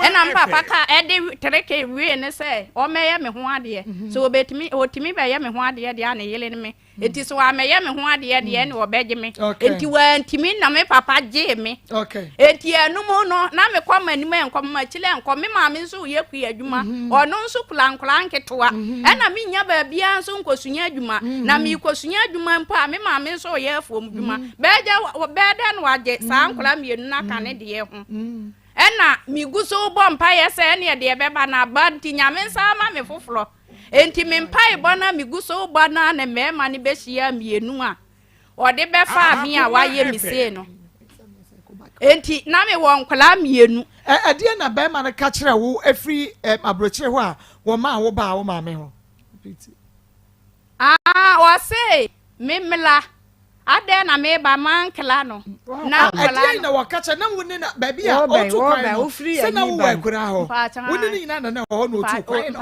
Speaker 2: ɛna me papa ka ɛde tereke wie ne sɛ ɔmɛyɛ me ho adeɛ sɛ ɔbɛtumi ɔtumi bɛyɛ me ho adeɛ deɛ a ne yere ne me nti sɛ wamɛyɛ me ho adeɛ deɛ ne ɔbɛgye me nti wantumi na me papa gyee me nti ɛnum no na mekɔ m'anim ɛnkɔ m'akyiri ɛnkɔ me maame nso yɛ kua adwuma ɔno nso kura nkora nketewa ɛna menya baabiara nso nkɔsua adwuma na mekɔsua adwuma mpo a me maame nso yɛ afuom dwuma bɛɛgya bɛɛ dɛ no wagye saa nkora mmienu no aka ne deɛ ho ɛna megu so bɔ mpaeɛ sɛ ɛneɛ deɛ bɛba no aba nti Nyame nsa ama me foforɔ nti me mpaebɔ no a megu so bɔ no a ne mmarima no bɛhyia mmienu a ɔde bɛfaa me a wayɛ me sei no nti na mewɔ nkwadaa mmienu.
Speaker 1: Ɛdeɛ na bɛrima no ka kyerɛ wo efiri aburokyire hɔ a wɔmaa wo baa wo maame hɔ.
Speaker 2: Aa ɔse me mmla adɛn na meba mankla no na
Speaker 1: nkwadaa no. Ɛdeɛn na wɔka kyerɛ na wo ne na baabi a ɔtu kwan no sɛ na wowɔ akuraa hɔ wo ne ne nyinaa na na ɛwɔ hɔ na ɔtu kwan no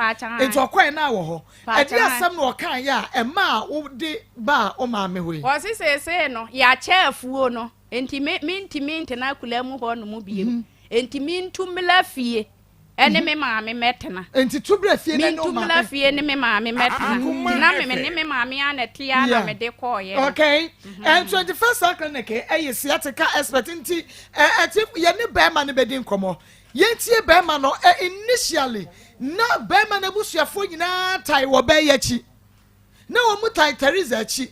Speaker 1: nti ɔkɔɛ na wɔ hɔ ɛdeɛ asɛm na ɔkaeɛ a ɛma a wode baa wo maame hɔ yi.
Speaker 2: Ɔse seesei no yɛakyɛ afuo no nti me mentumi ntena akura mu hɔ nom biem nti mentu mmla fie ɛne me maame mɛtena.
Speaker 1: Nti tu bra fie ne ne
Speaker 2: maame. Mentu mmla fie ne me maame mɛtena. Nti na me ne me maame a na ɛte a na mede kɔɔyɛ.
Speaker 1: Okay. And 21st Cell Clinic ɛyɛ sciatica expert nti ɛti yɛne bɛrima no bɛdi nkɔmɔ. Yɛntie bɛrima no initially na bɛrima no abusuafoɔ nyinaa tae wɔ bɛyɛ akyi. Na wɔn mu tae Teresa akyi.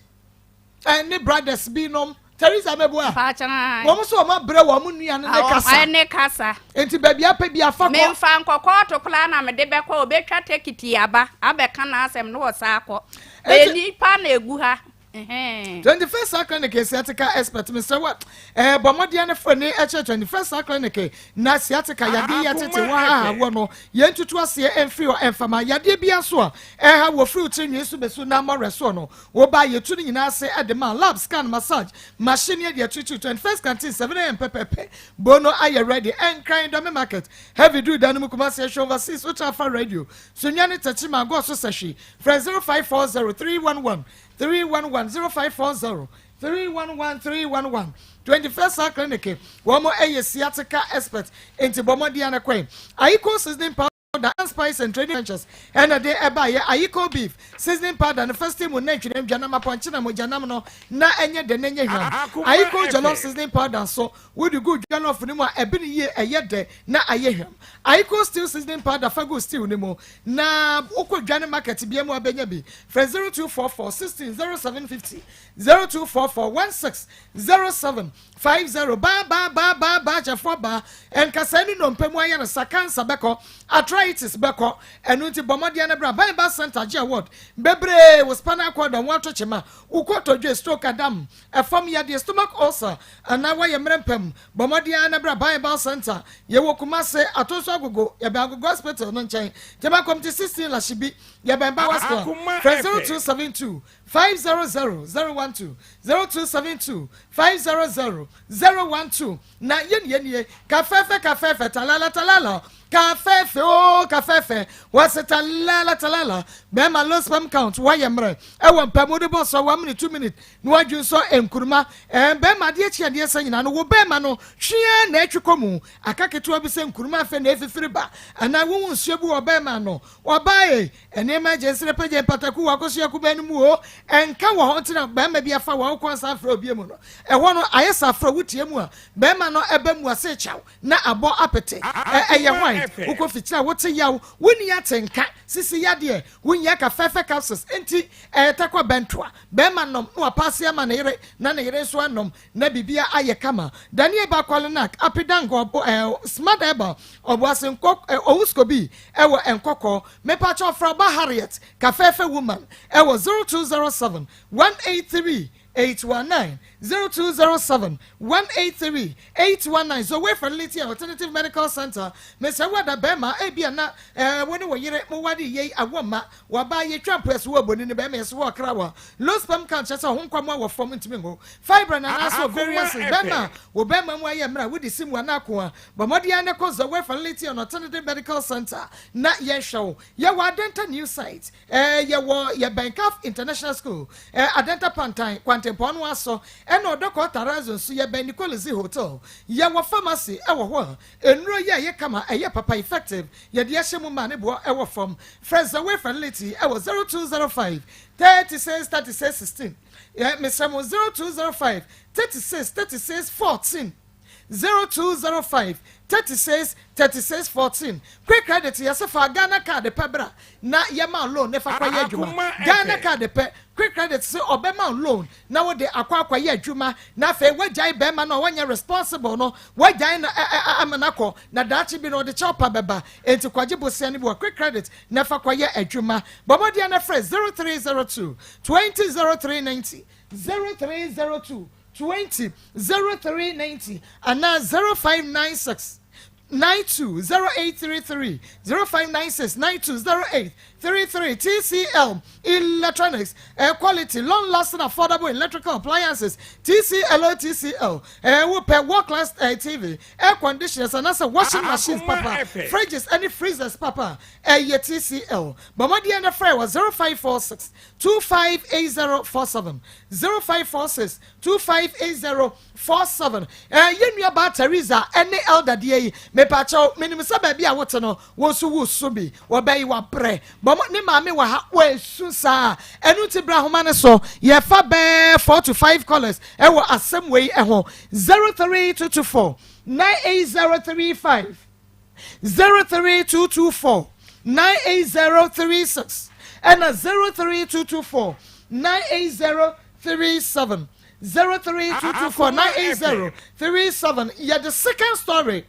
Speaker 1: Ɛne brothers bi nom Teresa mɛboa. Wɔn nso wɔn abrɛ wɔn nua no ne kasa.
Speaker 2: Ne kasa.
Speaker 1: Nti baabi apɛ bi afa kɔ.
Speaker 2: Memfa nkɔ kɔɔto koraa na mede bɛkɔ obetwa tekiti aba abɛka n'asɛm na ɔsa akɔ. Enipa na egu ha.
Speaker 1: 21st Star Clinic sciatica expert mesrɛ wo eh, bɔ mmɔden ne frɛ ne ɛkyerɛ 21st Star Clinic na sciatica yadeɛ yi atete wɔ ha wɔ no yɛntutu aseɛ ɛmfiri hɔ ɛmfama yadeɛ bi aso a ɛha wɔ firi tiri nwi so bɛsu na mmɔwerɛ soɔ no woba yɛtu no nyinaa ase ɛde ma lab scan, massage machine yɛ deɛ tutu 21st Canteen 7 a.m. pɛpɛpɛ bono ayɛ ready. Ɛnkran Dɔme Market heavy du dan no mu. Kumase ɛhwɛ overseas wotra fa radio Sunyani, Tɛkyima, Agɔ so sɛhwe. Frɛ 0540 311 311, 0540 311 311. 21st Star Clinic, wɔn mo ɛyɛ sciatica expert, nti bɔ mmɔden ano kwan. Ayiko seasoning powder and Spice and Trading Ventures ɛna de ɛba yɛ Ayiko beef seasoning powder no first mu na ntwene dwanam apɔnkye na mogyanam no na ɛnyɛ de n'enye hwam. Ayiko jollof seasoning powder nso wodi gu jollof no mu a, ɛbi ne yie, ɛyɛ dɛ na ayɛ hwam. Ayiko stew seasoning powder, fa gu stew no mu na wokɔ dwane market bia mu abɛnya bi. Frɛ 0244 16 07 50, 0244 16 07 50. Baa baa baa baa baa kyɛfoɔ baa nkasa ne nnompe mu ayɛ no sa, cancer bɛkɔ, arthritis bɛkɔ. Ɛno nti bɔ mmɔden no bra Bible Center gye award bebree wɔ spinal cord a wɔato kyema, wokɔtɔdwe, stroke, adam ɛfam yadeɛ, stomach ulcer anaa wɔyɛ mmerɛ mpam. Bɔ mmɔden no bra Bible Center. Yɛwɔ Kumase Atonso Agogo, yɛbɛn Agogo Hospital no nkyɛn. Tema Community 16, Lashibi, yɛbɛn Bawa Store. Frɛ 0272 500 012, 0272 500 012. Na yɛn yɛn kafɛɛfɛ kafɛɛfɛ talala talala kafɛɛfɛ o kafɛɛfɛ wɔsi talala talala. Bɛrima low sperm count, wɔyɛ mmerɛ ɛwɔ mpamu de bɔ sɔ 1 minute, 2 minute na wadwi nso nkuruma. Bɛrima adeɛ kyi adeɛ sɛ nyinaa no wo bɛrima no hwea na ɛtwi kɔ mu aka ketewa bi sɛ nkuruma afɛ na efifiri ba anaa wohu nsuo bi wɔ bɛrima no. Ɔbaa yɛ nneɛma agye nsere pɛgye mpataku wɔ akosua kubɛn no mu o ɛnka wɔ hɔ ntina bɛrima bi afa wɔn kɔn san afrɛ obi mu no ɛhɔ no ayɛ sɛ afrɛ wotie mu a bɛrima no ɛbɛ mu ase kyɛw na abɔ apete ɛyɛ hwan wokɔ fikyiri a wote yaw, wonni ate nka sisi yadeɛ wonyɛ ka fɛfɛ capsules nti ɛyɛ tɛkɔ bɛntoa bɛrima nom na wapaase ama ne yere na ne yere nso anom na biribia ayɛ kama. Daniel Bakwalenak apidango ɔbɔ smart herbal ɔboase nkɔ owuskobi ɛwɔ Nkɔkɔ. Mepakyɛ ɔfraba Harriet Kafɛɛfɛ woman ɛwɔ 0207 183 819, 0207 183 819. Zoe Fertility and Alternative Medical Center. Mr. Wada bɛrima ebi ana wɔne wɔ yere mo wade yei awɔ ma waba yɛtwa mpɛ so wɔ bɔni ne bɛrima yɛso wɔ ɔkra wa low sperm count kyerɛ sɛ ɔho nkwam wɔ fam ntumi ngo fibroid na anaasɛ ovarian cyst. Bɛrima wɔ bɛrima mu ayɛ mmerɛ a wodi si mu anako a, bɔ mmɔden ne kɔ Zoe Fertility and Alternative Medical Center na yɛhwɛ wo. Yɛwɔ Adenta New Site, yɛwɔ yɛbɛn CAF International School, Adenta Pantan kwantempɔn no asɔ ɛna Ɔdɔkɔ Tarazo nso yɛbɛn Nicolisi Hotel. Yɛwɔ pharmacy ɛwɔ hɔ a nnuro yi a ɛyɛ kama, ɛyɛ papa, effective, yɛde ahyɛ mu ma ne boɔ ɛwɔ fam. Frɛ Zoe Fertility ɛwɔ 0205 36 36 16. Yɛ mesrɛ mo, 0205 36 36 14, 0205 36 36 14. Quick Credit yɛsɛ fa Ghana Card pɛ bra na yɛma loan ne fa kɔyɛ adwuma. Ghana Card pɛ, Quick Credit sɛ ɔbɛma loan na wode akɔ akɔyɛ adwuma na afei wagyae bɛrima no a wɔnyɛ responsible no, wagyae no ama no akɔ na daakye bi no ɔde kyɛw pa bɛba. Enti kwagye bosia no bi wɔ Quick Credit na fa kɔyɛ adwuma. Bɔmmɔdeɛ no frɛ 0302 20 0390, 0302 20 0390 anaa 0596 920833, 0596 920833. TCL Electronics, air quality, long lasting, affordable electrical appliances. TCL, TCL wopɛ world class TV, air conditioners anaasɛ washing machines papa, fridges ɛne freezers papa, ɛyɛ TCL. Bɔmmɔdeɛ no frɛ wɔ 0546 258047, 0546 258047. Yɛn nua baa Teresa ɛne elder deɛ yi, mepakyɛw, menim sɛ baabi a wote no wɔn nso wo so bi wɔbɛyi wabrɛ bɔn ne maame wɔ ha wɔesu saa. Ɛnu ti bra ahoma ne so yɛfa bɛɛ four to five callers ɛwɔ asɛm wei ɛho. 03224 98035, 03224 98036 ɛna 03224 98037, 03224 98037. Yɛ the second story.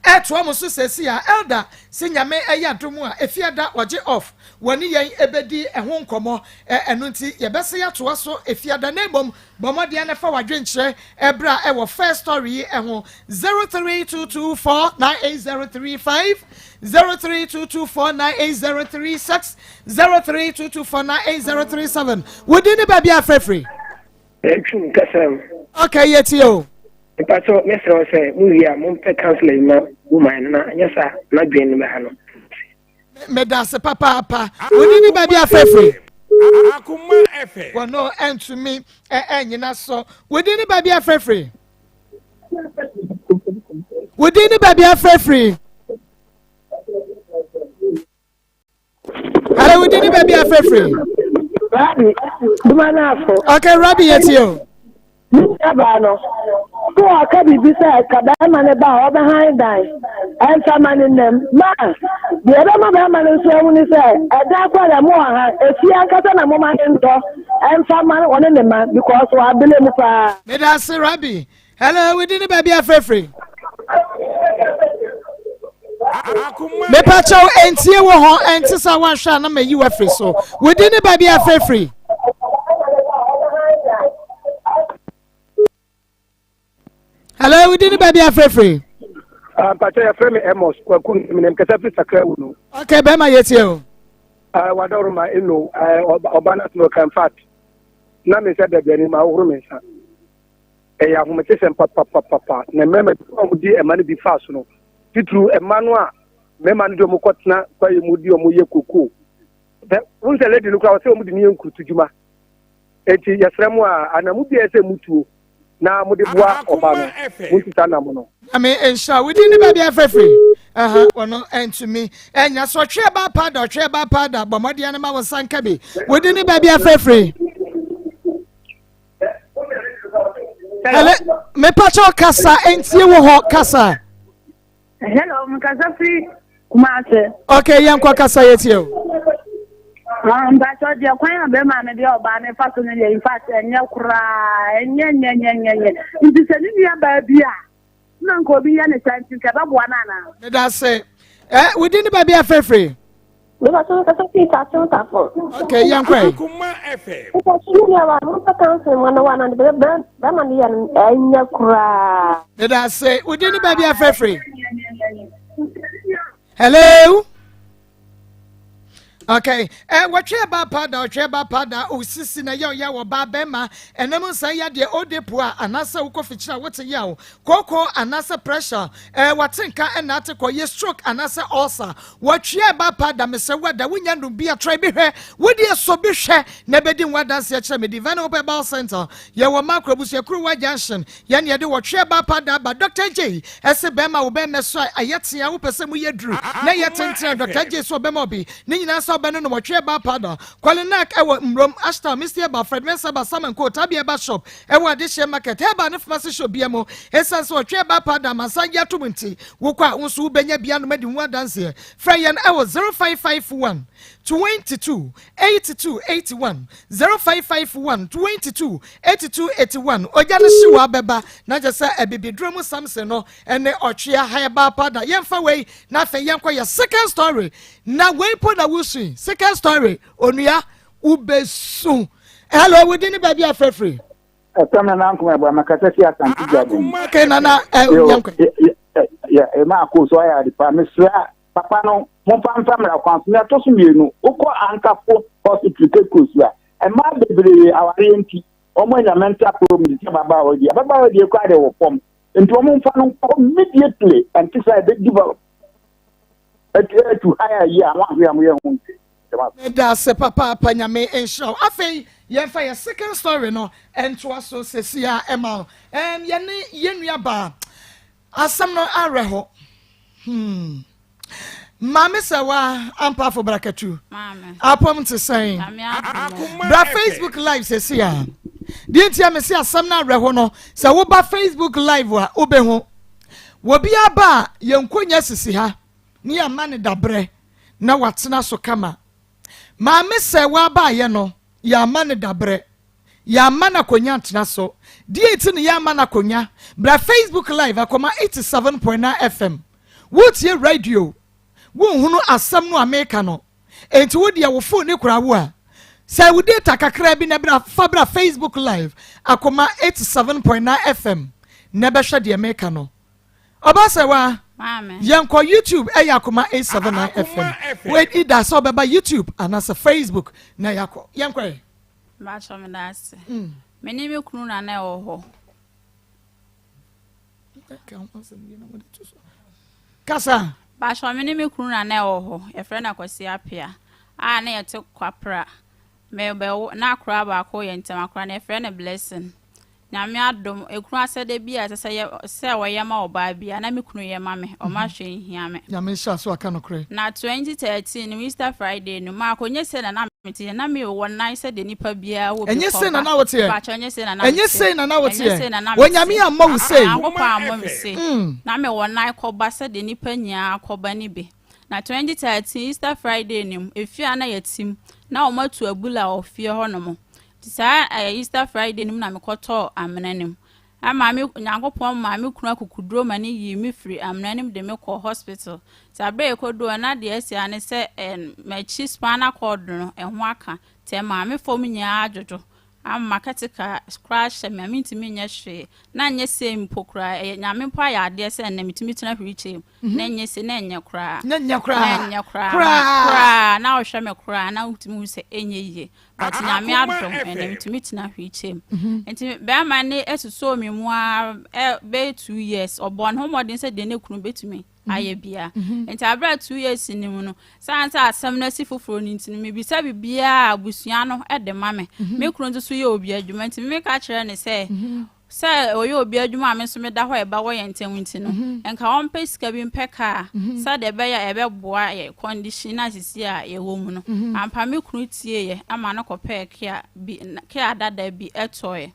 Speaker 1: Ɛtoa mo so seesei a, Elder, se Nyame yɛ adom a, Efiada wɔgye off, wɔne yɛn bɛdi ɛho nkɔmmɔ, ɛno nti yɛbɛsan atoa so Efiada, na mmom bɔ mmɔden na fa w'adwenkyerɛ bra wɔ first story yi ho, 0322498035, 0322498036, 0322498037. Wo din ne baabi a frɛfiri?
Speaker 4: Ɛtwum kasa mu.
Speaker 1: Okay, yɛtie o.
Speaker 4: Mpatsɔ mɛsrɛ wo sɛ mo wie a mo mpɛ councilor bi ma woman no na anyɛ saa n'adwene no bɛha no.
Speaker 1: Medase papaapa. Woni ne baabi afrɛfrɛ.
Speaker 5: Akoma FM.
Speaker 1: Wɔno ɛntumi ɛnyina so. Wodi ne baabi afrɛfrɛ. Wodi ne baabi afrɛfrɛ. Hello, we didn't baby afrɛfrɛ.
Speaker 6: Rabi, duma no afo.
Speaker 1: Okay, Rabi yɛ tie o.
Speaker 6: Ne nuabaa no, so ɔka biribi sɛ ka bɛrima no ba a ɔbɛhan dan ɛmfa ma ne nam. Ma, deɛ ɛbɛma bɛrima no nso ahu ne sɛ ɛdan kɔ na mo ɔha, efie ankasa na moma ne ntɔ ɛmfa ma ɔne ne ma because wabele mu paa.
Speaker 1: Meda ase Rabi. Hello, we didn't baby afrɛfrɛ. Mepa kyɛw ɛntie wɔ hɔ ɛnte sɛ woanhwɛ a na mayi wafiri so. Wodi ne baabi afrɛfrɛ. Hello, wodi ne baabi afrɛfrɛ.
Speaker 4: Ah, mpakyɛ yɛfrɛ me Amos Kwaku menem kasa firi sakra wu no.
Speaker 1: Okay, bɛrima yɛtie o.
Speaker 4: Uh, wadɔroma eno ɔba no asɛm ɔka in fact na me nsa da aduane mu ahohoro me nsa. Ɛyɛ ahometesɛm papapapapa na mmarima bi a wɔde mma no bi faa so no, titiriw mma no a mmarima no de wɔn kɔtena kwaeɛ mu de wɔn yɛ kokoo. Sɛ wohu sɛ lady no koraa wɔsɛ wɔn de no yɛ nkurutudwuma. Enti yɛsrɛ mo a anamu bi a ɛsɛ mutuo na mode boa ɔba no, montu saa anam no.
Speaker 1: Nyame nhyira wo din ne baabi afrɛfrɛ aha wɔno ntumi ɛnya so ɔtwe ɛba pada ɔtwe ɛba pada bɔ mmɔden no ma wo nsa nka bi wo din ne baabi afrɛfrɛ. Hello, mepakyɛw kasa ntie wo hɔ kasa.
Speaker 7: Hello, mekasa firi Kumase.
Speaker 1: Okay, yɛn kɔ kasa yɛ tie o.
Speaker 7: Ah, mpakyɛw deɛ kwan a bɛrima no deɛ ɔbaa no fa so no deɛ in fact ɛnyɛ koraa ɛnyɛ nyɛ nyɛ nyɛ nyɛ nti sɛ ne nua baa bi a na nka obi yɛ ne saa nti nka ɛbɛboa no anaa.
Speaker 1: Meda ase. Ɛ wodi ne baabi afirafiri.
Speaker 8: Meba so nkasa fii Kasew Tafo.
Speaker 1: Okay, yɛn kɔ yi.
Speaker 8: Mpa so ne nua wa mo mpa kansen mo na wa na bɛ bɛ bɛma ne yɛ no ɛnyɛ koraa.
Speaker 1: Meda ase. Wodi ne baabi afirafiri. Hello. Okay. Eh, wɔtwe ɛba pa da ɔtwe ɛba pa da osisi na yɛ ɔyɛ wɔ ba bɛrima ɛnam nsa yɛ deɛ ɔde po a anaasɛ wokɔ fikyiri a wote yaw kooko anaasɛ pressure eh, wate nka ɛna ate kɔ yɛ stroke anaasɛ ulcer wɔtwe ɛba pa da mesɛ wada wonya no bi atra bi hwɛ wode ɛsɔ bi hwɛ na ɛbɛdi ho adanseɛ kyerɛ me Divine Hope Herbal Center yɛwɔ Makro Abusuakuruwa Junction Yɛn yɛde wɔtwe ɛba pa da ba Doctor Jay ɛse bɛɛma wo bɛɛmɛ so a ɛyɛ tea wopɛ sɛ mu yɛ duru na ɛyɛ tenten a Doctor Jay so ɔbɛma obi ne nyinaa sɛ ɔbɛno nom ɔtwe ɛba pa da Kwalenak ɛwɔ Mmrom Ashtown Misty Herbal Fred Mensah Herbal Sam and Co Tabia Herbal Shop ɛwɔ Adehyeɛ Market Herbal ne Pharmacy Shop bia mu Esiane sɛ ɔtwe ɛba pa da amansan gye atom nti wokɔ a wo nso wobɛnya bi anom adi ho adanseɛ Frɛ yɛn ɛwɔ 0551 22 82 81 0551 22 82 81 Ogya no hyew a bɛba na kyerɛ sɛ abibiduro mu Samson no ne ɔtwea herbal powder. Yɛmfa wei na afei yɛnkɔ yɛ second story. Na wei po na wosui. Second story, onua wobɛsu. Hello, wo din ne baabi a frɛfiri?
Speaker 9: Ɛtɔ nana nkoma ɛbɔ amakasa fi asante gya
Speaker 1: Okay, nana, ɛ, yɛnkɔ.
Speaker 9: Yɛ, ɛma akoo so ayɛ ade pa. Mesrɛ Papa no, momfa mfa mmara kwan so. Nea ɛtɔ so mmienu, wokɔ Ankafo Hospital Cape Coast a, mmaa bebree awareɛ nti, wɔanya mental problems te sɛ ababaawa bi. Ababaawa deɛ koraa deɛ wɔ fam. Nti wɔmfa no nkɔ immediately. Ɛnte saa ɛbɛdi atu higher yi a wɔahwe a moyɛ ho nti.
Speaker 1: Meda ase papaapa Nyame nhyira wo. Afei yɛmfa yɛ second story no ntoa so sɛsi a ɛma wo. Yɛne yɛn nua baa Asɛm no awerɛho. Hmm. Maame Sɛwa Ampafo Brakatu. Apɔm te sɛn? Bra Facebook live sɛsi a. Deɛ nti a mese asɛm no awerɛho no, sɛ woba Facebook live a wobɛhu. Wɔbi aba a yɛn nkonya sisi ha ne yɛama no dabrɛ na watena so kama. Maame Sɛwa baayɛ no, yɛama no dabrɛ. Yɛamma no akonya antena so. Deɛn nti na yɛamma no akonya? Bra Facebook Live akɔma 87.9 FM. Wotie radio, wonhunu asɛm no a meka no. Enti wo deɛ wo phone kura wo a, sɛ wo data kakra bi na bra fa bra Facebook live akoma 87.9 FM na bɛhwɛ deɛ meka no. Ɔbasɛwa, yɛnkɔ YouTube ɛyɛ akoma 879 FM. Wei ida sɛ ɔbɛba YouTube anaasɛ Facebook na yɛakɔ. Yɛnkɔ ɛ.
Speaker 2: Mpakyɛ meda ase. Me ne me kunu na na ɛwɔ hɔ.
Speaker 1: Kasa.
Speaker 2: Mpakyɛ me ne me kunu na na ɛwɔ hɔ. Yɛfrɛ no Akwasi Apea. A na yɛte Kwapra. Mebɛwo na akora baako yɛ ntɛm akora no yɛfrɛ no Blessing. Nyame adom, ekunu asɛde bi a ɛsɛ sɛ yɛ sɛ wɔyɛ ma ɔbaa biara, na me kunu yɛ ma me, ɔma hwee nhia me.
Speaker 1: Nyame nhyira so aka nokorɛ.
Speaker 2: Na 2013 no, Easter Friday no, maakɔ, nyɛ sei na na meteɛ, na me wɔ nan sɛdeɛ nipa biara wɔ bi
Speaker 1: Ɛnyɛ
Speaker 2: kɔ
Speaker 1: sei na
Speaker 2: ba.
Speaker 1: na woteɛ.
Speaker 2: Mpakyɛw, ɛnyɛ sei na na
Speaker 1: Ɛnyɛ
Speaker 2: meteɛ.
Speaker 1: sei na na
Speaker 2: Ɛnyɛ
Speaker 1: woteɛ.
Speaker 2: sei na na meteɛ.
Speaker 1: Onyame ammɔ wo sei.
Speaker 2: Nyankopɔn ammɔ me sei. Na me wɔ nan kɔ ba sɛdeɛ nipa nyinaa kɔ ba no bi. Na 2013 Easter Friday no mu, efie a na yɛte mu, na wɔatu abula wɔ fie hɔnom. Nti saa ɛyɛ Easter Friday no mu na mekɔtɔɔ amena no mu. Ɛma me Nyankopɔn maa me kunu akukuduro ma no yii me firi amena no mu de me kɔɔ hospital. Nti aberɛ a yɛkɔduu hɔ na deɛ asi ara ne sɛ ɛɛ m'akyi spinal cord no ɛho aka. Nti ɛmaa me fam nyinaa adwodwo. Ama katika koraa hyɛ me a mentumi nyɛ hwee. Na nyɛ sei mpo koraa ɛyɛ Nyame mpo ayɛ adeɛ sɛ ɛnnɛ metumi tena wheelchair mu. Na ɛnyɛ sei na ɛnyɛ koraa.
Speaker 1: Na ɛnyɛ koraa.
Speaker 2: Na ɛnyɛ koraa.
Speaker 1: Koraa.
Speaker 2: Koraa na wohwɛ me koraa na wotumi hu sɛ ɛnyɛ yie. But Nyame adom ɛnɛ metumi tena wheelchair mu. Nti bɛrima ne ɛsosɔɔ me mu ara bɛyɛ 2 years. Ɔbɔɔ ne ho mmɔden sɛ deɛ ne kunu bɛtumi ayɛ bia. Nti abere a 2 years ni mu no, saa sɛ asɛm no asi foforɔ no nti no, mebisa biribiara a abusua no de ma me. Me kunu nso so yɛ obi adwuma nti meka kyerɛ ne sɛ sɛ ɔyɛ obi adwuma a me nso meda hɔ a ɛba wɔ yɛn ntam nti no, nka ɔmpɛ sika bi mpɛ kaa sɛdeɛ ɛbɛyɛ a ɛbɛboa yɛ condition na sisi a yɛwɔ mu no. Ampa, me kunu tie yɛ ama no kɔpɛɛ kia bi, kia dada bi ɛtɔɛ.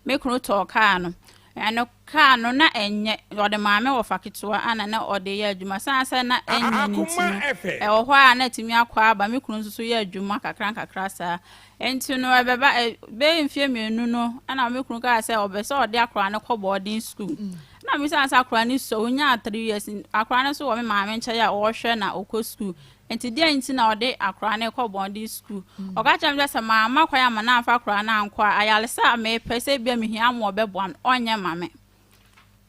Speaker 2: Me kunu tɔɔ kaa no. Ɛno kaa no na ɛnyɛ ɔde maame wɔ fa ketewa ana na ɔde yɛ adwuma san sɛ na ɛnyɛ ne nti no ɛwɔ hɔ a na ɛtumi akɔ aba. Me kunu nso so yɛ adwuma kakra nkakra saa. Nti no ɛbɛba bɛyɛ mfie 2 no ɛna me kunu kaa sɛ ɔbɛ sɛ ɔde akora no kɔ boarding school. Na mi san sɛ akora no sɔ onyaa 3 years, akora no nso wɔ me maame nkyɛn a ɔrehwɛ na ɔkɔ school, nti deɛ nti na ɔde akora no kɔ boarding school? Ɔka kyerɛ me sɛ sɛ maama kwan ama na amfa akora no ankɔ a, ayaresa a mepɛ sɛ bia mehia mo ɔbɛboa no ɔnyɛ ma me.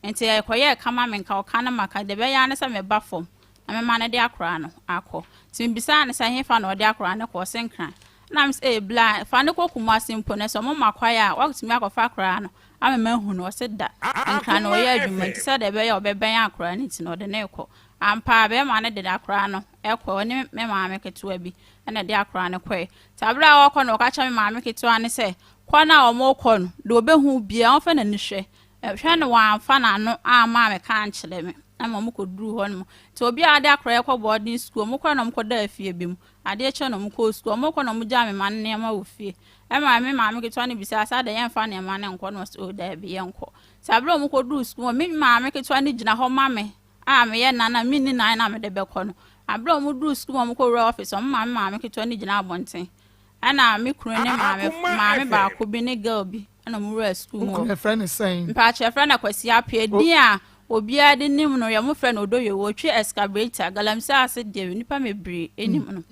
Speaker 2: Nti ɛkɔyɛɛ kama me nka ɔka no maka deɛ ɛbɛyɛ ne sɛ meba fam na mema no de akora no akɔ. Nti mebisaa no sɛ hefa na ɔde akora no kɔ? Ɔse Nkran. Na me sɛ ee bla, fa no kɔ Kumase mpo na sɛ ɔmo ma kwae a wakɔtumi akɔfa akora no ama mahu no. Ɔse da, Nkran na ɔyɛ adwuma nti sɛdeɛ ɛbɛyɛ a ɔbɛbɛn akora no nti na ɔde no rekɔ. Ampa, bɛrima no de akora no ɛkɔ, ɔne me maame ketewa bi ɛna de akora no kɔɛ. Nti abere a ɔkɔ no, ɔka kyerɛ me maame ketewa no sɛ kɔ no a ɔmo kɔ no deɛ ɔbɛhu biara ɔmfa n'ani hwɛ hwɛ no. Wɔamfa n'ano amma me ka ankyerɛ me ama ɔmo kɔduru hɔ nom. Nti obiara de akora yɛ kɔ boarding school, ɔmo kɔ na ɔmo kɔda afie bi mu. Adeɛ kyɛ na ɔmo kɔɔ school, ɔmo kɔ na ɔmo gyaa me ma no nneɛma wɔ fie. Ɛma me maame ketewa no bisa sɛ adɛ yɛmfa nneɛma no nkɔ? Na ɔsɛ o daabi, yɛnkɔ. Nti abere a ɔmo kɔduru school, me maame ketewa no gyina hɔ ma me a meyɛ nana, menni nan na mede bɛkɔ no. Abere a ɔmo duru school, ɔmo kɔwura office, ɔmo maame maame ketewa no gyina abɔnten ɛna me kunu ne maame maame baako bi ne girl bi ɛna ɔmo wura school mu.
Speaker 1: Wokunu yɛfrɛ ne sɛn?
Speaker 2: Mpakyɛ, yɛfrɛ no Akwasi Apea. Din a obiara de nim no yɛ mo frɛ no Odoyo. Wɔtwe excavator galamsey ase deɛ nipa bebree anim no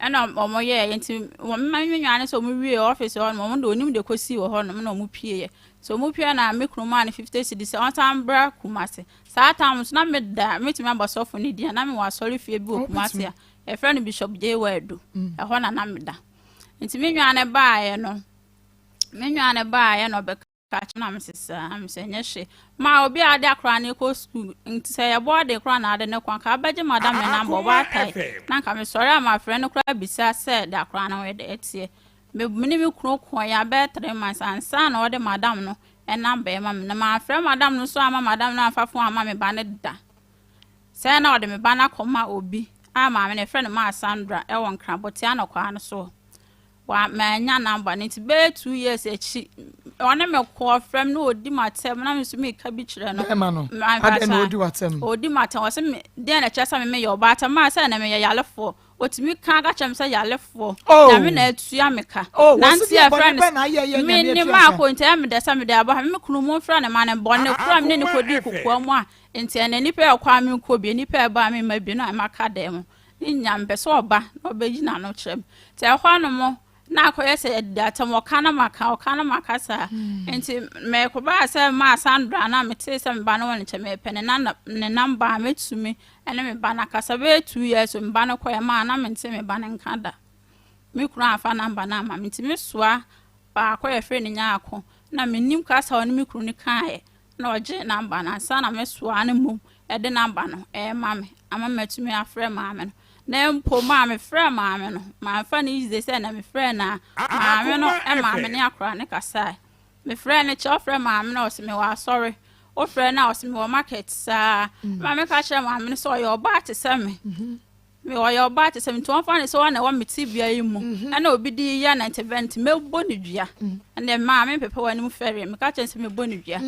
Speaker 2: ɛna ɔmo yɛɛ. Nti wɔn mma me nua no sɛ ɔmo wie office hɔ nom, ɔmo de onim de kɔsi wɔ hɔ nom na ɔmo pie yɛ. So ɔmo pie na me kunu maa no 50 cedis sɛ ɔnsan bra Kumase. Saa time so na me da metumi abɔ sɔfo ne din a na me wɔ asɔre fie bi wɔ Kumase a yɛfrɛ no Bishop J Wadu, ɛhɔ na na me da. Nti me nua no baeɛ no, me nua no baeɛ na ɔbɛka kyerɛ na me sesa na me sɛ nyɛ hwee ma obi a ade akora ne kɔ school. Nti sɛ yɛbɔ ade koraa na ade ne kɔ anka abɛgye madam ne number ɔbaatae na nka mesɔre a mafrɛ no koraa bisa sɛ de akora no yɛ de ɛteɛ. Me ne me kunu kɔ yɛ abɛyɛ 3 months ansa na ɔde madam no ɛnam bɛrima me na mafrɛ madam no so ama madam no amfa phone ama me ba ne da sɛ na ɔde me ba no akɔma obi a maame no yɛfrɛ no maa Sandra ɛwɔ Nkrabotea nɔkwaa no so wa manya number no. Nti bɛyɛ 2 years akyi ɔne me kɔ ɔfrɛ m na ɔdi m'atɛm na me nso meka bi kyerɛ no.
Speaker 1: Bɛrima no adɛn na ɔdi w'atɛm?
Speaker 2: Ɔdi m'atɛm, ɔsɛ me deɛ na kyerɛ sɛ me meyɛ ɔbaatan maa sɛ na meyɛ yalefoɔ. Ɔtumi ka ka kyerɛ me sɛ yalefoɔ.
Speaker 1: Oh.
Speaker 2: Nyame na atua me ka.
Speaker 1: Oh, wɔsi
Speaker 2: Nante
Speaker 1: deɛ
Speaker 2: a
Speaker 1: bɔne
Speaker 2: ɛfrɛ no
Speaker 1: bɛn na ayɛ yɛ
Speaker 2: me
Speaker 1: Nyame
Speaker 2: ne
Speaker 1: atua
Speaker 2: maako
Speaker 1: ka?
Speaker 2: nti ɛyɛ me dɛ sɛ mede aba ha. Me kunu momfrɛ no ma no bɔne koro a me ne no kɔdii kokoa mu a nti ɛnɛ nnipa ɛkɔ a menkɔ bi, nnipa ɛba a memma bi na maka dan mu. Ne nyinaa mepɛ sɛ ɔba na ɔbɛyi n'ano kyerɛ me. Nti ɛhɔ anom na akɔyɛ sɛ yɛdeda atɛm, ɔka na maka, ɔka na maka saa. Nti mekɔbaa sɛ maa Sandra na metee sɛ me ba no wɔ ne nkyɛn, mepɛ ne nana ne namba a mɛtumi ne me ba no akasa. Bɛyɛ 2 years me ba no kɔɛ maa na mente me ba no nka da. Me kunu amfa namba no ama me nti mesoa baako a yɛfrɛ no Nyaako na mennim kasa a ɔne me kunu no kaeɛ na ɔgye namba no ansa na mesoa no mmom ɛde namba no ɛrema me ama matumi afrɛ maame no. Na mpo maa mefrɛ maame no, mamfa no easy sɛ na mefrɛ no a maame no maa me ne akora ne kasae. Mefrɛ no kyɛ ɔfrɛ maame no a ɔse mewɔ asɔre, wofrɛ no a ɔse mewɔ market saa. Ma meka kyerɛ maame no sɛ ɔyɛ ɔbaa te sɛ me. Me ɔyɛ ɔbaa te sɛ me nti ɔmfa ne sɛ ɔna ɛwɔ me tebea yi mu ɛna obi de yɛ na nti bɛ nti mɛbɔ ne dua. Ɛnna maame mpepɛ wɔ anim fɛre meka kyerɛ no sɛ mɛbɔ ne dua.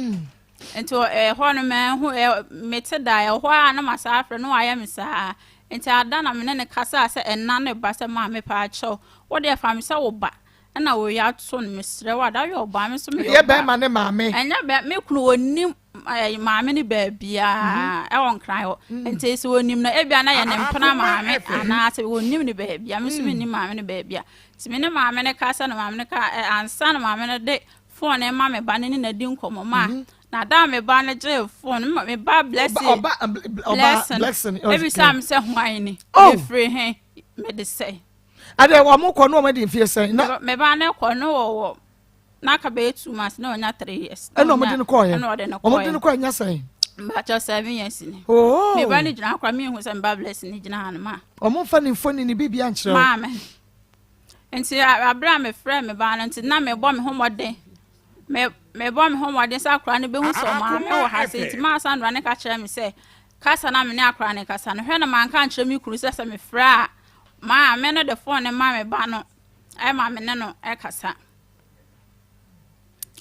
Speaker 2: Nti ɛhɔ no mahu ɛ mete da ɛhɔ a na masa afrɛ no wayɛ me saa. Nti ada na me ne ne kasaa sɛ ɛna ne ba sɛ maame paakyɛw wo deɛ fa me sɛ wo ba ɛna wei ato no mesrɛ wo ada woyɛ ɔbaa me nso meyɛ
Speaker 1: Ɛyɛ
Speaker 2: ɔbaa.
Speaker 1: bɛrima ne maame.
Speaker 2: Ɛnyɛ bɛ me kunu onim ɛɛ maame ne baabiaa ɛwɔ Nkran hɔ. Nti sɛ onim no ebia na yɛ ne mpena
Speaker 5: Akoma
Speaker 2: maame
Speaker 5: FM.
Speaker 2: anaasɛ onim ne baabia me nso mennim maame ne baabia. Nti me ne maame no kasa na maame no ka ɛ ansa na maame no de phone no ma me ba no ne na di nkɔmmɔ ma na da a me ba no gyee phone me ba Blessing
Speaker 1: Ɔba ɔba
Speaker 2: Blessing
Speaker 1: Blessing.
Speaker 2: ebisa me sɛ hwan ni
Speaker 1: Oh.
Speaker 2: mefiri he mede sɛ
Speaker 1: Ade wɔn kɔ no wɔn adi mfie sɛn na
Speaker 2: me ba no kɔ no wɔwɔ n'aka bɛyɛ 2 months na ɔnya 3 years.
Speaker 1: Ɛna wɔn de no kɔɔyɛ.
Speaker 2: Ɛna ɔde no
Speaker 1: Wɔn de no
Speaker 2: kɔɔyɛ.
Speaker 1: kɔɔ nya sɛn?
Speaker 2: Mbakyɛ 7 years ni.
Speaker 1: Oh.
Speaker 2: Me ba no gyina hɔ koraa mehu sɛ me ba Blessing ne gyina ha no ma.
Speaker 1: Wɔn mfa ne mfoni ne biribi ankyerɛ wo.
Speaker 2: Maame nti abere a mefrɛ me ba no nti na mebɔ me ho mmɔden me mebɔ me ho mmɔden sɛ akora no bɛhu sɛ ɔmaame wɔ ha sɛ nti maa Sandra ne ka kyerɛ me sɛ kasa na me ne akora ne kasa no hwɛ na manka nkyerɛ me kunu sɛ mefrɛ a maame no de phone ne ma me ba no ɛma me ne no ɛkasa.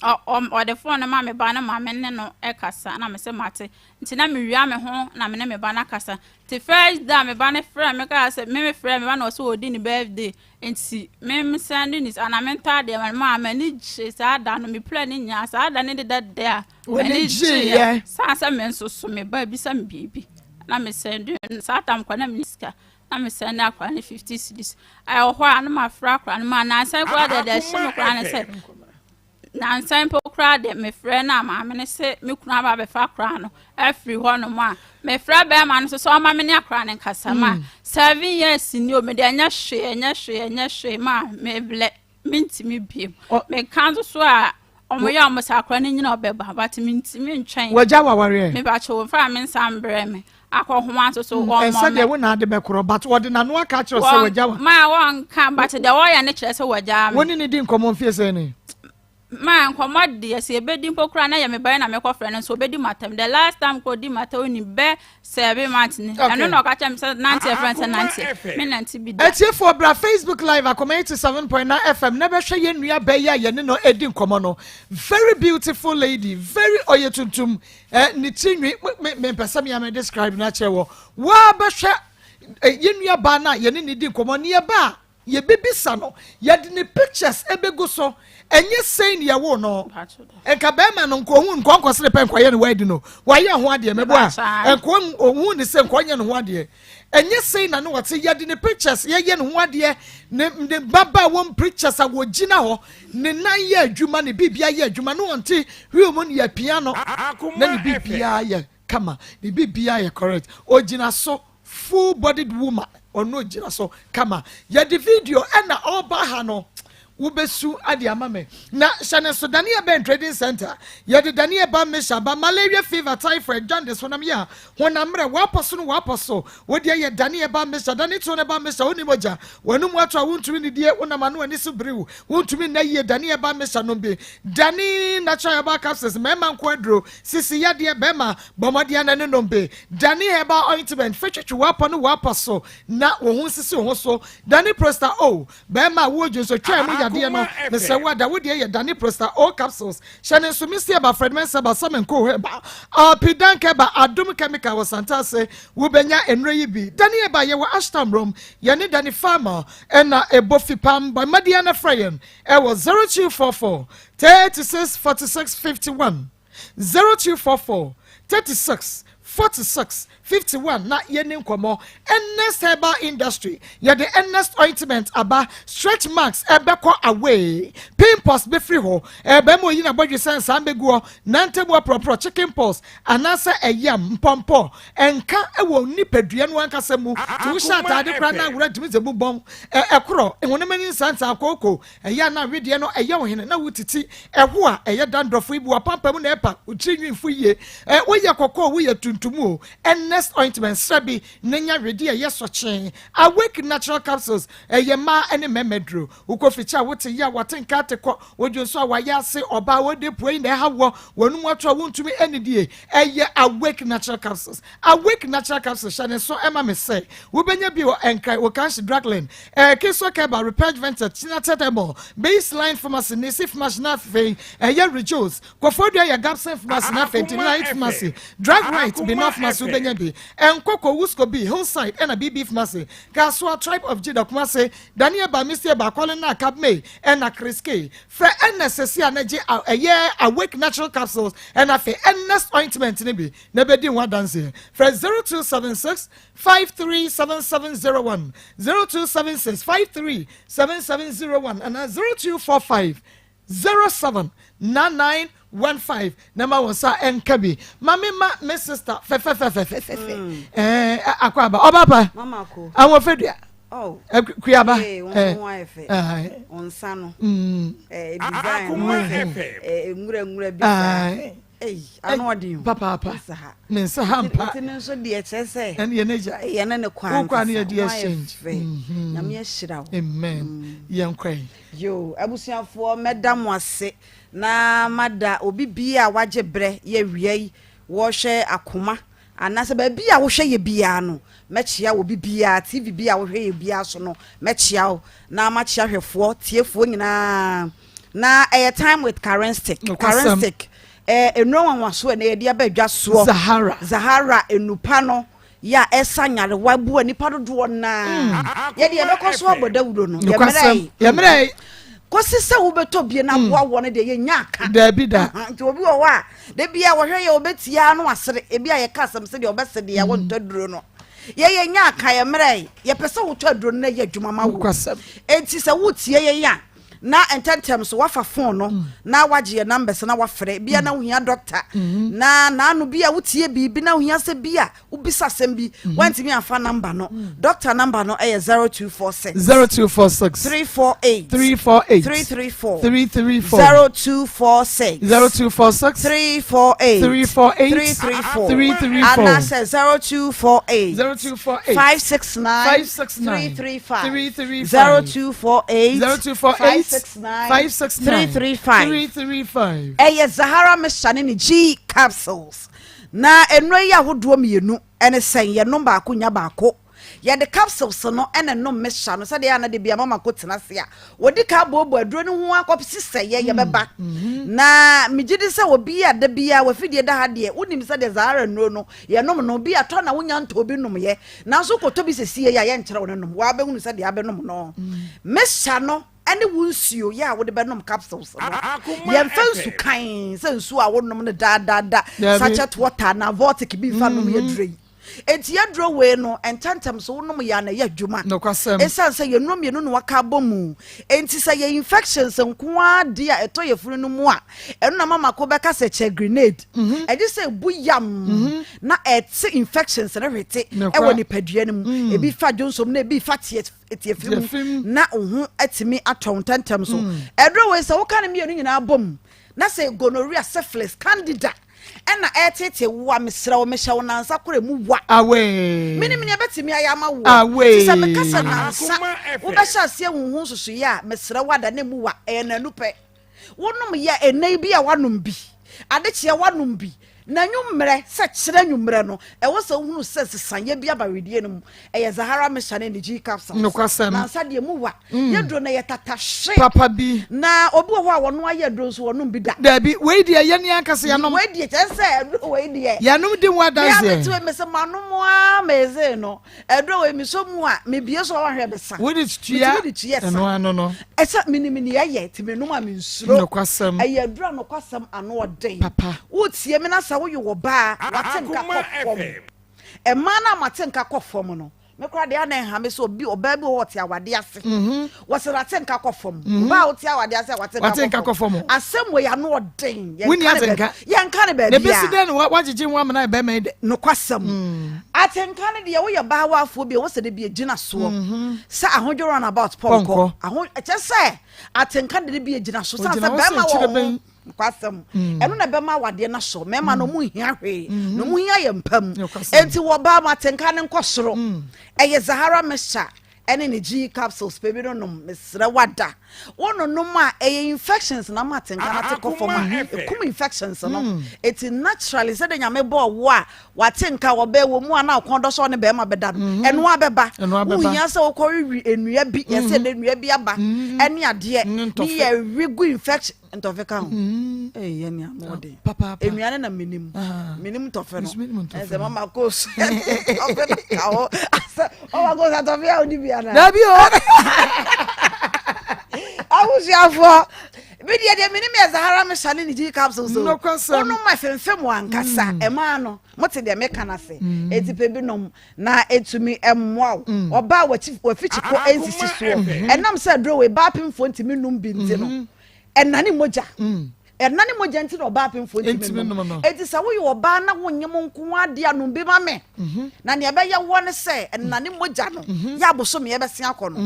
Speaker 2: Ɔde phone no ma me ba no ma me ne no ɛkasa na me sɛ mate. Nti na mewia me ho na me ne me ba no akasa. Nti first day a me ba no frɛ me kaa sɛ me frɛ me ba no ɔsɛ ɔdi ne birthday nti me me send ne ana me ntɔ adeɛ ma no maa m'ani gye saa da no me pla ne nyinaa saa da ne deda da a m'ani gye saa sɛ me nso so me ba bisa me biribi na me send saa tam kɔ na me sika na me send akora ne 50 cedis. Ɛwɔ hɔ a na ma frɛ akora no ma nansan koraa deɛ ɛhyɛ me koraa ne sɛ nansan mpo koraa deɛ mefrɛ no a maame no sɛ me kunu aba abɛfa akora no afiri hɔ nom a mefrɛ bɛrima no so sɛ ɔma me ne akora no nkasa ma 7 years ni o mede ɛnyɛ hwee ɛnyɛ hwee ɛnyɛ hwee ma meblɛ mentumi biem. Meka nso so a ɔmo yɛ ɔmo sɛ akora no nyina ɔbɛba but mentumi ntwɛn.
Speaker 1: Wagya wawareɛ.
Speaker 2: Mebakyɛ wɔn fa me nsa mbrɛ me akɔhoma nso so wɔn
Speaker 1: Ɛnsɛ deɛ wo na ade bɛkorɔ but wɔde n'ano aka akyerɛ sɛ wagya wa.
Speaker 2: Ma wɔnka but deɛ wɔyɛ ne kyerɛ sɛ wɔgya me.
Speaker 1: Wɔne ne di nkɔmmɔ mfie sɛn ni?
Speaker 2: Ma nkɔmmɔ deɛ sɛ yɛbɛdi mpo koraa na yɛ me ba na mekɔfrɛ no nso obɛdi matam. The last time kɔ odi matam ni bɛ 7 months ni. Ɛno na ɔka kyerɛ me sɛ nante ɛfrɛ no sɛ nante me nante bi da.
Speaker 1: Atiefoɔ bra Facebook live Akoma 87.9 FM na bɛhwɛ yɛn nua bɛyɛ a yɛne no edi nkɔmmɔ no. Very beautiful lady, very ɔyɛ tuntum ɛ ne ti nwi me me mpɛ sɛ me a me describe no akyerɛ wɔ waa bɛhwɛ ɛ yɛn nua baa no a yɛne ne di nkɔmmɔ ne yɛba a yɛbɛbisa no yɛde ne pictures ɛbɛgu so. Ɛnyɛ sɛn ne yɛwo no nka bɛrima no nka ohun nkɔ nkɔsere pɛ nkɔyɛ ne wadi no wayɛ ho adeɛ mɛbo a nka ohun ne sɛ nkɔnyɛ ne ho adeɛ. Ɛnyɛ sɛn na ne wɔte yɛde ne pictures yɛyɛ ne ho adeɛ ne baba wɔn pictures a wɔgyina hɔ ne nan yɛ adwuma ne biribia yɛ adwuma ne wɔnte wheel mu ne yɛ pia no na ne biribia yɛ kama ne biribia yɛ correct ogyina so full bodied woman ɔno gyina so kama. Yɛde video ɛna ɔba ha no wobɛsu ade ama me na hyɛ ne so. Daniel Ben Trading Center yɛde Daniel ba mesha ba malaria, fever, typhoid, jaundice, honam yɛ a honam mmerɛ wapɔ so no wapɔ so wodeɛ yɛ Daniel ba mesha dane to ne ba mesha wonim ogya wɔnum ato a wontumi nidie wonam ano ani so biriw wontumi nna yie. Daniel ba mesha nom bi. Dani Natural Herbal Capsules mmarima nko aduro sisi yadeɛ bɛrima bɔmmɔdeɛ na ne nom bi. Dani Herbal Ointment fɛtwitwi wapɔ no wapɔ so na wɔn ho nsisi wɔn ho so. Dani Prosta o bɛrima a wɔdwo nso twɛn mu. yadeɛ no. Mesrɛ wo ada, wo deɛ yɛ Dani Prosta O capsules. Hyɛ ne nso, Misty Eba, Fred Mensah Eba, Sam Nkoh Eba, Alpi Dank Eba, Adom Chemical wɔ Santase. Wobɛnya nnuro yi bi. Dani Eba, yɛwɔ Ashtown Rom. Yɛne Dani Farmer ɛna ɛbɔ fipam. Bɔ mmɔden na frɛ yɛn ɛwɔ 0244 36 46 51. 0244 36 46 51 na yɛni nkɔmmɔ. Ernest Herbal Industry, yɛde Ernest ointment aba. Stretch marks ɛbɛkɔ away, pimples bɛfiri hɔ, ɛbɛn mu oyi na bɔdwe sɛ nsaa mbɛguɔ nantɛmu aporɔporɔ, chicken pox anaasɛ ɛyam mpɔmpɔ ɛnka ɛwɔ nipadua no ankasa mu. Tí wohyɛ ataade koraa na awura ntumi sɛ mu bɔn ɛ ɛkorɔ ehunam ani nsansan kooko ɛyɛ ana wedeɛ no ɛyɛ ɔhene na wotiti ɛho a ɛyɛ dandrɔfo ibu apampam na ɛpa otiri nwinfo yie. Ɛ woyɛ kɔkɔɔ, woyɛ tuntum o, Ernest ointment srɛ bi ne nya wedeɛ ɛyɛ sɔkyɛn. Awake Natural Capsules ɛyɛ mmaa ɛne mmarima duro. Wokɔ fikyɛ a wote yɛ a wɔte nka ate kɔ wodwo nso a wayɛ ase ɔbaa wode pue yi na ɛha wɔ wɔn mu ato a wontumi ɛnidie ɛyɛ Awake Natural Capsules. Awake Natural Capsules, hyɛ ne so ɛma me sɛ wobɛnya bi wɔ Nkran, Wokanhye Draglen, Kiso Keba, Repair Venture, Tina Tetemo, Baseline Pharmacy, Nisi Pharmacy, na afei ɛyɛ Rejos Kɔfɔdua yɛ Gapson Pharmacy, na afei Delight Pharmacy, Drug Right, Bino Pharmacy. Wobɛnya bi Nkɔkɔ, Wusco bi Hillside ɛna BB Pharmacy, Kasoa, Tribe of Judah, Kumase, Daniel ba, Mr ba, Colin na Kabme ɛna Chris K. Frɛ ɛna sɛsi a n'agye ɛyɛ Awake Natural Capsules ɛna afei Ernest ointment ne bi na bɛdi ho adanseɛ. Frɛ 0276 537701, 0276 537701 ɛna 0245 079915 na ma wɔn nsa ɛnka bi. Maame, ma me sister fɛfɛfɛfɛfɛfɛ akɔ aba ɔba pa.
Speaker 3: Mama ko.
Speaker 1: Awɔfɛdua.
Speaker 3: Oh.
Speaker 1: Kuaba.
Speaker 3: Ee, wo ho ayɛ fɛ. Wo nsa no. Design no fɛ. Nwura nwura bi saa. Ei, ano ɔden o.
Speaker 1: Papaapa.
Speaker 3: Nsa ha.
Speaker 1: Ne nsa ha mpa.
Speaker 3: Nti no nso deɛ kyerɛ sɛ.
Speaker 1: Ɛne yɛn agya.
Speaker 3: Yɛne ne kwan.
Speaker 1: Wo kwan ne yɛde exchange.
Speaker 3: Nyame ahyira wo.
Speaker 1: Amen. Yɛn kɔ yi.
Speaker 3: Yo, abusuafoɔ, mɛda mo ase na mada obi bia a wagye berɛ yɛ wia yi wɔhwɛ Akoma anaasɛ baabi a wohwɛ yɛ biara no, mɛkyea obi biara. TV bi a wohwɛ yɛ biara so no, mɛkyea wo na makyea hwɛfoɔ tiefoɔ nyinaa. Na ɛyɛ Time with Karen Stick. Karen Stick, nnuro nwanwaso ɛnɛ yɛde aba adwa soɔ.
Speaker 1: Zahara.
Speaker 3: Zahara enupa no yɛ a ɛsa nyarewa bu a nipa dodoɔ naa yɛde yɛbɛkɔ so abɔ dawuro no. Yɛmmerɛ yi.
Speaker 1: Yɛmmerɛ yi.
Speaker 3: Kɔsi sɛ wobɛtɔ bie na aboa wɔ no deɛ, yɛnya aka.
Speaker 1: Daabi da.
Speaker 3: Nti obi wɔ hɔ a da bia wɔhwɛ yɛ wɔbɛtia no asere, ebi a yɛka asɛm sɛ deɛ ɔbɛse deɛ wɔntɔ duro no, yɛyɛ nya aka. Yɛmmerɛ yi, yɛpɛ sɛ wotɔ aduro no na ɛyɛ adwuma ma wo. Enti sɛ wotie yɛn a, na ntɛntɛm so wafa phone no na wagye yɛ numbers na wafrɛ bia na wohia doctor na naano bi a wotie biribi na wohia sɛ bi a wobisa asɛm bi wantumi amfa number no. Doctor number no ɛyɛ 0246
Speaker 1: 0246
Speaker 3: 348
Speaker 1: 348
Speaker 3: 334.
Speaker 1: 334.
Speaker 3: 0246
Speaker 1: 0246
Speaker 3: 348
Speaker 1: 348
Speaker 3: 334.
Speaker 1: 334.
Speaker 3: Anaasɛ 0248
Speaker 1: 0248
Speaker 3: 569
Speaker 1: 569
Speaker 3: 335.
Speaker 1: 335.
Speaker 3: 0248
Speaker 1: 0248
Speaker 3: 569
Speaker 1: 569
Speaker 3: 335.
Speaker 1: 335.
Speaker 3: Ɛyɛ Zahara mixture ne ne G capsules. Na nnuro yi ahodoɔ mmienu ɛne sɛn? Yɛnom baako nya baako. Yɛde capsules no ɛne nom mixture no sɛdeɛ ana de bia mama ko tena ase a wɔdi ka aboaboa aduro no ho akɔsi sɛ yɛ yɛbɛba. Na megye di sɛ obi a da bia wafidie da ha deɛ, wonim sɛ deɛ Zahara nnuro no yɛnom no bi atɔ na wonya ntɔ obi nom yɛ, nanso kɔtɔ bi sɛsie yɛ a yɛnkyerɛ wo no nom, wɔabɛhunu sɛ deɛ abɛnom no mixture no ɛne wo nsuo yɛ a wode bɛnom capsules no. Yɛmfa nsu kan sɛ nsuo a wonom no daadaada.
Speaker 1: Dabi.
Speaker 3: Sachet water na Voltic bi mfa nom yɛduro yi. Enti yɛduro wei no, ntɛntɛm so wonom yɛ a na ɛyɛ adwuma.
Speaker 1: Nokwasɛm.
Speaker 3: Ɛsiane sɛ yɛnnuro mmienu na waka abɔ mu enti sɛ yɛ infections nko ara di a ɛtɔ yɛfunu no mu a, ɛno na mama ko bɛka sɛ kyɛ grenade ɛgye sɛ ɛbu yam na ɛte infections no hwete ɛwɔ nipadua no mu. Ebi fa dwonsom na ebi fa tie tiefiri mu na wo ho atumi atɔ ntɛntɛm so. Ɛduro wei, sɛ woka no mmienu nyinaa bɔ mu na sɛ gonorrhea, syphilis, candida ɛna ɛtete wo a, mesrɛ wo, mehyɛ wo nansa kora mu wa.
Speaker 1: Awee.
Speaker 3: Menim nea ɛbɛtumi ayɛ ama wo.
Speaker 1: Awee.
Speaker 3: Nti sɛ meka sɛ nansa wobɛhyɛ aseɛ huhu nsosoyɛ a, mesrɛ wo, ada ne mu wa ɛyɛ nanu pɛ wonom yɛ. Ɛnɛ bi a wanom bi, adekyeɛ wanom bi.
Speaker 10: Na anwummerɛ, sɛ kyerɛ anwummerɛ no, ɛwɔ sɛ wohunu sɛ nsesaeɛ bi aba wedeɛ no mu. Ɛyɛ Zahara Mixture ne ne G capsules.
Speaker 1: Nokwasɛm.
Speaker 10: Nansa deɛ mu wa. Mm. Yɛ duro no yɛ tatahye.
Speaker 1: Papa bi.
Speaker 10: Na obi wɔ hɔ a wɔno ayɛ aduro nso wɔnom bi da.
Speaker 1: Dabi, wei deɛ yɛn ni ankasa yɛnom.
Speaker 10: Wei deɛ kyerɛ sɛ aduro wei deɛ.
Speaker 1: Yɛnom di ho adanseɛ.
Speaker 10: Mea mete wei mese manom aa mese no. Aduro wei mesɔ mu a mebie so a wɔahwɛ bɛsa.
Speaker 1: Wode tua.
Speaker 10: Metumi de tua ɛsa.
Speaker 1: Ɛno ano no.
Speaker 10: Ɛsɛ menim nea ɛyɛ nti menom a mensuro.
Speaker 1: Nokwasɛm.
Speaker 10: Ɛyɛ aduro a nokwasɛm ano ɔden.
Speaker 1: Papa.
Speaker 10: Wotie me na sɛ woyɛ ɔbaa wate nka kɔ fam. Mmaa no a moate nka kɔ fam no, me koraa deɛ a na ɛha me sɛ obi ɔbaa bi wɔ hɔ ɔte awadeɛ ase.
Speaker 1: Mhm.
Speaker 10: Wɔsɛ nate nka kɔ fam. Mhm. Ɔbaa a wote awadeɛ ase a wate nka kɔ fam. Asɛm wei ano ɔden.
Speaker 1: Wonni ate nka.
Speaker 10: Yɛnka ne baabi a.
Speaker 1: Na ebesi dɛn na wagyegye ho amena bɛrima yi dɛ.
Speaker 10: Nokwasɛm. Mm. Atenka no deɛ woyɛ baa waafoɔ bi a wɔsɛ de bi egyina soɔ.
Speaker 1: Mhm.
Speaker 10: Sɛ ahodwo run about pɔnkɔ. Aho ɛkyɛ sɛ atenka de bi egyina so. Sɛ bɛrima wɔ ho. Nokwasɛm, mm. ɛno na ɛbɛma awadeɛ no asɔ. Mmarima no ɔmo nhia hwee, mm-hmm. na ɔmo hia yɛ mpa mu. Enti wɔ baa mu atenka ne nkɔ soro. Mm. Ɛyɛ Zahara mixture ɛne ne G capsules pɛ bi no nom mesrɛ wada wononom a ɛyɛ infections na ama atenka no ate kɔ fam a ɛkum infections no mm. ɛti naturally sɛde nyame bɔɔ wo a wate nka wɔbɛɛ wɔ mu a na ɔkɔn dɔ sɛ ɔne bɛrima bɛda no mm-hmm. ɛno abɛba wohia sɛ wokɔwewe nnua bi yɛsɛ mm-hmm. nnua bi aba ɛne adeɛ ne yɛwe gu infection Ntɔfe ka ho. Mm. Ee yɛ nea mo de.
Speaker 1: Papaapa.
Speaker 10: Enuane na menim. Ah. Menim ntɔfe no. Ɛsɛ mama kos. Ntɔfe na ka ho. Asɛ mama kos atɔfe a odi bi ana.
Speaker 1: Dabi o.
Speaker 10: Abusuafoɔ. Bi deɛ deɛ menim yɛ Zahara Mixture ne ne G capsules o.
Speaker 1: Nokwasɛm.
Speaker 10: Wonom ma femfem wɔ ankasa. Mm. Ɛmaa no. Mote deɛ meka no ase. Mm. Eti pɛ bi nom na etumi mmoa wo. Mm. Ɔbaa wafikyikɔ nsisi soɔ. Ɛnam sɛ aduro wei baa pemfoɔ ntumi num bi nti no. Mm-hmm. Ɛnane mogya. Mm. Ɛnane mogya nti na ɔbaa pemfoɔ ntumi nom. Eti sɛ woyɛ ɔbaa na wonyem nko adeɛ anom bi ma me. Mm-hmm. Na nea ɛbɛyɛ woɔ ne sɛ ɛnane mogya no mm-hmm. yɛ abosome ɛbɛsen akɔ no.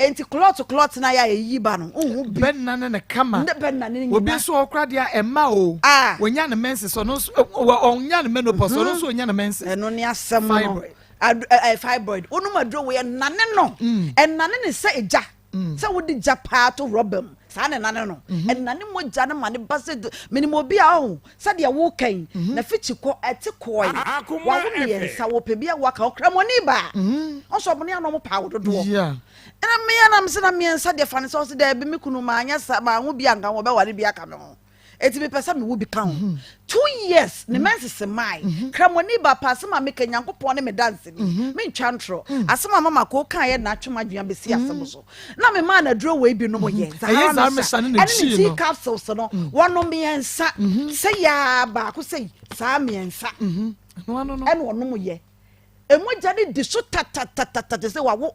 Speaker 10: Enti clot clot na yɛ a ɛyiyi ba no wohu bi.
Speaker 1: Bɛnane ne kama.
Speaker 10: Ne bɛnane ne nyina.
Speaker 1: Obi nso ɔkora deɛ ɛma o.
Speaker 10: Ah.
Speaker 1: Onya ne menses ɔno nso ɔnya ne menopause ɔno nso onya ne menses.
Speaker 10: Ɛno ne asɛm no. Fibroid. Ad, ɛ, fibroid. Wonom aduro wei ɛnane no. Ɛnane ne sɛ egya. Sɛ wode gya paa to rɔba mu saa na ɛnane no. Ɛnane mogya no ma ne ba sɛ menim obi a ɔho sɛdeɛ woka yi na fikyi kɔ ɛte kɔe. Wawo mmiɛnsa wɔpɛ bi a waka ɔkramoni baa. Ɔsɔ ɔmo ne ano ɔmo paa wo dodoɔ. Ɛna mmea na mesɛ na mmiɛnsa deɛ fa ne sɛ ɔsɛ daabi me kunu maanyɛ sa manwo bi anka ho ɔbɛware bi aka me ho. Eti mepɛ sɛ mewo bi ka ho. Mhm. 2 years ne mm. menses mae. Mhm. Kramoni ba pa asɛm a meka Nyankopɔn ne me danseni. Mhm. Mentwa ntorɔ. Mm. Asɛm a mama ko ka yɛ na atwe m'adwene abɛsi asɛm so. Na me maa no aduro wei bi nom yɛ.
Speaker 1: Zahara Mesa
Speaker 10: ɛne ne tea capsules no. Wɔnom mmiɛnsa. Sɛ yaa baako sɛ saa mmiɛnsa. Ɛna ɔnom yɛ. Emogya no di so tatatata te sɛ wawo.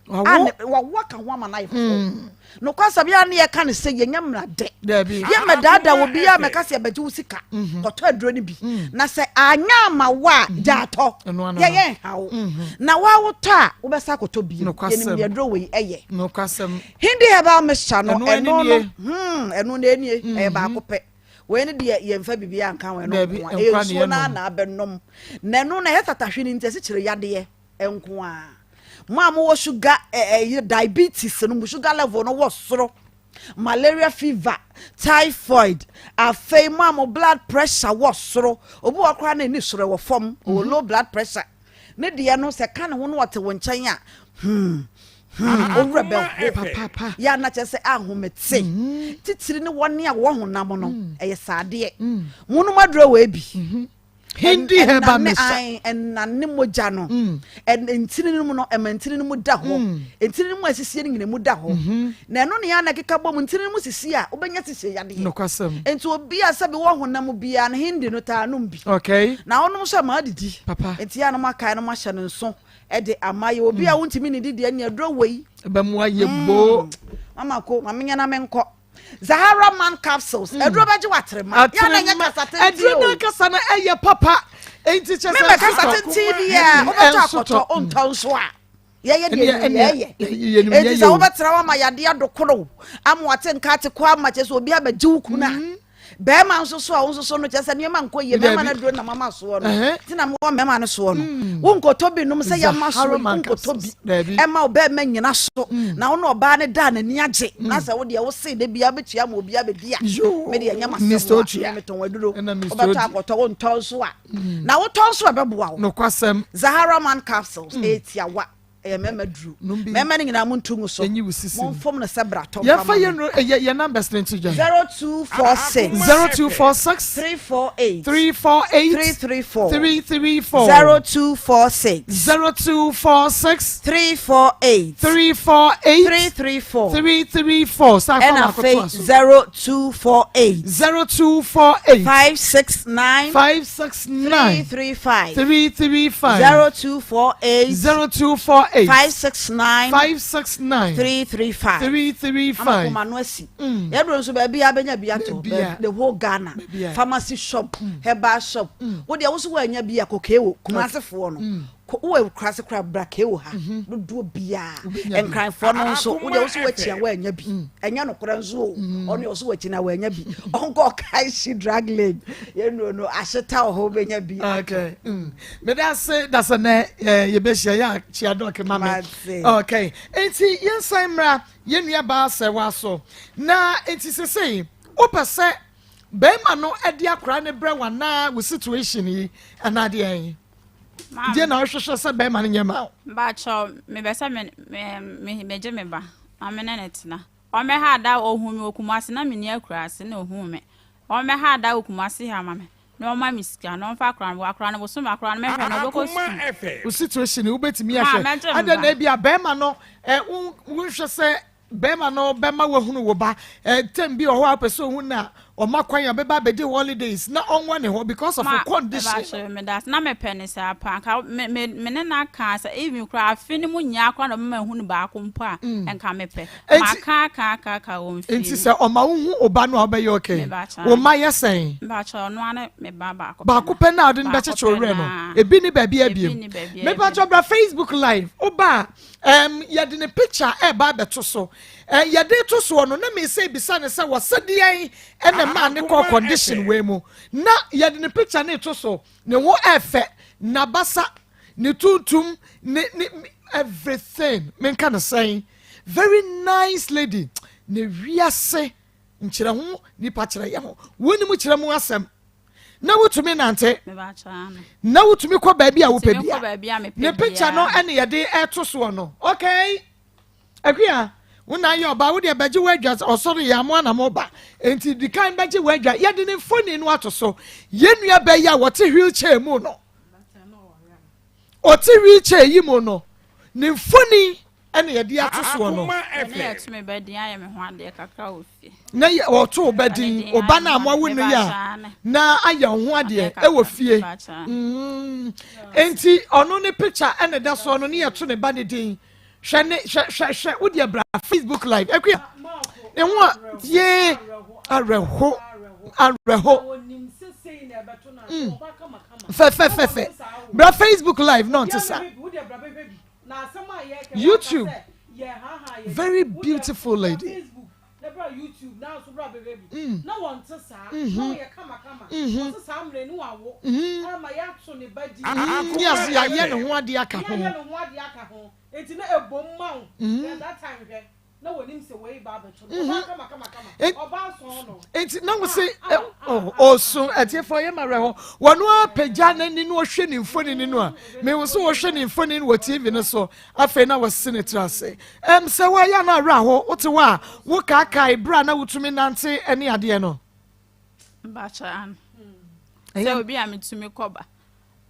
Speaker 10: Wawo aka ho ama no ayɛ foforɔ. Hmm. Nokwasɛm yɛ a ne yɛka no sɛ yɛnyɛ mmara dɛ. Yɛmmɛdaadaa obiara mmɛka sɛ yɛbɛgye wo sika. Mhm. Kɔtɔ aduro no bi. Hmm. Na sɛ anyɛ ama wo a mhm. gya atɔ. Yɛyɛ nha wo. Mhm. Na woawotɔ a wobɛsa akɔtɔ bio. Yɛnim deɛ aduro wei ɛyɛ. Hindi herbal mixture no ɛno no hmm, ɛno na ɛnie ɛyɛ baako pɛ. Wei no deɛ yɛmfa biribiara nka ho ɛno nko a ɛyɛ nsuo no ara na abɛnom na ɛno na ɛyɛ tatahwe no nti ɛsikyire yadeɛ nko a mo a mowɔ sugar ɛɛ diabetes no mo sugar level no wɔ soro malaria fever typhoid afei mo a mo blood pressure wɔ soro obi wɔ koraa na ɛni soro ɛwɔ fam ɔwɔ mhm. low blood pressure ne deɛ no sɛ ka ne ho no ɔte wo nkyɛn a hmm hmm owurɛ bɛho yɛ ana kyerɛ sɛ ahomete mhm. titiri ne wɔne a wɔwɔ honam no mm. ɛyɛ saadeɛ mm. monom aduro wɔ ebi mhm.
Speaker 1: Hindi herbal mixture.
Speaker 10: Ɛnane mogya no. Mm. Ntini no mu no, ɛma ntini no mu da hɔ. Mm. Ntini no mu a esisie no nyina mu da hɔ. Mm-hmm. Na ɛno ne yɛn na ɛkeka bɔ mu ntini no mu sisi a wobɛnya sisie yadeɛ.
Speaker 1: Nokwasɛm.
Speaker 10: Nti obi a sɛbi wɔ honam biara no hindi no taa nom bi.
Speaker 1: Okay.
Speaker 10: Na ɔnom nso ɛma adidi.
Speaker 1: Papa.
Speaker 10: Nti yɛn anom akae no ahyɛ no nso ɛde ama yɛ obi a mm. wontumi ne didi ɛne aduro wei.
Speaker 1: Ɛbɛmu ayɛ boo.
Speaker 10: Mama ko, mame nyɛ na menkɔ. Zahara man capsules. Mm. Aduro bɛgye watrema. Yɛ na nyɛ kasa tenten o.
Speaker 1: Aduro na kasa na ɛyɛ papa. Enti kyɛ sɛ
Speaker 10: mɛmɛ kasa tenten bi a wobɛtɔ akɔtɔ ntɔ nso a. Yɛyɛ deɛ yɛyɛ. Enti sɛ wobɛtena hɔ ama yadeɛ adokoro ama wate nka ate kɔ ama kyɛ sɛ obi abɛgye wo kunu a. Mm. Bɛrima nso so a wo nso so no kyerɛ sɛ nneɛma nkɔ yie. Mmarima no aduro na mama soɔ no. Nti na mewɔ mmarima no soɔ no. Mm. Wonkɔtɔ bi nom sɛ yɛama soɔ wonkɔtɔ bi. Ɛma wo bɛrima nyina so. Mm. Na wo ne ɔbaa no da n'ani agye. Mm. Na sɛ wo deɛ wo se da biara bɛtua ma obi abɛdi a. Me deɛ ɛnyɛ m'asɛm a metɔn aduro. Wobɛtɔ akɔtɔ wontɔ nso a. Na wotɔ nso a ɛbɛboa wo.
Speaker 1: Nokwasɛm.
Speaker 10: Zahara man capsules. Ɛyɛ tiawa. Ɛyɛ mmarima duru. Mmarima no nyinaa monto ngu so. Momfom no sɛ bratɔ mfa
Speaker 1: ma no. Yɛmfa yɛn yɛn numbers no nto dwa.
Speaker 10: 0246.
Speaker 1: 0246.
Speaker 10: 348.
Speaker 1: 348.
Speaker 10: 334.
Speaker 1: 334.
Speaker 10: 0246.
Speaker 1: 0246.
Speaker 10: 348.
Speaker 1: 348.
Speaker 10: 334.
Speaker 1: 334. Saa
Speaker 10: ɛna afei 0248.
Speaker 1: 0248.
Speaker 10: 569.
Speaker 1: 569.
Speaker 10: 335.
Speaker 1: 335.
Speaker 10: 0248.
Speaker 1: 0248.
Speaker 10: 569.
Speaker 1: 569.
Speaker 10: 335.
Speaker 1: 335.
Speaker 10: Ama koma no asi. Mm. Yɛduro nso baabi a bɛnya bi ato. The whole Ghana. Pharmacy shop, mm. herbal shop. Mm. Wo deɛ wo so woanya bi a kɔkee wɔ Kumasefoɔ no. Mm. Wowɔ kurase koraa bra kee ha. Mm-hmm. Dodoɔ biara. Nkranfoɔ no nso wo deɛ wo so woakyi a woanya bi. Mm. Ɛnyɛ nokorɛ nso o. Mm. Ɔno ɔso wakyi na woanya bi. Ɔnkɔ Kaishi drug lane. Yɛnnuro no ahyeta wɔ hɔ wobɛnya bi.
Speaker 1: Okay. Mm. Meda ase da sɛ nɛ yɛbɛhyia yɛ akyia dɔke ma me. Okay. Enti yɛnsan mmra yɛn nua baa sɛ waso. Na enti sesei wopɛ sɛ bɛrima no de akora ne brɛ wo anaa wo situation yi anaa deɛn? Deɛ na wohwehwɛ sɛ bɛrima no nyɛ ma wo?
Speaker 2: Mpakyɛw, mepɛ sɛ me me megye me ba na me ne no tena. Ɔmmɛha da a ohuu me wɔ Kumasi na menni akuraase na ohuu me. Ɔmmɛha da wɔ Kumasi ha ma me na ɔmma me sika na ɔmfa akora no akora no bosome akora no mɛhwɛ no ɔbɛkɔ sukuu.
Speaker 1: Wo situation yi wobɛtumi ahwɛ adɛn na ebia bɛrima no wonhwɛ sɛ bɛrima no bɛma wahunu wo ba term bi wɔ hɔ a wopɛ sɛ ohu no a ɔma kwan a ɔbɛba abɛdi holidays na ɔnwa ne hɔ because of wo condition no.
Speaker 2: Meda ase na mepɛ ne saa paa nka me me me ne no aka sɛ even koraa afe no mu nyinaa koraa na ɔbɛma mahu no baako mpo a nka mepɛ maka aka aka aka wɔ mfie
Speaker 1: Nti sɛ ɔma wohu wo ba no a wobɛyɛ okay? Wo mma yɛ sɛn?
Speaker 2: Mpakyɛ ɔno ara ne me ba baako pɛ
Speaker 1: Baako pɛ no a wode no bɛkyekyere wo werɛ no ebi ne baabi abiem? Mepakyɛ bra Facebook live woba a um, yɛde ne picture ɛreba abɛto so. Uh, yɛde to soɔ no na mesɛ bisa ne sɛ wɔsɛ deɛn ɛna maa ne kɔɔ condition wei mu na yɛde ne picture ne to so ne ho ɛfɛ n'abasa ne tuntum ne ne everything menka no sɛn very nice lady ne wiase nkyerɛ ho nipa kyerɛ yɛ ho wɔnim kyerɛ mu asɛm na wotumi nante na wotumi kɔ baabi a wopɛ bia ne picture no ɛne yɛde ɛto soɔ no okay akua wo na ayɛ ɔbaa wo deɛ bɛgye w'adwa ɔsɔre yɛ amoa na mo ba nti di kan bɛgye w'adwa yɛde ne mfoni no ato so yɛn nua bɛyi a wɔte wheelchair mu no ɔte wheelchair yi mu no ne mfoni ɛna yɛde ato soɔ no.
Speaker 2: Ɛne yɛto me ba din ayɛ me ho adeɛ kakra wɔ fie.
Speaker 1: Na yɛ ɔto wo ba din ɔba no a moawo no yɛ a na ayɛ wo ho adeɛ ɛwɔ fie. Mm. Enti ɔno ne picture ɛna ɛda soɔ no ne yɛto ne ba ne din. Hwɛ ne hwɛ hwɛ hwɛ wo deɛ bra Facebook live akuya ne ho a yee awerɛho awerɛho. Mm. Fɛfɛfɛfɛ bra Facebook live na ɔnte saa. YouTube very beautiful lady. Mm. Mhm. Mhm. Mhm. Mm, yes, yɛayɛ ne ho adeɛ aka ho. Mm. Nti na wo se ɔso atiefoɔ yɛ ma werɛ hɔ wɔno apagya n'ani na ɔhwɛ ne mfonini no a mehu sɛ wɔhwɛ ne mfonini wɔ tv no so afei na wɔsi ne tiri ase ɛm sɛ wɔayɛ no awerɛ hɔ wote hɔ a wokaakae berɛ a na wotumi nante ne adeɛ no
Speaker 2: sɛ obi a metumi kɔba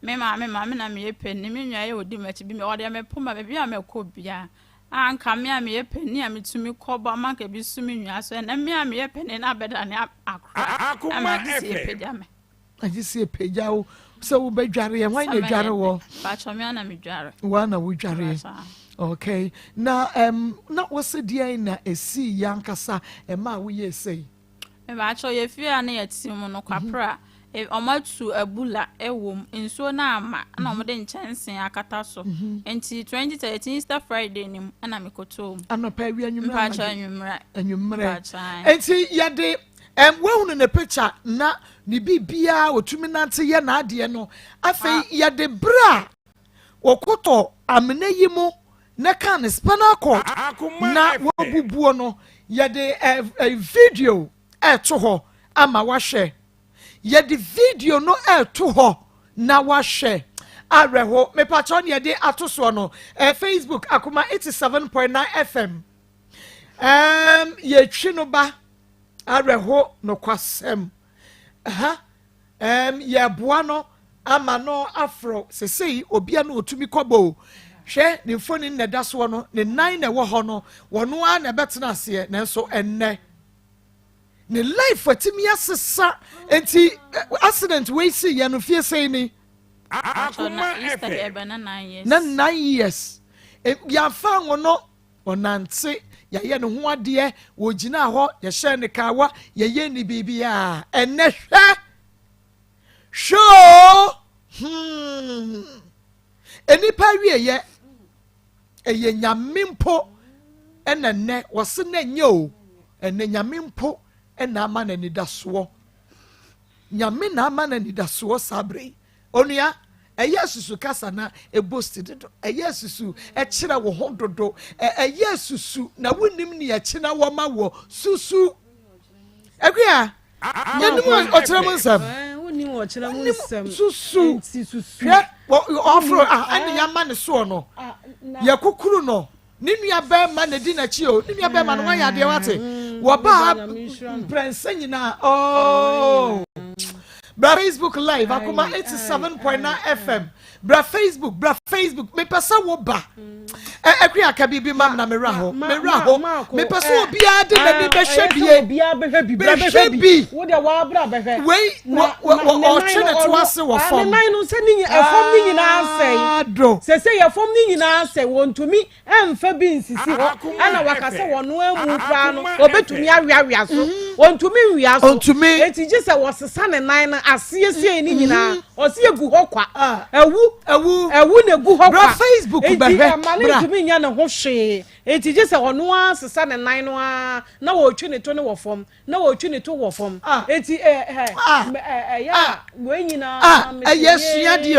Speaker 2: Me maame ma me na meyɛ panin, me nua yɛ odi m'akyi bi ɔdeɛ me poma baabi a mɛkɔ biara a anka me a meyɛ panin a metumi kɔ bɔ ama anka ebi so me nua so ɛnɛ me a meyɛ panin na abɛda ne akora na ma agye sɛ epagya me.
Speaker 1: Agye sɛ epagya wo sɛ wobɛdware ɛ hwan na edware wɔ?
Speaker 2: Paatwa me a na medware.
Speaker 1: Wo a na wodware. Okay na um, na wɔsɛ deɛn na esii yɛ ankasa ɛma a woyɛɛ sei?
Speaker 2: Mepakyɛw yɛ fie a na yɛte mu no kwapra wɔn atu abula wɔ mu nsuo no ama na wɔn de nkyɛnsee akata so nti 2013 Easter Friday no mu ɛna mekɔtɔɔ mu.
Speaker 1: Anɔpa awia anwummerɛ
Speaker 2: Mepakyɛw anwummerɛ.
Speaker 1: Anwummerɛ nti yɛde. Ɛm woahunu ne picture na ne biribiara ɔtumi nante yɛ n'adeɛ no. Afei yɛde berɛ a wɔkɔtɔ amena yi mu na ɛkaa ne spinal cord na wɔbubuo no, yɛde ɛ ɛ video ɛɛto hɔ ama wahwɛ. Yɛde video no ɛɛto hɔ na wahwɛ. Awerɛho, mepakyɛw ne yɛde ato soɔ no, eh, Facebook Akoma 87.9 FM. Um, yɛtwi no ba awerɛho nokwasɛm. Ha, um, yɛboa no ama no aforo sesei obia no ɔtumi kɔbɔ o. Hwɛ ne mfoni na ɛda soɔ no, ne nan na ɛwɔ hɔ no, wɔno ara na ɛbɛtena aseɛ, nanso ɛnnɛ ne life atumi asesa nti accident wei si yɛ no fie sɛn ni. Na 9 years yɛafa ngo no ɔnante, yɛayɛ ne ho adeɛ, wɔgyina hɔ, yɛhyɛ ne kawa, yɛyɛ ne biribiaa. Ɛnɛ hwɛ hwɛ o, Nnipa wieyɛ ɛyɛ Nyame mpo ɛna nnɛ wɔse na nyɛ o. Ɛnɛ Nyame mpo ɛna ama no anidasoɔ. Nyame na ama no anidasoɔ saa berɛ yi. Onua, ɛyɛ asusu kasa na ɛbosti dodo, ɛyɛ asusu ɛkyerɛ wo ho dodo, ɛyɛ asusu na wonim nea ɛkyena wɔma wɔ susu. Akua, yɛnim ɔkyerɛ mu nsɛm.
Speaker 11: Wonim ɔkyerɛ mu nsɛm.
Speaker 1: Susu hwɛ ɔforo a ɛne yɛama ne soɔ no, yɛkukuru no. Ne nua bɛrima na di n'akyi o. Ne nua bɛrima no wayɛ adeɛ wate. Wɔbaa mprɛnsa nyinaa ooo. Bra Facebook live Akoma 87.9 FM. Bra Facebook, bra Facebook. Mepɛ sɛ wo ba. Ɛkwi aka biribi ma na mewura hɔ. Mewura hɔ. Mepɛ sɛ obiara de n'ani bɛhwɛ bie.
Speaker 11: Obiara bɛhwɛ bi. Bra
Speaker 1: bɛhwɛ bi.
Speaker 11: Wo deɛ wabra bɛhwɛ.
Speaker 1: Wei ɔtwe ne to ase wɔ fam.
Speaker 11: Ne nan no sɛ ne ɛfam ne nyinaa sɛe.
Speaker 1: Do.
Speaker 11: Sɛ sɛ yɛ fam ne nyinaa sɛe, wɔntumi ɛmfa bi nsisi hɔ. Ɛna waka sɛ wɔn amu koraa no wɔbɛtumi aweawea so. Wɔntumi nwia so.
Speaker 1: Ɔntumi.
Speaker 11: Eti gye sɛ wɔsesa ne nan no asiesie ne nyinaa. Ɔsi egu hɔ kwa. Ɛwu.
Speaker 1: Ɛwu.
Speaker 11: Ɛwu na egu hɔ kwa.
Speaker 1: Bra Facebook bɛhwɛ.
Speaker 11: Eti ɛma ne ntumi nya ne ho hwee. Eti gye sɛ ɔno ara sesa ne nan no ara na wɔretwi ne to ne wɔ fam na wɔretwi ne to wɔ fam. Eti ɛ ɛ ɛyɛ a wei nyinaa.
Speaker 1: Ɛyɛ suadeɛ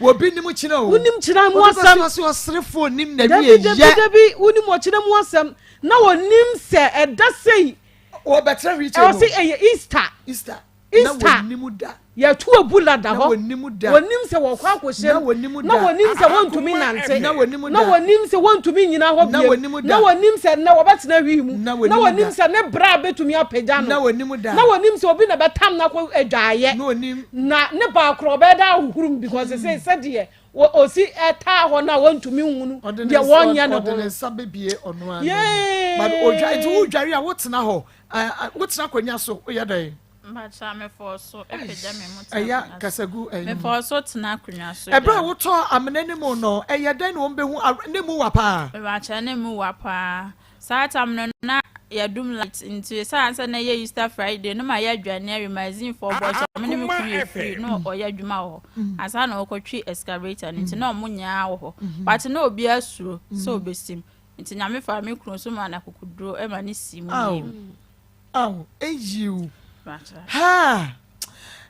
Speaker 1: o. Obi nim kyerɛ o.
Speaker 11: Wonim kyerɛ mu asɛm.
Speaker 1: Obi bɛ sɛ ɔserefo nim na wie yɛ.
Speaker 11: Dabi dabi dabi, wonim ɔkyerɛ mu asɛm na wɔnim sɛ ɛda sei.
Speaker 1: Wɔbɛtena wheelchair mu.
Speaker 11: Ɛwɔ sɛ ɛyɛ Easter.
Speaker 1: Easter.
Speaker 11: Easter.
Speaker 1: Na wɔnim da.
Speaker 11: Yɛto abu lada hɔ.
Speaker 1: Na wɔnim da.
Speaker 11: Wɔnim sɛ wɔkɔ akɔhyɛ
Speaker 1: mu.
Speaker 11: Na wɔnim da. Na wɔnim sɛ wɔntumi nante.
Speaker 1: Na wɔnim da.
Speaker 11: Na wɔnim sɛ wɔntumi nyina hɔ
Speaker 1: Na
Speaker 11: biem.
Speaker 1: wɔnim da.
Speaker 11: Na wɔnim sɛ nnɛ wɔbɛtena hwii mu.
Speaker 1: Na wɔnim
Speaker 11: Na wɔnim
Speaker 1: da.
Speaker 11: sɛ ne bra bɛtumi apagya no.
Speaker 1: Na wɔnim da.
Speaker 11: Na wɔnim sɛ obi na bɛtam no akɔ adwaeɛ.
Speaker 1: Na wɔnim.
Speaker 11: Na ne baakoro ɔbɛyɛ dɛ ahohoro mu because sɛ sɛdeɛ osi ɛtaa hɔ no a wɔntumi nhunu deɛ wɔnyɛ ne ho.
Speaker 1: Ɔde ne nsa bɛbie ɔno ara. Yee. But odwa nti wodware a wotena hɔ, wotena akonnwa so woyɛ dɛn?
Speaker 12: Mpakyɛ mefɔɔ so pagya me mu tena
Speaker 1: Ɛya
Speaker 12: akonnwa so.
Speaker 1: kasagu ɛyi mu.
Speaker 12: Mefɔɔ so tena akonnwa so.
Speaker 1: Ɛberɛ a wotɔɔ amena no mu no, ɛyɛ dɛn na wɔn bɛhu ne mu wa paa?
Speaker 12: Mpakyɛ ne mu wa paa. Saa tam no na yɛdum light nti ɛsiane sɛ na ɛyɛ Easter Friday no ma yɛadwane awie magazine foɔ bɔ so me ne me kunu yɛ free na ɔyɛ adwuma wɔ hɔ ansa na ɔkɔtwe excavator no nti na ɔmo nyinaa wɔ hɔ but na obiara suro sɛ ɔbɛsim nti Nyame faa me kunu so ma no akokoduro ma ne si mu yie mu.
Speaker 1: Aw, eyiw. Ha!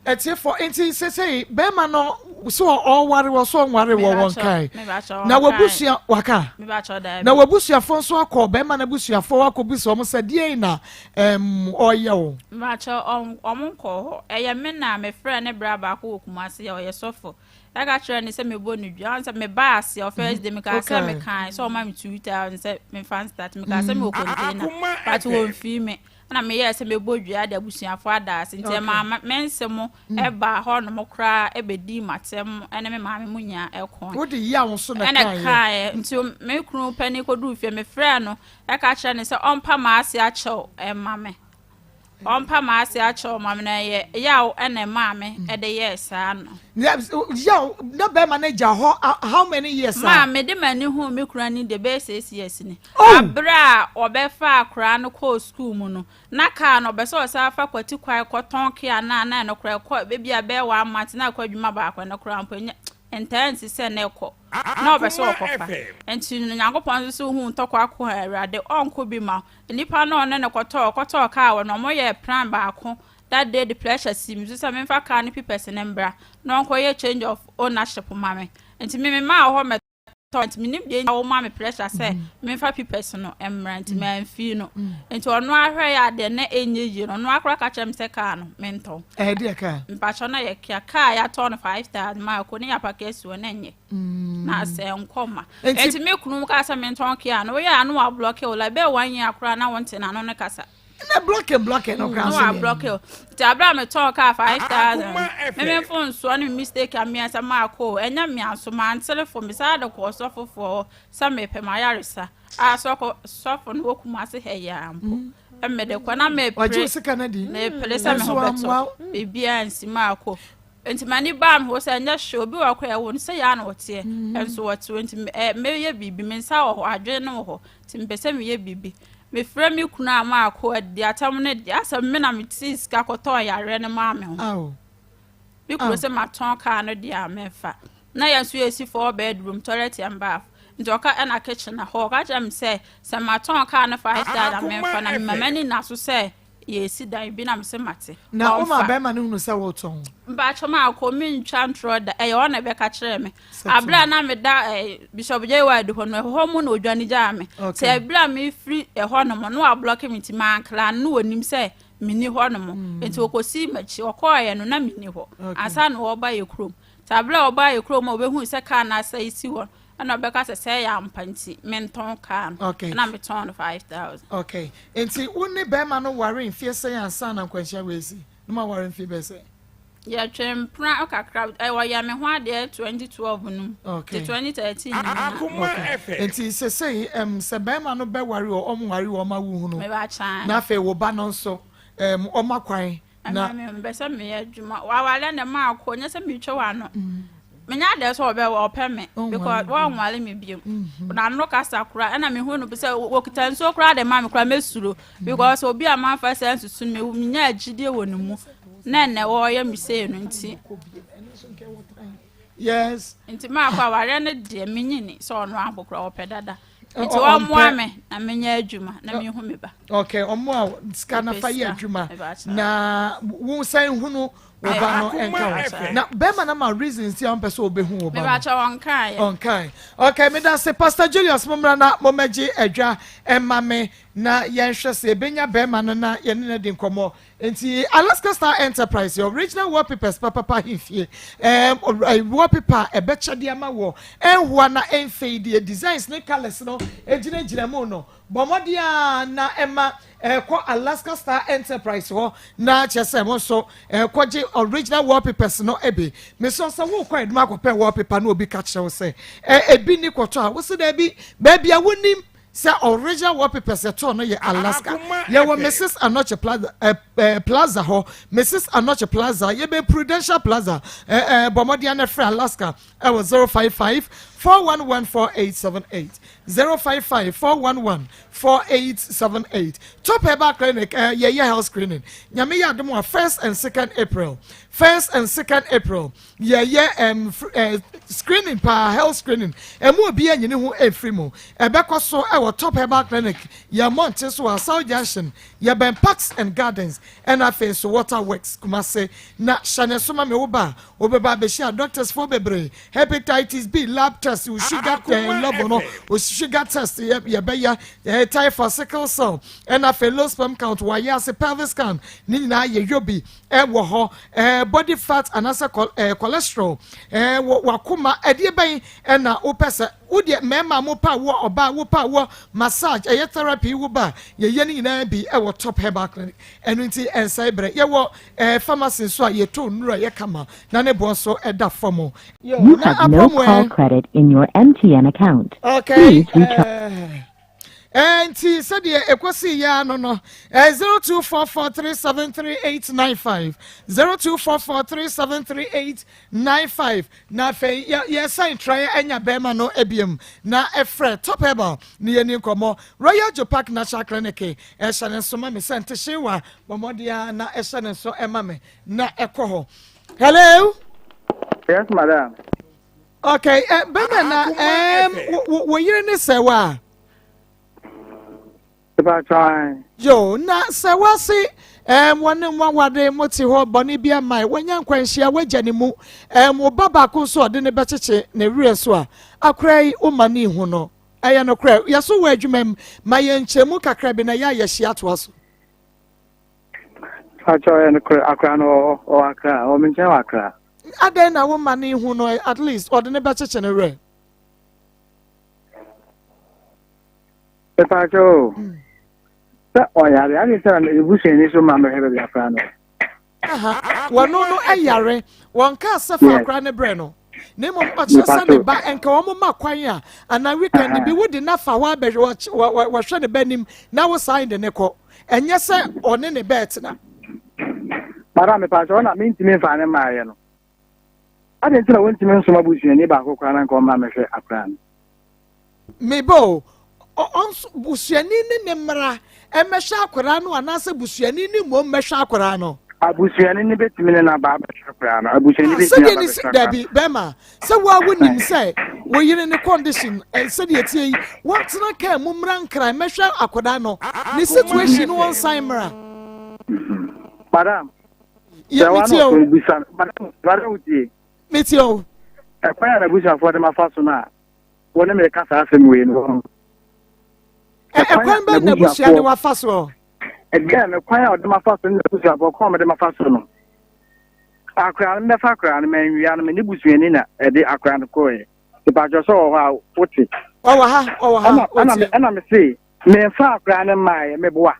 Speaker 1: Atiefo, nti sesei bɛrima no so ɔware wɔ so ɔnware wɔ wɔn kae. Na wabusua waka. Na wabusuafo nso akɔ bɛrima no abusuafo akɔbisa wɔn sɛ deɛn na ɛm ɔyɛ o.
Speaker 12: Mebakyɛ wɔn nkɔ hɔ. Ɛyɛ me na mefrɛ ne bra baako wɔ Kumasi a ɔyɛ sɔfo. Ɛka kyerɛ ne sɛ mebɔ ne dua. Ɔn sɛ mebaa aseɛ ɔ first day mekaa sɛ mekae sɛ ɔma me 2000 sɛ memfa nstart. Mekaa sɛ mewɔ container but wɔmfii me. Ɛna meyɛɛ sɛ mebɔ dua de abusuafo ada ase nti ɛmaa me nse mo ɛbaa hɔ nom koraa ɛbɛdii m'atɛm ɛne me maame mo nyinaa ɛko.
Speaker 1: Wode yaw nso na
Speaker 12: ɛna kaeɛ nti me kunu panin kɔduu fie mefrɛɛ no ɛka kyerɛ ne sɛ ɔmpa m'ase akyɛw ɛma me. Ɔmpa m'ase akyɛw ma me na ɛyɛ yaw na ɛmaa me de yɛɛ saa no.
Speaker 1: Yaw na bɛrima no gya hɔ how many years a?
Speaker 12: Maa mede m'ani huu me kunu ani deɛ bɛyɛ 6 years ni.
Speaker 1: Oh!
Speaker 12: Abere a ɔbɛfa akwaraa no kɔɔ sukuu mu no, na kaa no ɔbɛ sɛ ɔsan fa kwati kwan kɔtɔn kea no a na ɛno koraa ɛkɔ ebi a bɛyɛ one month na akɔ adwuma baako, ɛno koraa mpo ɛnyɛ. Ntaa nsi sɛ na ɛkɔ na ɔpɛ sɛ ɔkɔfa. Nti no Nyankopɔn nso so huu ntɔkwa ko a Awurade ɔnko bi ma nipa no a ɔne no kɔtɔɔ ɔkɔtɔɔ kaa wɔ no ɔmo yɛɛ plan baako that day de pressure sii me so sɛ memfa kaa no papers no mbra na ɔnkɔyɛ change of ownership ma me. Nti me memaa hɔ mɛtɔɔ nti menim deɛ nti a woma me pressure sɛ memfa papers no mmra nti mamfii no. Nti ɔno ara hwɛeɛ a deɛ na ɛnyɛ yie no ɔno ara koraa ka kyerɛɛ me sɛ kaa no mentɔn.
Speaker 1: Ɛyɛ deɛ kaa?
Speaker 12: Mpakyɛw na yɛ kia kaa yɛatɔn no 5000 maa ko ne yɛapake asi hɔ na ɛnyɛ. Na sɛ nkɔ ma. Nti me kunu kaa sɛ mentɔn kia no woyɛ a na wablɔke wo like bɛyɛ one year koraa na wonte n'ano ne kasa.
Speaker 1: Na blɔke blɔke no koraa
Speaker 12: nso deɛ. Na wablɔke o. Nti abere a metɔn kaa 5000 me me mfonsoɔ ne me mistake a mmiɛnsa maakɔ o ɛnyɛ mmea nso mantere fo me saa de kɔɔ sɔfofoɔ hɔ sɛ mepɛ m'ayaresa a sɔkɔ sɔfo no wɔ Kumasi ha yi ara mpo. Mede kɔ na mepere mepere sɛ me ho bɛtɔ biribiara nsi maakɔ. Nti m'ani baa me ho sɛ ɛnyɛ hwee, obi wɔ hɔ koraa ɛwɔ no sɛ yɛ a na ɔteɛ, nso ɔte hɔ nti mɛyɛ biribi, me nsa wɔ hɔ, adwene no wɔ hɔ, nti mepɛ sɛ meyɛ biribi. Mefrɛ me kunu a maakɔ adidi atam no deɛ, asɛ me na metee sika kɔtɔɔ yareɛ no maa me ho. Me kunu sɛ matɔn kaa no deɛ a memfa. Na yɛn nso yɛsi four bedroom, toilet and bath. Nti ɔka ɛna kitchen na hɔ, ɔka kyerɛ me sɛ sɛ matɔn kaa no 5,000 memfa na mema m'ani nna so sɛ Yɛresi dan bi na mese mate.
Speaker 1: Na woma bɛrima no hunu sɛ woretɔn?
Speaker 12: Mpakyɛ maakɔ mentwa ntorɔ da ɛyɛ ɔno na ɛbɛka kyerɛɛ me. Aberɛ a na meda eh, Bishop J. Wide hɔ no ɛhɔ mu na ɔdwane gyaa me. Sɛ ɛberɛ a mefiri ɛhɔ nom no wablɔke me nti mankra no na wɔnim sɛ menni hɔ nom. Mm. Nti wɔkɔsii m'akyi ɔkɔɔeɛ no na menni hɔ. Ansa na wɔba yɛ kurom. Nti aberɛ a wɔbaa yɛ kurom a wɔbɛhuu sɛ kaa no asɛe si hɔ no ɛna ɔbɛka sɛ sɛ ɛyɛ ampa nti mentɔn kaa no
Speaker 1: okay.
Speaker 12: ɛna metɔn no 5000.
Speaker 1: Okay. Nti wo ne bɛrima no ware mfeɛ sɛn ansa na nkwanhyia wei si? No ma ware mfeɛ bɛyɛ sɛn?
Speaker 12: Yɛtwe mpena kakra wɔyɛ me ho adeɛ 2012 no mu.
Speaker 1: Okay.
Speaker 12: Nti 2013 no mu
Speaker 1: na. Okay. Nti sesei um, sɛ bɛrima no bɛware o ɔnware o ɔma wo hunu.
Speaker 12: Meba
Speaker 1: Na afei wo ba no nso um, ɔma kwan Na.
Speaker 12: Ɛma me mpɛ sɛ meyɛ adwuma. Waware na maakɔ nyɛ sɛ metwa w'ano. Menya adeɛ sɛ ɔbɛ ɔpɛ me because wɔnwale me biom. N'ano kasa koraa ɛna mehu no sɛ wɔkita nsuo koraa de ma me koraa mɛsuro because obi a mamfa saa nsusu no menya agyidie wɔ ne mu na ɛnɛ wɔyɛ me sei no nti.
Speaker 1: Yes.
Speaker 12: Nti maakɔ awareɛ no deɛ menyini sɛ ɔno ampo koraa ɔpɛ dada. Nti ɔmmoa me na menyɛ adwuma na mehu me ba.
Speaker 1: Okay, ɔmmoa sika na fa yɛ adwuma na wo san hunu wo ba no nka ho. Na bɛrima na ma reasons ti a ɔmpɛ sɛ ɔbɛhu wo ba no.
Speaker 12: Mebakyɛ ɔnkae.
Speaker 1: Ɔnkae. Okay, meda se Pastor Julius mo mmra na mommɛgye adwa ɛma me na yɛnhwɛ sɛ yɛbɛnya bɛrima no na yɛne no adi nkɔmmɔ. Nti Alaska Star Enterprise yɛ original wallpapers papapa ahemfie. Ɛɛm wallpaper a ɛbɛkyɛ de ama wɔ ɛnhoa na ɛnfade deɛ designs ne colours no gyinagyina mu no. Bɔ mmɔden ara na ɛma ɛkɔ Alaska Star Enterprise hɔ na kyerɛ sɛ mo nso ɛkɔgye original wallpapers no bi. Mesrɛ sɛ wokɔ adwuma akɔpɛ wallpaper na obi ka kyerɛ wo sɛ ebi ni kɔtɔ a, wose daabi, baabi a wonim Sɛ original wallpapers yɛtɔɔ no yɛ Alaska. Yɛwɔ Mrs. Anokye Plaza, eh, eh, Plaza hɔ. Mrs. Anokye Plaza, yɛbɛn Prudential Plaza. Eh, eh, bɔ mmɔden na frɛ Alaska ɛwɔ 055 411 4878. 055 411 4878. Top Herbal Clinic, eh, yɛyɛ health screening. Nyame yɛ adom a first and second April. First and second April. Yɛyɛ um, uh, screening paa, health screening. Ɛmu obi anyi ne ho mfiri mu. Ɛbɛkɔ so ɛwɔ Top Herbal Clinic, yɛn mmɔnten so wɔ Asau Junction, yɛbɛn Parks and Gardens, ɛna afei nso Water Works, Kumase. Na hyɛ ne so ma me wo ba a, wobɛba abɛhyia doctors foɔ bebree. Hepatitis B lab test, wo sugar eh, level no, wo sugar test yɛbɛyɛ, eh, typhoid, sickle cell, ɛna afei low sperm count, wɔayɛ ase pelvic scan, ne nyinaa yɛyɔ bi. Ɛwɔ hɔ, ɛɛ body fat anaasɛ kɔ ɛɛ cholesterol, ɛɛ wɔ wakoma ɛdeɛ bɛn ɛna wopɛ sɛ wodeɛ mmarima mo pa wɔ ɔbaa wo pa wɔ massage ɛyɛ therapy wo ba yɛyɛ ne nyinaa bi ɛwɔ Top Herbal Clinic ɛno nti ɛnsɛe berɛ yɛwɔ ɛɛ pharmacy nso a yɛtɔ nnuro a ɛyɛ kama na ne boɔ nso ɛda fam.
Speaker 13: You
Speaker 1: Na
Speaker 13: have no
Speaker 1: apɔm
Speaker 13: call
Speaker 1: ɛ.
Speaker 13: credit in your MTN account.
Speaker 1: Okay.
Speaker 13: Please recharge.
Speaker 1: Uh, Enti sɛdeɛ ɛkɔsii yɛ ano no, 0244373895, 0244373895, na afei yɛsan traeɛ anya bɛrima no biom na ɛfrɛ Top Herbal ne yɛni nkɔmmɔ. Royal Joe Park Natural Clinic ɛhyɛ ne nso ma me sɛ ntehyewa bɔ mmɔden ara na ɛhyɛ ne nso ma me na ɛkɔ hɔ. Hello?
Speaker 9: Yes, madam.
Speaker 1: Okay, eh, bɛma na um, wo yere ne sɛ wa? Yo, na sɛ wase um, wɔne nwawade mo te hɔ bɔne bi ama wɔanya nkwanhyia wagya ne mu um, wo ba baako nso ɔde ne bɛkyekye ne werɛ so a akora yi woma ne ihu no ɛyɛ nokorɛ yɛso wɔ adwuma mu ma yɛn nkyɛmu kakra bi na yɛ a yɛhyia toa so.
Speaker 4: Pakyɛ ɔyɛ nokorɛ akora no ɔwɔ ɔwɔ akra ɔwɔ me nkyɛn wɔ akra.
Speaker 1: Adɛn na woma no hu no at least ɔde ne bɛkyekye ne werɛ.
Speaker 4: Mepakyɛ o sɛ ɔyare ade sɛ na ebusuani so ma mɛhwɛ baabi akora no.
Speaker 1: Wɔno no ɛyare wɔn kaa sɛ fa akora ne brɛ no na mmom ɔkyerɛ sɛ ne ba nka wɔn ma kwan a anaa weekend bi wode na fa hɔ abɛhwɛ wɔhwɛ ne ba nim na wo san de ne kɔ ɛnyɛ sɛ ɔne ne bɛɛ tena.
Speaker 4: Madam mepa kyɛw na mentumi mfa ne mmaeɛ no adɛn nti na wɔntumi nsoma busuani baako koraa na nka ɔmmra mɛhwɛ akora no.
Speaker 1: Meba o, ɔnso busuani ne ne mmra mmɛhwɛ akwadaa no anaasɛ busuani ne mmom mmɛhwɛ akwadaa no.
Speaker 4: Abusuani no bɛtumi ne n'aba abɛhwɛ akwadaa no. Abusuani bɛtumi aba bɛhwɛ akwadaa no.
Speaker 1: Dabi, bɛrima, sɛ wo a wonim sɛ wo yere ne condition eh, sɛdeɛ ɛteɛ yi, wɔntena kaa mu mmra nkran mmɛhwɛ akwadaa no, ne situation no wɔnsan mmra.
Speaker 4: Madam,
Speaker 1: Yɛ
Speaker 4: sɛ wa
Speaker 1: metie
Speaker 4: na
Speaker 1: o.
Speaker 4: ɔsɔn bisa no, madam, madam wotie.
Speaker 1: Metie o.
Speaker 4: Ɛkwan a n'abusuafoɔ de ma fa so no a, wo ne me reka saa asɛm wei no.
Speaker 1: Ɛkwan bɛn na abusua de wafa soɔ?
Speaker 4: Ɛdɛn no kwan a ɔde ma fa so ne n'abusuafoɔ kwan a ɔde ma fa so no. Akora no mbɛfa akora no manwia no me ne busuani na ɛde akora no kɔɛ. Mepakyɛ sɛ ɔwɔ hɔ a wote.
Speaker 1: Ɔwɔ ha, ɔwɔ ha, wotie.
Speaker 4: Ɛna me se memfa akora no mmaeɛ meboa.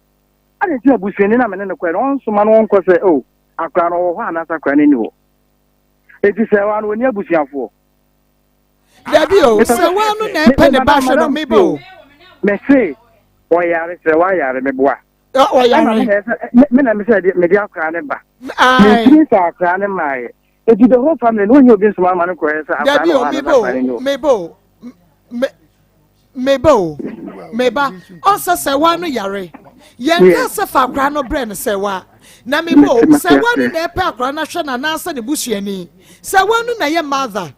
Speaker 4: Adɛn nti na busuani na me ne no kɔɛ no ɔnsoma no ɔnkɔ sɛ o akora no ɔwɔ hɔ anaasɛ akora no nni hɔ. Enti sɛ ɛwɔ ano ɔni abusuafoɔ.
Speaker 1: Dabi o, sɛ wa no na ɛpɛ ne ba hwɛ no meba o.
Speaker 4: Mese ɔyare sɛ wayare meboa.
Speaker 1: Ɔyare.
Speaker 4: Me na mesɛ mede akora ne ba. Mentumi sɛ akora ne maayɛ. Eti the whole family no wonyɛ obi nsoma ama no kɔɛ sɛ akora
Speaker 1: ne
Speaker 4: wɔ ha na akora ne ni hɔ.
Speaker 1: Meba o, meba o, meba ɔnsɛ sɛ wa no yare. Yɛn ka sɛ fa akora no brɛ no sɛ wa. Na meba o, sɛ wa no na ɛpɛ akora no ahwɛ no anaasɛ ne busuani. Sɛ wa no na ɛyɛ mother.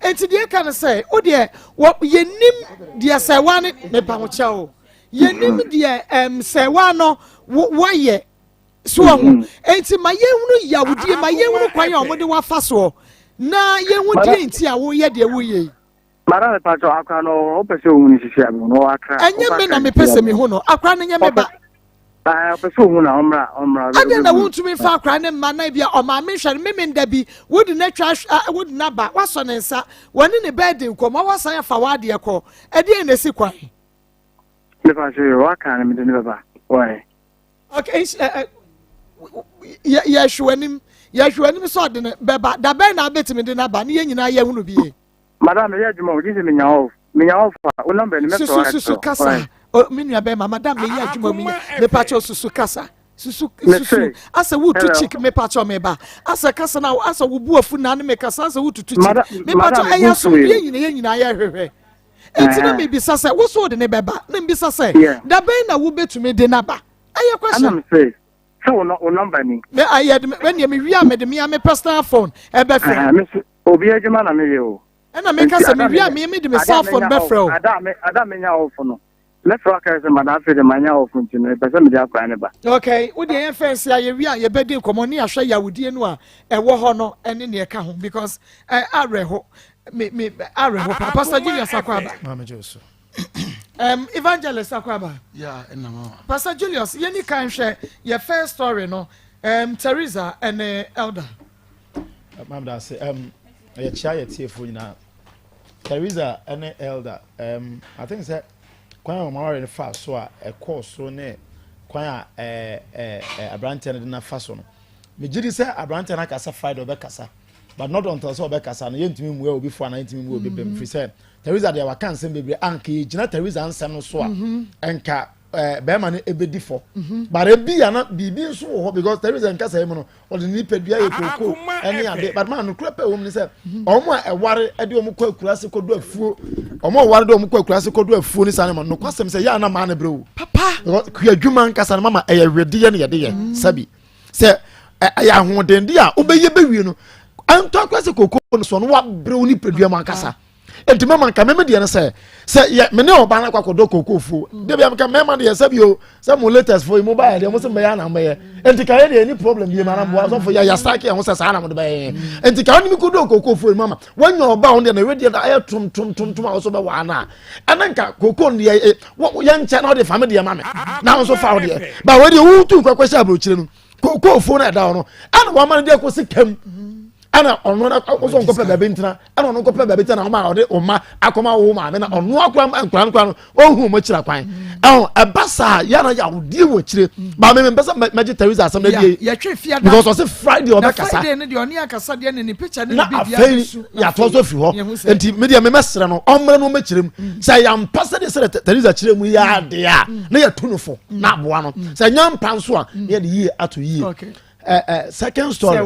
Speaker 1: Enti deɛ ɛka no sɛ, wo deɛ, wɔ, yɛnim deɛ sɛwa ne, mepa ho kyɛ o, yɛnim mhm. deɛ ɛm sɛwa no wɔyɛ so ɔho. Mhm. Enti ma yɛhunu yawudie, ma yɛhunu kwan a wɔde wafa soɔ, na yɛhu deɛ nti a woyɛ deɛ woyɛ yi.
Speaker 4: Mara mepa kyɛ akora no wopɛ sɛ ohun sisi a mehu no ɔwɔ akra.
Speaker 1: Ɛnyɛ me na mepɛ sɛ mehu no, akora no nyɛ me ba.
Speaker 4: Ɔpɛ sɛ ohun na ɔmmra ɔmmra.
Speaker 1: Adɛn na wontumi mfa akora ne mma na ebia ɔmaame nhwɛ no memenda bi wode no atwa wode no aba wasɔ ne nsa wɔne ne bɛɛ di nkɔmmɔ wasan afa w'adeɛ kɔ ɛdeɛn na ɛsi kwan.
Speaker 4: Mepa so yɛ waka no mede ne bɛba wɔyɛ.
Speaker 1: Okay, yɛhwɛ w'anim yɛhwɛ w'anim sɛ ɔde ne bɛba da bɛn na abɛtumi de no aba ne yɛn nyinaa yɛhunu bie.
Speaker 4: Madam, meyɛ adwuma o, gye sɛ menya off. Menya off a, wo number ni mɛfrɛ wo
Speaker 1: Susu susu kasa. O, me nua bɛrima, madam meyɛ adwuma o, menya. Mepakyɛw susu kasa. Susu susu. Asɛ wotu chick mepakyɛw meba. Asɛ kasa na asɛ wo bu afu na ne me kasa asɛ wotutu chick. Mepakyɛw ɛyɛ asomdue nyina yɛ nyinaa yɛ hwehwɛ. Enti na mebisa sɛ wo so wode ne bɛba na mbisa sɛ da bɛn na wobɛtumi de n'aba. Ɛyɛ question.
Speaker 4: Ɛna me se sɛ wo number ni.
Speaker 1: Me ayɛ de me me me wia me de me me personal phone ɛbɛfrɛ.
Speaker 4: Me se obi adwuma na meyɛ o.
Speaker 1: Ɛna meka sɛ mewie a me mede me cell phone bɛfrɛ o.
Speaker 4: Ada a menya off no, mɛfrɛ wo aka sɛ madam afei de manya off nti no mepɛ sɛ mede akwadaa no ba.
Speaker 1: Okay, wo deɛ yɛmfa nsi a yɛwie a yɛbɛdi nkɔmmɔ ne yɛahwɛ yawudie no a ɛwɔ hɔ no ɛne neɛ ɛka ho because awerɛho me me awerɛho paa. Pastor Julius Akwaaba.
Speaker 14: Maame Josu.
Speaker 1: Evangelist Akwaaba.
Speaker 14: Yeah, ɛna mama.
Speaker 1: Pastor Julius, yɛni kan hwɛ yɛ first story no, Teresa ɛne Elder.
Speaker 14: Maame da ase. Um, yɛkyia yɛ tiefoɔ nyinaa. Teresa ne Elder, um, I think sɛ kwan a wɔn aware no faa so a ɛkɔɔ so ne kwan a ɛɛ ɛɛ aberanteɛ no de no afa so no. Megye di sɛ aberanteɛ no akasa Friday ɔbɛkasa but not until sɛ ɔbɛkasa no yɛntumi mmua obi fo anaa yɛntumi mmua obi bem firi sɛ Teresa deɛ waka nsɛm bebree anka yɛgyina Teresa nsɛm no so a nka ɛɛ bɛrima no ebedi fɔ mhm. but ebi yana biribi nso wɔ hɔ because Teresa nkasa yi mu no ɔde ne nipadua yɛ kooko ɛne ade but maa nokura pɛ wɔm ne sɛ mhm. wɔn a ɛware ɛde wɔn kɔ akura ase kɔdu afuo wɔn a ɛware de wɔn kɔ akura ase kɔdu afuo ne saa ne ma nokwasɛm sɛ yɛ ana maa ne brɛ o
Speaker 1: papa
Speaker 14: because kua adwuma nkasa no mama ɛyɛ wedeɛ ne yɛde yɛ mhm. sɛbi sɛ ɛyɛ ahoɔden de a wobɛyɛ bɛwie no. Ɛntɔ akora sɛ koko no so no wabrɛ wo nipadua mu ankasa. Enti mɛma nka mɛmɛ deɛ no sɛ sɛ yɛ me ne ɔbaa no akɔ akɔdɔ koko fuo. Mm. Debi amka mɛma deɛ sɛ bio sɛ mo latest fo yi mo ba yɛ deɛ mo sɛ mbɛyɛ anam bɛyɛ. Enti ka yɛ deɛ any problem bi ma na mboa sɔfo yɛ yɛ saki ɛho sɛ saa na mo de bɛyɛ yɛn. Mm. Enti ka ɔne mi kɔdɔ koko fuo yi mama wɔnyɛ ɔbaa wɔn deɛ na ɛwɛ deɛ ayɛ tom tom tom tom a wɔsɔ bɛ waa na ɛna nka koko no deɛ yɛ nkyɛn na ɔde fa me deɛ ma me na nso fa wo deɛ ba wɔ deɛ wotu nkɔkɔ hyɛ aburokyire no kookoofuo no ɛda hɔ no ɛna wɔama no deɛ kɔsi kam ɛna ɔno na ɔsɔ nkɔpɛ baabi ntena ɛna ɔno nkɔpɛ baabi tena ɔma ɔde ɔma akɔma wo maame na ɔno akora nkora nkora no ɔhu ɔmo akyira kwan ɛho ɛba saa yɛn na yawodie wɔ akyire maame mi mpɛsɛ mɛgye Teresa asɛm na die because ɔsi Friday ɔbɛkasa na afei yàtɔ so firi hɔ nti mi deɛ mi mɛsrɛ no ɔmmerɛ no ɔmɛkyerɛ mu mm. sɛ yɛampa sɛdeɛ sɛdeɛ Teresa kyerɛ mu yɛ mm. adeɛ a mm. na yɛtu no fo na aboa no sɛ nya mpa nso a na yɛde yie ato yie ɛ second story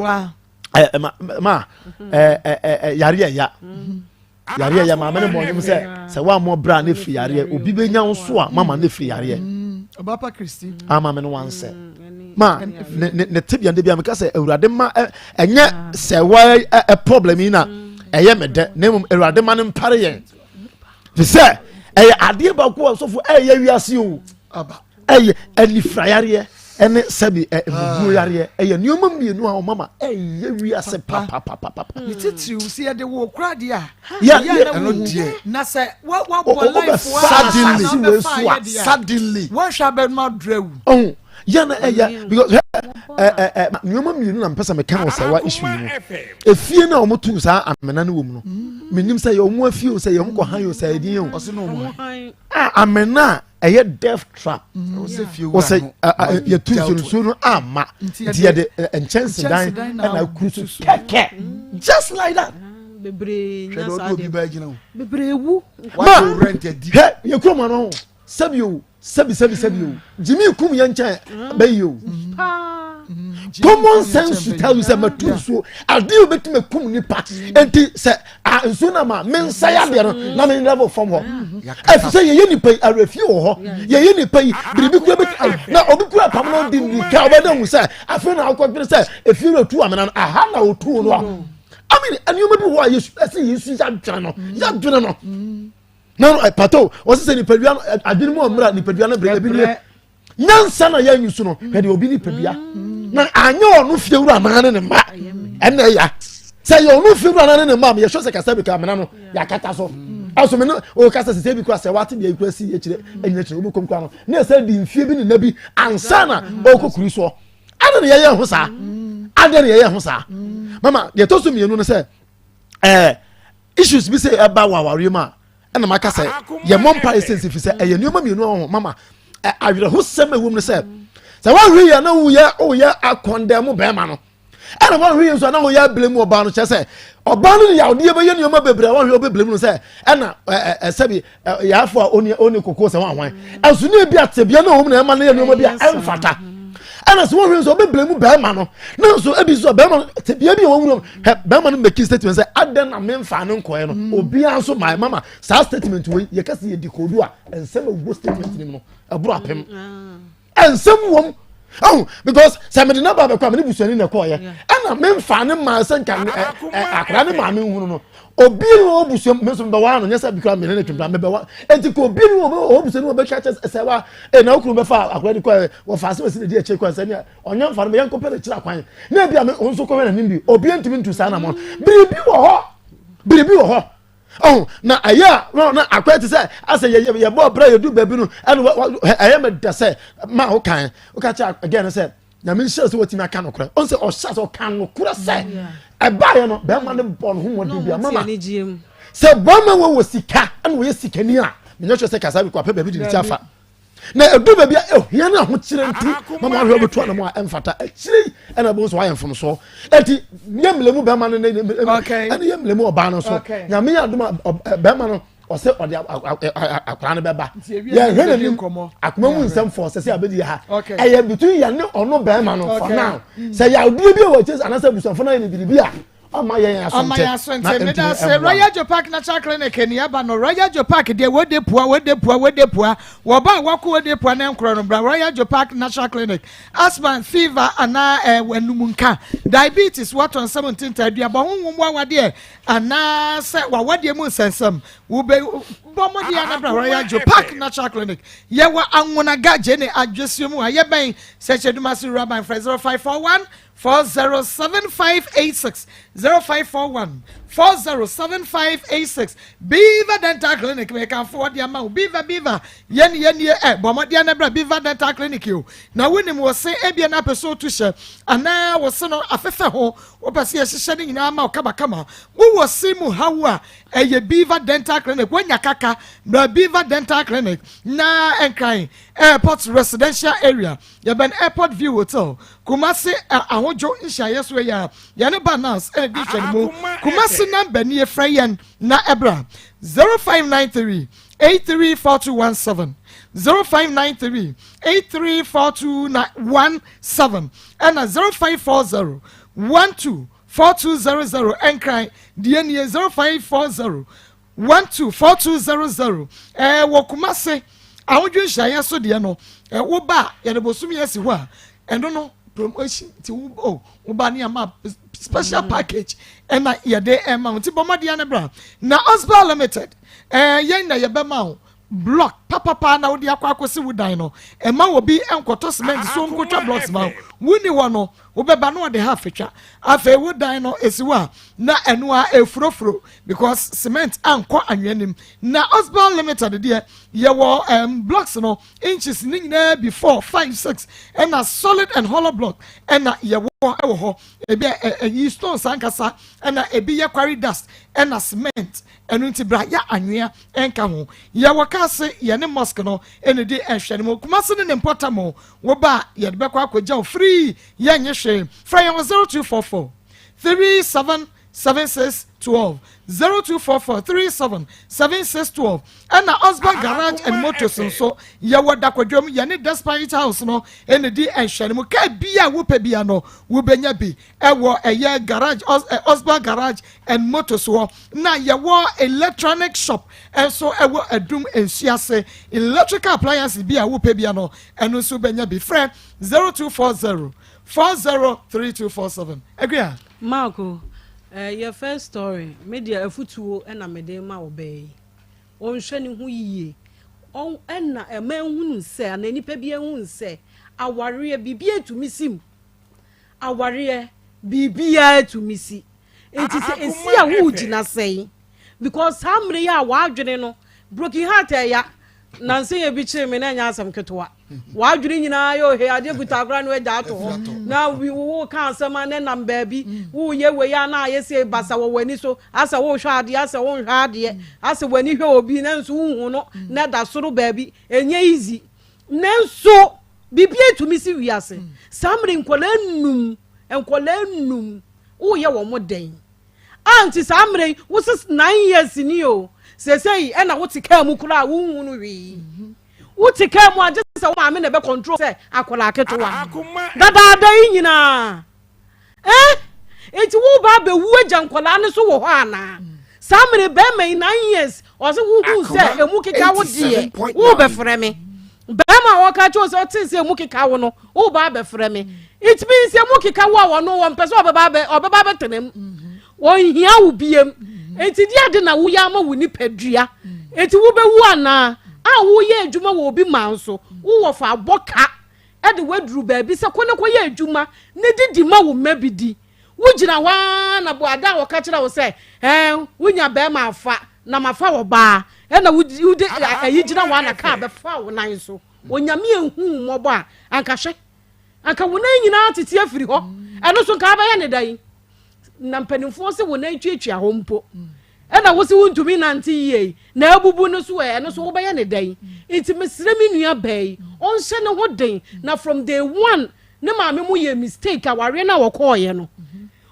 Speaker 14: ɛ ma ma ɛ ɛ yareɛ ya yareɛ ya maame ne bɔ ɔnyom sɛ sɛ woammɔ bra ne firi yareɛ obi bɛnya wo so a mama ne firi yareɛ ama me no wansɛ ma ne ne ne tebea de bi a meka sɛ awurade ma ɛnyɛ sɛ wɔ ɛ problem yi na ɛyɛ me dɛ na mmom awurade ma no mpare yɛn fi sɛ ɛyɛ adeɛ baako a sɔfo ɛyɛ wiase o ɛyɛ anifira yareɛ ɛne sɛbi ɛ mmubuo yareɛ ɛyɛ nneɛma mmienu a ɔmama ɛyɛ wiase papapapapa.
Speaker 1: Ne titiriw sɛ yɛde wo kora deɛ a yɛ na wohu na sɛ wabɔ life a
Speaker 14: suddenly
Speaker 1: suddenly wɔnhwɛ abɛnum adura wu.
Speaker 14: Ɔn yɛ na ɛyɛ because ɛ ɛ ɛ nneɛma mmienu na mpɛ sɛ meka wɔ sɛ wa issue yi mu efie na wɔn tu saa amena no wɔ mu no menim sɛ yɛ wɔn afie o sɛ yɛ wɔn kɔ han o sɛ ɛdin o a amena a ɛyɛ death trap wɔsɛ yɛtu nsuo nsuo no ama nti yɛde nkyɛnsedan ɛna akuru so kɛkɛ just like that.
Speaker 11: Bebree nya saa deɛ bebree wu.
Speaker 14: Ma hwɛ yɛ kurom ano sɛbi o sɛbi sɛbi sɛbi o jimmy kum yɛn nkyɛn bɛyi o common sense to tell you sɛ mɛtu nsuo adeɛ o bɛtumi akum nipa nti sɛ a nsuo na ma me nsa yɛ adeɛ no na me level fam hɔ ɛfi sɛ yɛyɛ nipa yi awerɛfie wɔ hɔ yɛyɛ nipa yi biribi kura bɛ na obi kura pam na ɔdi mirika ɔbɛda hu sɛ afei na akɔdwene sɛ efie na otu amena no aha na otu no a I mean nneɛma bi wɔ hɔ a yɛsu ɛsɛ yɛsu yɛadwene no yɛadwene no na no pato wɔsɛ sɛ nipadua no adwene mu ɔmmerɛ nipadua no brɛ ebi nie nyansa na yɛnyi so no hwɛ deɛ obi nipadua na anyɛ ɔno fie wura anaa ne ne mma ɛnna ɛya sɛ yɛ ɔno fie wura anaa ne ne mma yɛhwɛ sɛ kasa bi ka amena no yɛakata so ɛso me ne ɔkasa sɛ sɛ bi kura sɛ wate deɛ ekura si akyire ɛnyina kyerɛ obi kɔm kura no ne ɛsɛ di mfie bi ne nna bi ansa na ɔkɔ kuri soɔ ɛna ne yɛyɛ ho saa adeɛ ne yɛyɛ ho saa mama deɛ ɛtɔ so mmienu no sɛ ɛɛ issues bi sɛ ɛba wɔ awareɛ mu a ɛna maka sɛ yɛmmɔ mpa yɛ sɛnsi fi sɛ ɛyɛ nneɛma mmienu a wɔn mama awerɛhosɛm ɛwɔ mu no sɛ sɛ wɔahwe yɛ na woyɛ woyɛ akɔndɛn mu bɛrima no ɛna wɔahwe yɛ nso na woyɛ abile mu ɔbaa no kyerɛ sɛ ɔbaa no de yawodeɛ bɛyɛ nneɛma bebree a wɔahwe ɔbɛbile mu no sɛ ɛna ɛsɛbi yaafo a ɔni ɔni koko sɛ wɔn ahwan ɛnso ne ebi atebea na wɔn na ɛma no yɛ nneɛma bi a ɛnfata ɛna sɛ wɔhwɛ nso ɔbɛbile mu bɛrima no na nso ebi nso bɛrima no tebea bi a wɔn wura hɛ bɛrima no make statement sɛ adɛn na memfa no nkɔɛ no mm. obiara nso maa mama saa statement wei yɛka sɛ yɛdi koodu a nsɛm ɛwɔ statement no mu no ɛboro apem mm. nsɛm wɔm oh because sɛ mede naba bɛkɔ a mene busuani na ɛkɔɔyɛ ɛna memfa ne maa sɛ nka akora ne maame nhunu no obi ne wɔ busua me nso mebɛwa no nyɛ sɛ bikura mene ne twempra mebɛwa enti ka obi ne wɔ busua ne wɔbɛka kyɛ sɛ wa na wokunu bɛfa akora de kɔɛ wɔfa asɛm asi ne di akyire kwan sɛ nea ɔnyɛ mfa no yɛnkɔ pɛ n'akyiri akwan na ebi a me nso kɔhwɛ n'anim bi obi ntumi ntu saa namɔ biribi wɔ hɔ biribi wɔ hɔ ɔho na ɛyɛ a na akɔyɛ te sɛ asɛ yɛ yɛbɔ ɔbrɛ yɛdu baabi no ɛna ɛyɛ mɛ da sɛ ma wo kan woka kyerɛ again no sɛ nyame nhyira sɛ watumi aka nokorɛ ɔn sɛ ɔhyɛ sɛ ɔka nokorɛ sɛ ɛbaeɛ no bɛrima no bɔ no ho mmɔden bi ama ma sɛ bɛrima wɔ wɔ sika ɛna ɔyɛ sikani a menyɛ sure sɛ kasa bi kɔ apɛ baabi de ne ti afa na ɛdu baabi a ɛhia no ahokyerɛ nti mama wahwɛ wobɛtu anam a ɛmfata akyire yi ɛna ɛbɛhu sɛ wayɛ mfomsoɔ ɛnti yɛ mmerɛ mu bɛrima no ɛne yɛ mmerɛ mu ɔbaa no nso nyame yɛ adom a bɛrima no ɔsɛ ɔde akwaraa no bɛba yɛhwɛ n'anim akoma mu nsɛm fɔ sɛ sɛ abɛdi ha ɛyɛ between yɛne ɔno bɛrima no for now sɛ yɛadeɛ bi a wɔ akyire anaasɛ abusuafo no ayɛ no biribi a. Ɔma yɛn aso
Speaker 1: Ɔma
Speaker 14: nte
Speaker 1: yɛn aso
Speaker 14: na
Speaker 1: nte.
Speaker 14: ntumi
Speaker 1: Meda ase.
Speaker 14: mmoa no.
Speaker 1: Royal Joe Park Natural Clinic ni ɛba no. Royal Joe Park deɛ wɔde pua, wɔde pua, wɔde pua. Wɔba a wɔkɔ wɔde pua na nkorɔ no bra Royal Joe Park Natural Clinic. Asthma, fever anaa eh, anum nka, diabetes, wɔtɔ nsɛm ntinta, aduabɔ ho nwom wawadeɛ anaa sɛ wawadeɛ mu nsɛnsɛm. Wobɛ bɔ mmɔden a na bra Royal Joe Park Natural Clinic. Yɛwɔ Anwonaga Gyene Adwesuo mu a yɛbɛn Sɛkyɛdumase Wuraban frɛ 0541 407586 0541 407586 Beaver Dental Clinic mekamfo wɔde ama wo Beaver Beaver yɛn yɛn nie ɛ bɔ mmɔden na bra Beaver Dental Clinic o na wonim wo se ebia na apɛ so otu hyɛ anaa wo se no afefɛ ho wopɛ sɛ yɛhyehyɛ ne nyinaa ma wo kamakama wowɔ se mu haw a ɛyɛ Beaver Dental Clinic woanya kaka bra Beaver Dental Clinic na Nkran Airport Residential Area Yɛbɛn Airport View Hotel, Kumasi ɛ Ahodwo nhyiaeɛ so yi a yɛne Banas redi nhwɛnimu. Kumasi namba nie, frɛ yɛn na ɛbra, 0593 834217, 0593 834217 ɛna 0540 12 4200. Nkran deɛ nie, 0540 12 4200 ɛɛ wɔ Kumase ahodwo nhyiaeɛ so deɛ no ɛɛ wo ba a yɛde bosom yɛ asi hɔ a ɛno no promotion ti wo o wo ba ne ama special package ɛna yɛde ɛma wo nti bɔ mmɔden ne bra na Osbel Limited ɛɛ yɛn na yɛbɛma wo block papapa na wode akɔ akɔsi wo dan no ɛma wɔ bi nkɔtɔ cement so nkotwa blocks ma wo wonni hɔ no Wobɛba na ɔde half atwa. Afei wo dan no esi hɔ a na ɛno ara efurofuro because cement ankɔ anwea nim. Na Osborn Limited deɛ yɛwɔ um, blocks no inches ne nyinaa bi 4, 5, 6 ɛna solid and hollow block ɛna yɛwɔ ɛwɔ hɔ. Ebi ɛyi stones ankasa ɛna ebi yɛ quarry dust ɛna cement. Ɛno nti bra yɛ anwea ɛnka ho. Yɛwɔ kaase yɛne mosque no ɛna di ɛhwɛ no mu. Kumasi ne ne mpɔtam Wo ba a, yɛde bɛkɔ akɔgya wo free, yɛnnye hwee. Frɛ yɛn wɔ 0244 37 76 12, 0244 37 76 12. Ɛna Osborn Garage and Motors nso, yɛwɔ Dakwadwom, yɛne Despite House no ɛna di nhwɛne Kaa bi a wopɛ bia no, wobɛnya bi ɛwɔ ɛyɛ garage, Osborn Garage and Motors hɔ. Na yɛwɔ electronic shop nso ɛwɔ Adum Nsuase. Electrical appliances bi a wopɛ bia no, Ɛno nso wobɛnya bi. Frɛ 0240 403247. Akua.
Speaker 11: Marko, eh, yɛ first story, me deɛ afutuo na mede ma ɔbaa yi. Ɔnhwɛ ne ho yie. Ɔn, ɛna ɛma ehunu sɛ, anaa nipa bi ehunu sɛ, awareɛ biribi etumi si mu. Awareɛ biribiara etumi si. Nti sɛ esi a wogyina sɛn? Because saa mmere yi a w'adwene no broken heart ɛya nansa yɛ bi kyeree me na ɛnyɛ asɛm ketewa w'adwene nyinaa yɛ ohe adeɛ kuta akora no agya ato hɔ na wo ka asɛm a na nam baabi woyɛ wei a na ayɛ sɛ basa wɔ w'ani so asɛ wohwɛ adeɛ asɛ wonhwɛ adeɛ asɛ w'ani hwɛ obi na nso wohu no na ɛda soro baabi ɛnyɛ easy nanso biribi atumi si wiase saa mmere nkwadaa nnum nkwadaa nnum woyɛ wɔn dɛn Ah nti saa mmerɛ yi wo se 9 years ni o seesei ɛna wote kaa mu koraa wonhunu hwee wote kaa mu agye sɛ wo maame na ɛbɛ control sɛ akwadaa ketewa dadaada yi nyinaa eh nti wo ba abɛwu agya nkwadaa no so wɔ hɔ anaa saa mmerɛ bɛrima yi 9 years ɔse wohu sɛ emu keka wo deɛ wobɛfrɛ me bɛrima a ɔka kyerɛ sɛ ɔte sɛ emu keka wo no Woreba abɛfrɛ me. It means sɛ mu keka wo a wɔno wɔmpɛ sɛ ɔbɛba abɛ ɔbɛba abɛtena mu. Wɔnhia wo biem. Enti di ade na woyɛ ama wo nipadua. Enti wobɛwu anaa? A woyɛ adwuma wɔ obi man so, wowɔ fa abɔ ka de woaduru baabi sɛ kɔ na kɔyɛ adwuma na didi ma wo mma bi di. Wogyina hɔ ara na boada a wɔka kyerɛ wo sɛ ɛɛ wonya bɛrima afa na mafa ɔbaa ɛna wode ayi gyina hɔ a na kaa bɛfa wo nan so. Onyame anhu wo mmɔbɔ a, anka hwɛ, anka wo nan nyinaa tete afiri hɔ. Ɛno so nka abɛyɛ ne dɛn? Na mpanimfoɔ se wo nan tuatua hɔ mpo. Ɛna wo se wontumi nante yie yi, na abubu no so ɛ, ɛno so wobɛyɛ ne dɛn? Nti mesrɛ me nua baa yi, ɔnhyɛ ne ho den, na from day one, ne maame mo yɛ mistake awareɛ no a wɔkɔɔyɛ no.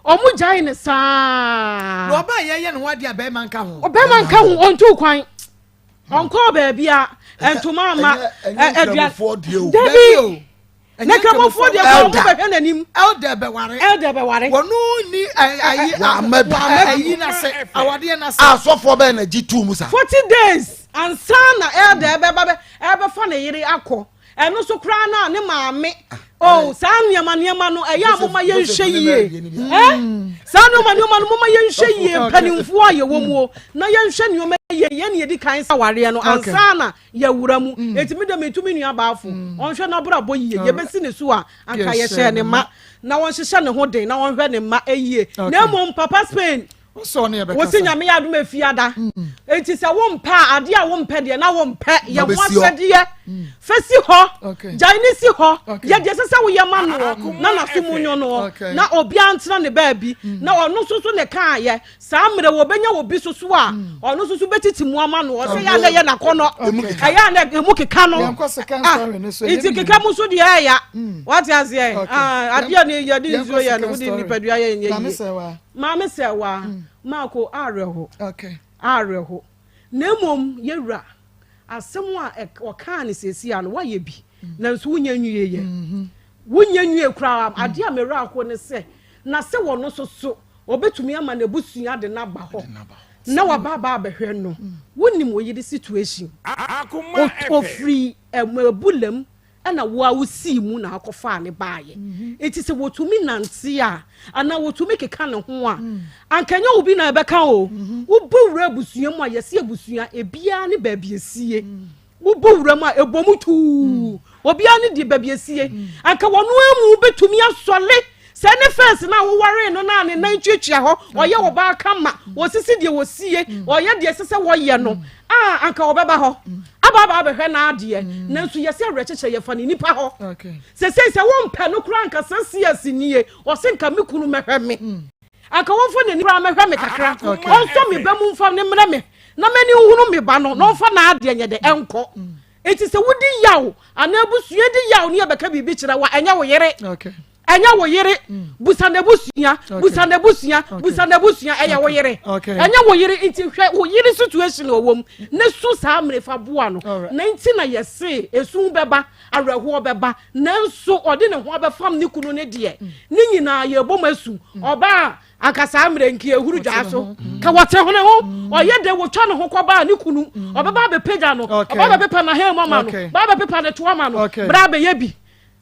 Speaker 11: Ɔmo gyae ne saa.
Speaker 1: Na ɔbaa yɛyɛ ne ho adeɛ a bɛrima nka ho.
Speaker 11: Ɔbɛrima nka ho, ɔntu kwan. Ɔnkɔɔ baabi a ntoma ama aduane. Dabi. Na nkramofoɔ deɛ kɔ ɔmo bɛhwɛ n'anim.
Speaker 1: Elder bɛware.
Speaker 11: Elder bɛware.
Speaker 1: Wɔn ni ayi
Speaker 15: Wama bi.
Speaker 1: ayi n'ase awadeɛ n'ase.
Speaker 15: Asɔfoɔ bɛyɛ na gye tuu mu sa.
Speaker 11: 40 days ansa na elder ɛbɛba bɛ ɛbɛfa ne yere akɔ. Ɛno nso koraa na ne maame oh saa nneɛma nneɛma no ɛyɛ a moma yɛnhwɛ yie ɛ saa nneɛma nneɛma no moma yɛnhwɛ yie mpanimfoɔ a yɛwɔ mu o na yɛnhwɛ nneɛma yie yɛn na yɛdi kan sa awareɛ no ansa na yɛwura mu mm. eti mi de mi tu mi nua baafo mm. ɔnhwɛ n'abrabɔ yie yɛbɛsi ne so a anka yɛhyɛ ne ma na wɔnhyehyɛ ne ho den na wɔnhwɛ ne mma yie na mmom papa Spain wosi nyame yɛ adom efiada mm. eti sɛ wompɛ a adeɛ a wompɛ deɛ na wompɛ yɛ ho asɛdeɛ fɛ si hɔ gyae ne si hɔ yɛ deɛ ɛsɛ sɛ woyɛ ma noɔ na n'aso mu nyo noɔ na obiara ntena ne baabi na ɔno nso so ne kaa yɛ Saa mmerɛ wɔbɛnya obi so so a ɔno nso so bɛtiti mu ama no ɔsɛ yɛ a na ɛyɛ n'akɔnɔ ɛyɛ a na emu keka no ah nti keka mu nso deɛ ɛya mm. wate aseɛ ah, adeɛ ne yɛde nsuo yɛ no wode nipadua yɛ nyɛ yie maame sɛ wa mm. maako awerɛho awerɛho na mmom yɛwura asɛm a ɔkaa no siesie a no wayɛ bi mm. nanso wonya nwie yɛ mm-hmm. wonya nwie koraa adeɛ a mewura aho ne sɛ na sɛ wɔno nso so Ɔbɛtumi ama n'abusua de no aba hɔ na waba aba abɛhwɛ no. Wonim wo yere situation. Ɔfiri abula mu ɛna wo a wosii mu na akɔfaa ne baayɛ. Nti sɛ wɔtumi nante a anaa wɔtumi keka ne ho a anka ɛnyɛ obi na ɛbɛka o. Wobɔ wura abusua mu a yɛse abusua ebiara ne baabi esie. Wobɔ wura mu a ɛbɔ mu tuu. Obiara ne deɛ baabi esie. Anka wɔn amu bɛtumi asɔle sɛ ne fɛnse no a wowaree no na ne nan tuatua hɔ ɔyɛ ɔbaa kama wɔsisi deɛ wɔsie ɔyɛ deɛ ɛsɛ sɛ wɔyɛ no a anka ɔbɛba hɔ aba aba abɛhwɛ n'adeɛ nanso yɛsɛ awerɛkyekyɛ yɛfa ne nipa hɔ sɛsei sɛ wompɛ no koraa anka sɛ sias nie ɔse nka me kunu mɛhwɛ me anka wɔmfa n'ani koraa mɛhwɛ me kakra ɔnsɔ me ba mu mfa ne mmerɛ me na m'ani nhunu me ba no na ɔmfa n'adeɛ nyɛ dɛ ɛnkɔ enti sɛ wodi yaw anaa abusua di yaw ne yɛbɛka biribi kyerɛ wa ɛnyɛ wo yere ɛnyɛ wo yere mm. busa n'abusua busa n'abusua busa n'abusua ɛyɛ wo yere ɛnyɛ wo yere nti hwɛ wo yere situation ɔwɔ mu ne su saa mmerefa boa no na nti na yɛse esu bɛba awerɛhoɔ bɛba nanso ɔde ne ho abɛfam ne kunu ne deɛ mm. ne nyinaa yɛbɔ mu asu mm. ɔbaa anka saa mmerɛ nki ehuru dwaa so ka wɔte ho ne ho ɔyɛ de wotwa ne ho kɔbaa ne kunu ɔbɛba abɛpagya no ɔba abɛpepa n'ahan mu ama no ba abɛpepa ne to ama no bra abɛyɛ bi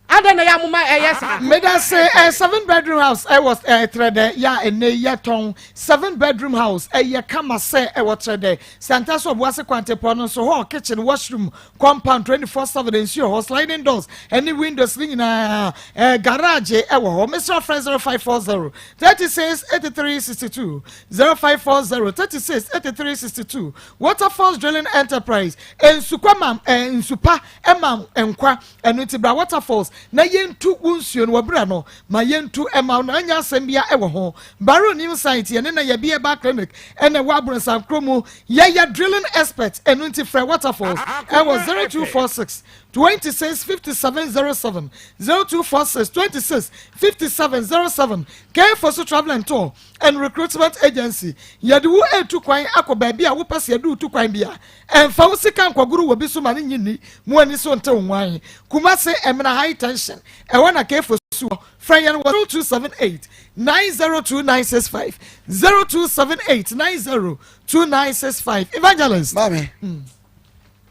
Speaker 11: Adɛn na ɛyɛ a moma ɛyɛ saa?
Speaker 1: Medase eh, seven bedroom house ɛwɔ eh, Trɛdɛ yɛ a ɛnɛ yi yɛtɔn seven bedroom house ɛyɛ kama sɛ ɛwɔ Trɛdɛ Santa so Ɔboase kwantepɔ no so hall kitchen washroom compound 24/7 nsuo hɔ sliding doors ɛne windows ne nyinaa eh, garage ɛwɔ hɔ mesrɛ frɛ 0540 36 83 62 0540 36 83 62 Waterfalls Drilling Enterprise nsukwa ma eh, nsupa ɛma nkwa Ɛno nti bra waterfalls na yɛntu wo nsuo no wɔ berɛ no ma yɛntu ɛma wo no ɛnyɛ asɛm bia ɛwɔ ho. Barrow New Site yɛne na yɛbi Herbal Clinic ɛna ɛwɔ Abronsan mu yɛyɛ drilling expert ɛno nti frɛ waterfalls ɛwɔ 0246 26 57 07 0246 26 57 07 K-Fosu Travel and Tour and Recruitment Agency yɛde wo ɛtu kwan akɔ baabi a wopɛ sɛ yɛde wo tu kwan bia Ɛmfa wo sika nkɔgoro wɔ bi so ma no nnye nni, mo ani so ntew nwan. Kumasi, Emena High Tension, ɛhɔ na Kefo si wɔ. Frɛ yɛn wɔ 0278 902965, 0278 902965. Evangelist.
Speaker 15: Maame,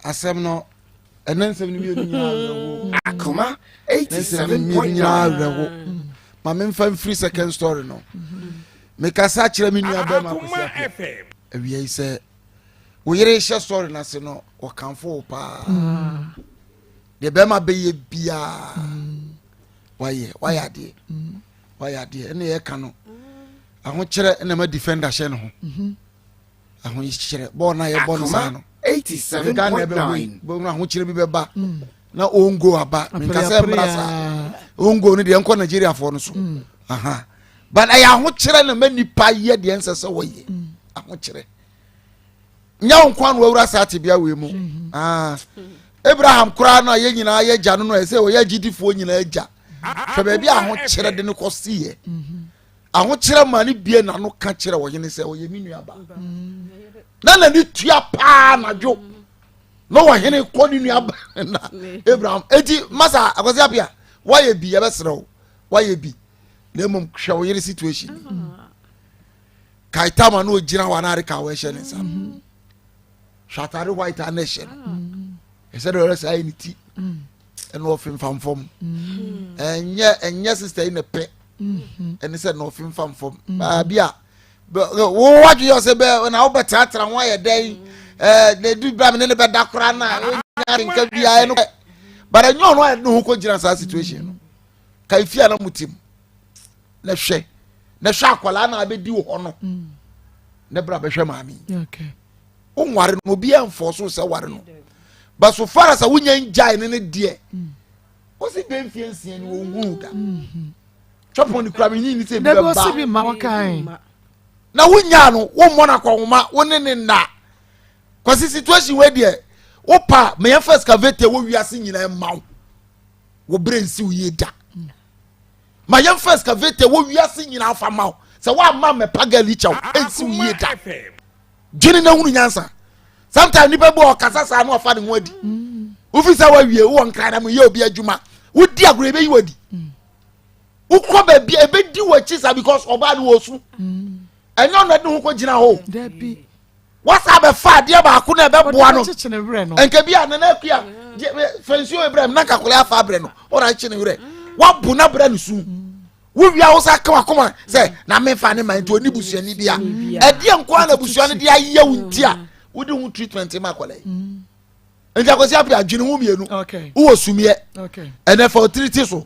Speaker 15: asɛm no, ɛnɛ nsɛm no mmienu nyinaa awerɛho.
Speaker 16: Akoma
Speaker 15: Ne nsɛm no mmienu nyinaa awerɛho. Maame mfa mfiri second story no. Mekasa kyerɛ me nua bɛrima Kwasi Appiah. Awia yi sɛ wo yere hyɛ sɔre no ase no ɔkamfo wo paa mm. deɛ bɛrima bɛyɛ biaa mm. wayɛ wayɛ adeɛ mm. wayɛ adeɛ ɛne yɛka no ahokyerɛ ɛna ma defender hyɛ ne ho mm-hmm. ahokyerɛ bɔɔl no a yɛbɔ no saa no Ghana ɛbɛbɔ yi bɔɔl ahokyerɛ bi bɛba na ongo aba nka sɛ mmra saa ongo no deɛ nkɔ Nigeriafoɔ no so aha but ɛyɛ ahokyerɛ na ma nipa yɛ deɛ nsɛ sɛ wɔyɛ ahokyerɛ nyɛ wo nko ano wawura saa tebea wei mu mhm. ah. abraham koraa no a yɛn nyinaa yɛ gya no no ɛsɛ ɔyɛ agyidifoɔ nyinaa gya hwɛ baabi a ahokyerɛ de no kɔsiiɛ mhm. ahokyerɛ ma ne bie n'ano ka kyerɛ ɔhene sɛ ɔyɛ me nuaba mhm. na n'ani tua paa nadwo na ɔhene kɔ ne nuaba na abraham eti masa akwasi apia. Woayɛ bi, yɛbɛsrɛ wo, woayɛ bi. Na mmom hwɛ wo yere situation. Kae tam a na ogyina hɔ a na ade ka wɔhyɛ ne nsa no. Hwɛ atade white a na ɛhyɛ no. Ɛsɛ dɛ ɔyɛ saa yɛ ne ti. Ɛna ɔfemfam fam. Ɛnyɛ ɛnyɛ sister yi na pɛ. Ɛne sɛ na ɔfemfam fam. Baabi a wo wadwe yɛ sɛ bɛ na wobɛtenatena ho ayɛ dɛn ɛɛ na edu bra me ne ne bɛda koraa na onya nka biara no but ɛnyɛ ɔno a ne ho kɔ gyina saa situation no ka efi a na mo ti mu na hwɛ na hwɛ akwadaa na abɛdi wɔ hɔ no ne bra bɛhwɛ maame wonware no obiara mfɔ so sɛ ware no but so far as a wonya ngyae ne ne deɛ wosi bɛn fie nsia ni wɔn hu da. Mm-hmm. Twɛpɔn ne kura mi nyi ni sɛ ebi bɛ ba.
Speaker 1: Bi ma wɔkan.
Speaker 15: Na wonyaa no wommɔ no akɔnhoma wo ne ne nna. Kwasi situation wei deɛ wopa ma yɛmfa excavator wɔ wiase nyinaa mma wo. Wo berɛ nsi wo yie da. Ma yɛmfa excavator wɔ wiase nyinaa fa ma wo. Sɛ woamma mmɛpa girl yi kyɛw ɛnsi wo yie da. Dwene na hunu nyansa. Sometimes nipa bi ɔkasa saa na ɔfa ne ho adi. Wofi sɛ woawie wowɔ nkran na meyɛ obi adwuma. Wodi agorɔ ɛbɛyi wadi. Wokɔ baabi a ɛbɛdi w'akyi saa because ɔbaa no wɔ su. Ɛnyɛ ɔno ɛde ne ho kɔ gyina hɔ. Wasa abɛfa adeɛ baako na ɛbɛboa no. Nka bi a nana akua fɛnsuo ebrɛ mu na nka akwadaa afa abrɛ no ɔna akye ne werɛ. Wabo na brɛ no su. Wowia wo sa ka wakoma sɛ na mefa ne ma nti ɔni busuani bi a. Ɛdeɛ nko ara na busua no de ayɛ wo nti a wode ho treatment ma akwadaa yi. Nti Akwasi Appiah adwene ho mmienu. Wowɔ sumiɛ. Ɛnɛ fa ɔtiri ti so.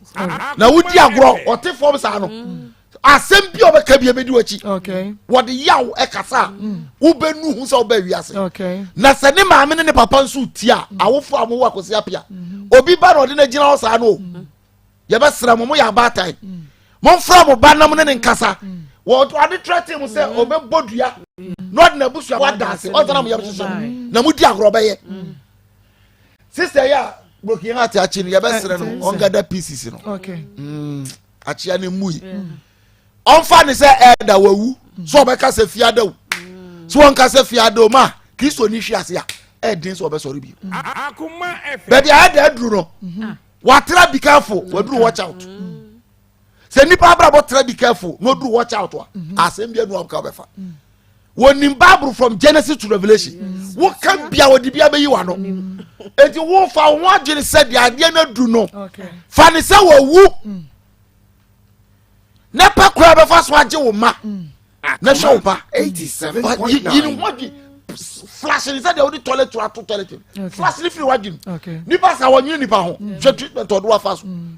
Speaker 15: Na wodi agorɔ ɔte fam saa no. Mm. Asɛm bi a ɔbɛka bi ebedi w'akyi. Wɔde yaw ɛkasa a mm. wobɛnu ho sɛ wobɛ wiase. Na sɛ ne maame ne ne papa nso tia mm. awofo a wɔwɔ Akwasi Appiah. Mm-hmm. Obi ba na ɔde no agyina hɔ saa no o. Yɛbɛsrɛ mo, moyɛ abaatan. Momfrɛ mo ba na mo ne ne nkasa. Wɔde trɛte mo sɛ ɔbɛbɔ dua na ɔde n'abusua ada ase. Ɔnsa na mo yam hyehyɛ na modi agorɔ bɛyɛ. Sista yi a broken heart akyi no yɛbɛsrɛ no ɔngada pieces no. Akyea no mmui. Ɔmfa ne sɛ ɛda wawu sɛ ɔbɛka sɛ fiada o. Sɛ wɔnka sɛ fiada o ma Kristo ni hwe ase a ɛden sɛ ɔbɛsɔre bio. Baabi a ɛda aduru no. Watra be careful waduru watch out sɛ nipa abrabɔ tra be careful na oduru watch out a mhm. asɛm bi anu abka bɛfa wɔnim bible from genesis to revelation woka bia wɔde bia bɛyi wa no enti wofa wo ho adwene sɛ deɛ adeɛ no aduru no fa ne sɛ wɔwu mm. na pɛ koraa bɛfa so agye wo ma mm. na hwɛ wo ba yi ne ho adwi flash ne sɛ deɛ wode toilet to ato toilet flash ne firi w'adwene nipa sa wɔnwene nipa ho mm. hwɛ treatment ɔde wafa so mm.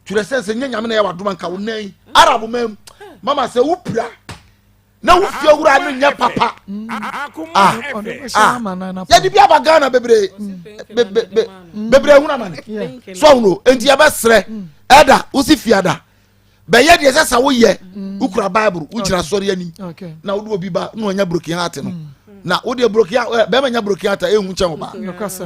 Speaker 15: to the sense nyɛ nyame na yɛ wadoma nka wo nan yi arab man mama sɛ wopira na wo fie wura no nyɛ papa ah ah yɛde bi aba ghana bebree bebree ehun amane so ɔhun o nti yɛbɛsrɛ ɛda wosi fiada bɛyɛ deɛ ɛsɛ sɛ woyɛ mm. wokura bible wogyina sɔre anim na wode obi ba na ɔnya broken heart no mm. na wodeɛ broken eh, bɛrima nya broken heart a ɛhu kyɛn wo ba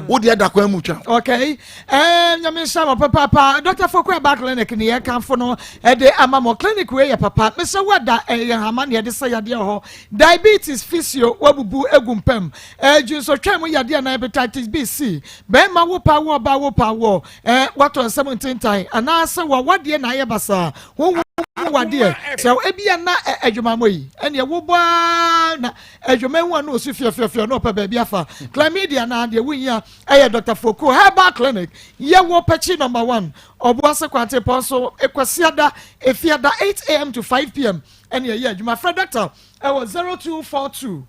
Speaker 15: wodeɛ da kwan mu twa
Speaker 1: okay eh, nyame nhyɛ mo papaapa dr foko ɛba clinic ne yɛkamfo no ɛde ama mo clinic wei yɛ papa mesɛ woada ɛyɛ hama ne yɛde sɛ yadeɛ hɔ diabetes physio wabubu egu mpam ɛdwunsotwa mu yadeɛ na hepatitis b c bɛrima wo pa wo ɔba wo pa wo Ɛ, woatɔ nsɛm ntentan, anaasɛ w'awadeɛ na ayɛ basaa, honhom mu wadeɛ, sɛ ebia na ɛ, adwamammɔ yi, ɛneɛ wobɔ ara na adwaman hu a na ɔsu fiafiafia na ɔpɛ baabi afa. Chlamydia anaa deɛ wohia ɛyɛ Dr. Foku Herbal Clinic, yɛwɔ Pɛkyi Number 1, Ɔboase Kwantempɔn so, Kwasiada, Efiada 8am to 5pm ɛne ɛyɛ adwuma. Frɛ Doctor ɛwɔ 0242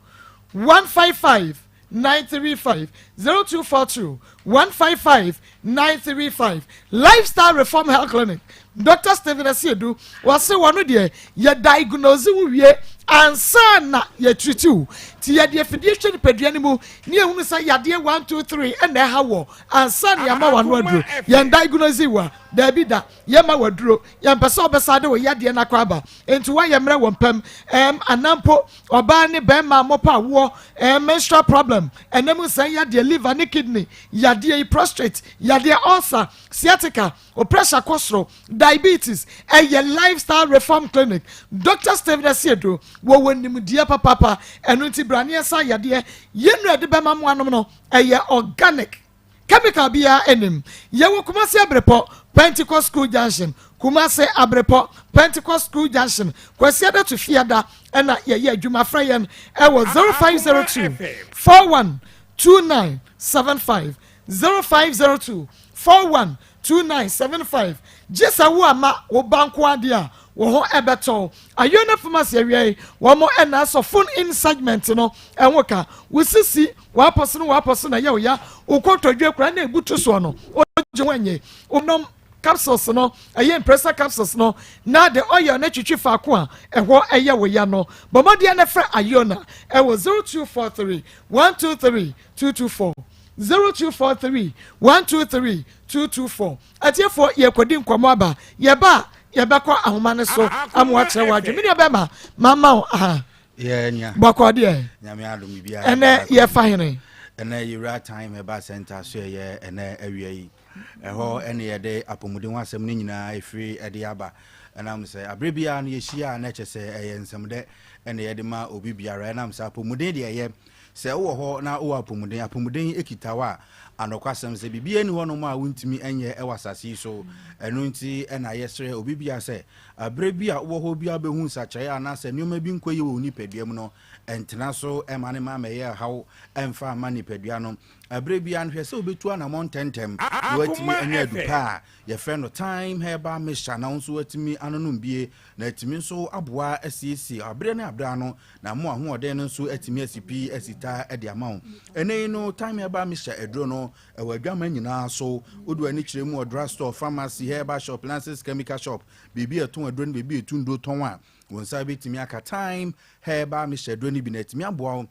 Speaker 1: 155 935 0242 155 935 Lifestyle Reform Health Clinic Dr. Stephen Asiedu wɔse wɔn deɛ yɛ diagnose wo wie ansa na yɛtiriti wo ti yɛde afidie hwɛ nipadua no mu ne ehunu sɛ yadeɛ 1 2 3 ɛna ɛha wɔ ansa na yɛama wɔn aduro yɛn diagnose wo a daabi da yɛma wɔ aduro yɛmpɛ sɛ ɔbɛsa de wɔ yadeɛ no akɔ aba nti woayɛ mmerɛ wɔ mpam ɛm anampo Ɔbaa ne bɛɛma a mopɛ awoɔ, eh, menstrual problem, ɛna mu nsɛn yadeɛ, liver ne kidney yadeɛ yi, prostrate yadeɛ, ulcer, sciatica, o pressure kɔ soro, diabetes, ɛyɛ lifestyle reform clinic. Doctor Stephen Asiedu wɔ wɔ nimdeɛ papaapa, ɛno nti bra ne yɛnsa yadeɛ. Yɛn nnuro a yɛde bɛma mo anom no, ɛyɛ organic. Chemical biara nnim. Yɛwɔ Kumasi Abrepɔ, Pentecost School Junction, Kumasi Abrepɔ, Pentecost School Junction, Kwasiada to Fiada ɛna yɛyɛ adwuma. Frɛ yɛn ɛwɔ 0502 41 29 75, 0502 41 29 75. Gye sɛ wo ama wo ba nko adeɛ a wo ho ɛbɛtɔ wo. Ayona Pharmacy awia yi wɔn ɛna asɔ phone in segment no ɛho ka. Wo sisi w'apɔ so no w'apɔ so na ɛyɛ wo ya, wo kɔtɔdwe kora na ebutu soɔ no ogye ho enye wonom capsules no, ɛyɛ impressa capsules no na de oil no twitwi faako a ɛhɔ ɛyɛ wo ya no. Bɔ mmɔden na frɛ Ayona ɛwɔ 0243 123 224, 0243 123 224. Atiefoɔ, yɛkɔdi nkɔmmɔ aba. Yɛba a yɛbɛkɔ ahoma no so ama wakyerɛ w'adwene. Me nua bɛma mama wo aha.
Speaker 16: Yɛ nua.
Speaker 1: Bɔkɔ deɛ?
Speaker 16: Nyame adom, biribiara.
Speaker 1: Ɛnɛ yɛfa hene?
Speaker 16: Ɛnɛ yɛwura Time Herbal Center so. Ɛyɛ ɛnɛ awia yi ɛhɔ ɛne yɛde apɔmuden ho asɛm no nyinaa ɛfiri ɛde aba. Ɛnam sɛ aberɛ biara no yɛhyia a na ɛkyɛ sɛ ɛyɛ nsɛm dɛ ɛne yɛde ma obi biara. Ɛnam sɛ apɔmuden deɛ, ɛyɛ sɛ wowɔ hɔ na wowɔ apɔmuden, apɔmuden ekita wo a, anɔkwasɛm sɛ biribiara ni hɔnom a wontumi nyɛ ɛwɔ asase yi so. Ɛno nti ɛna yɛsrɛ obi biara sɛ aberɛ bi a wowɔ hɔ biara bɛhu nsakyerɛeɛ anaasɛ nneɛma bi nkɔ yie wɔ wo nipadua mu no, ɛntena so ɛma ne ma mɛyɛ haw ɛmfa ama nipadua no. Aberɛ biara no, hwɛ sɛ wobɛtu anammɔ ntɛntɛm na woatumi anya adu pa a yɛfrɛ no Time Herbal Mixture na wo nso woatumi anonom bie na atumi nso aboa asiesie aberɛ ne aberɛ ano na mo ahoɔden no nso atumi asi pii asi taa de ama wo. Ɛnɛ yi no, Time Herbal Mixture aduro no ɛwɔ adwama nyinaa so. Wode w'ani kyerɛ mu wɔ drug store, pharmacy, herbal shop, lances chemical shop, biribi a ɛtɔn aduro no, biribi a ɛtu nduro tɔn a, wo nsa bɛtumi aka Time Herbal Mixture aduro no bi na atumi aboa wo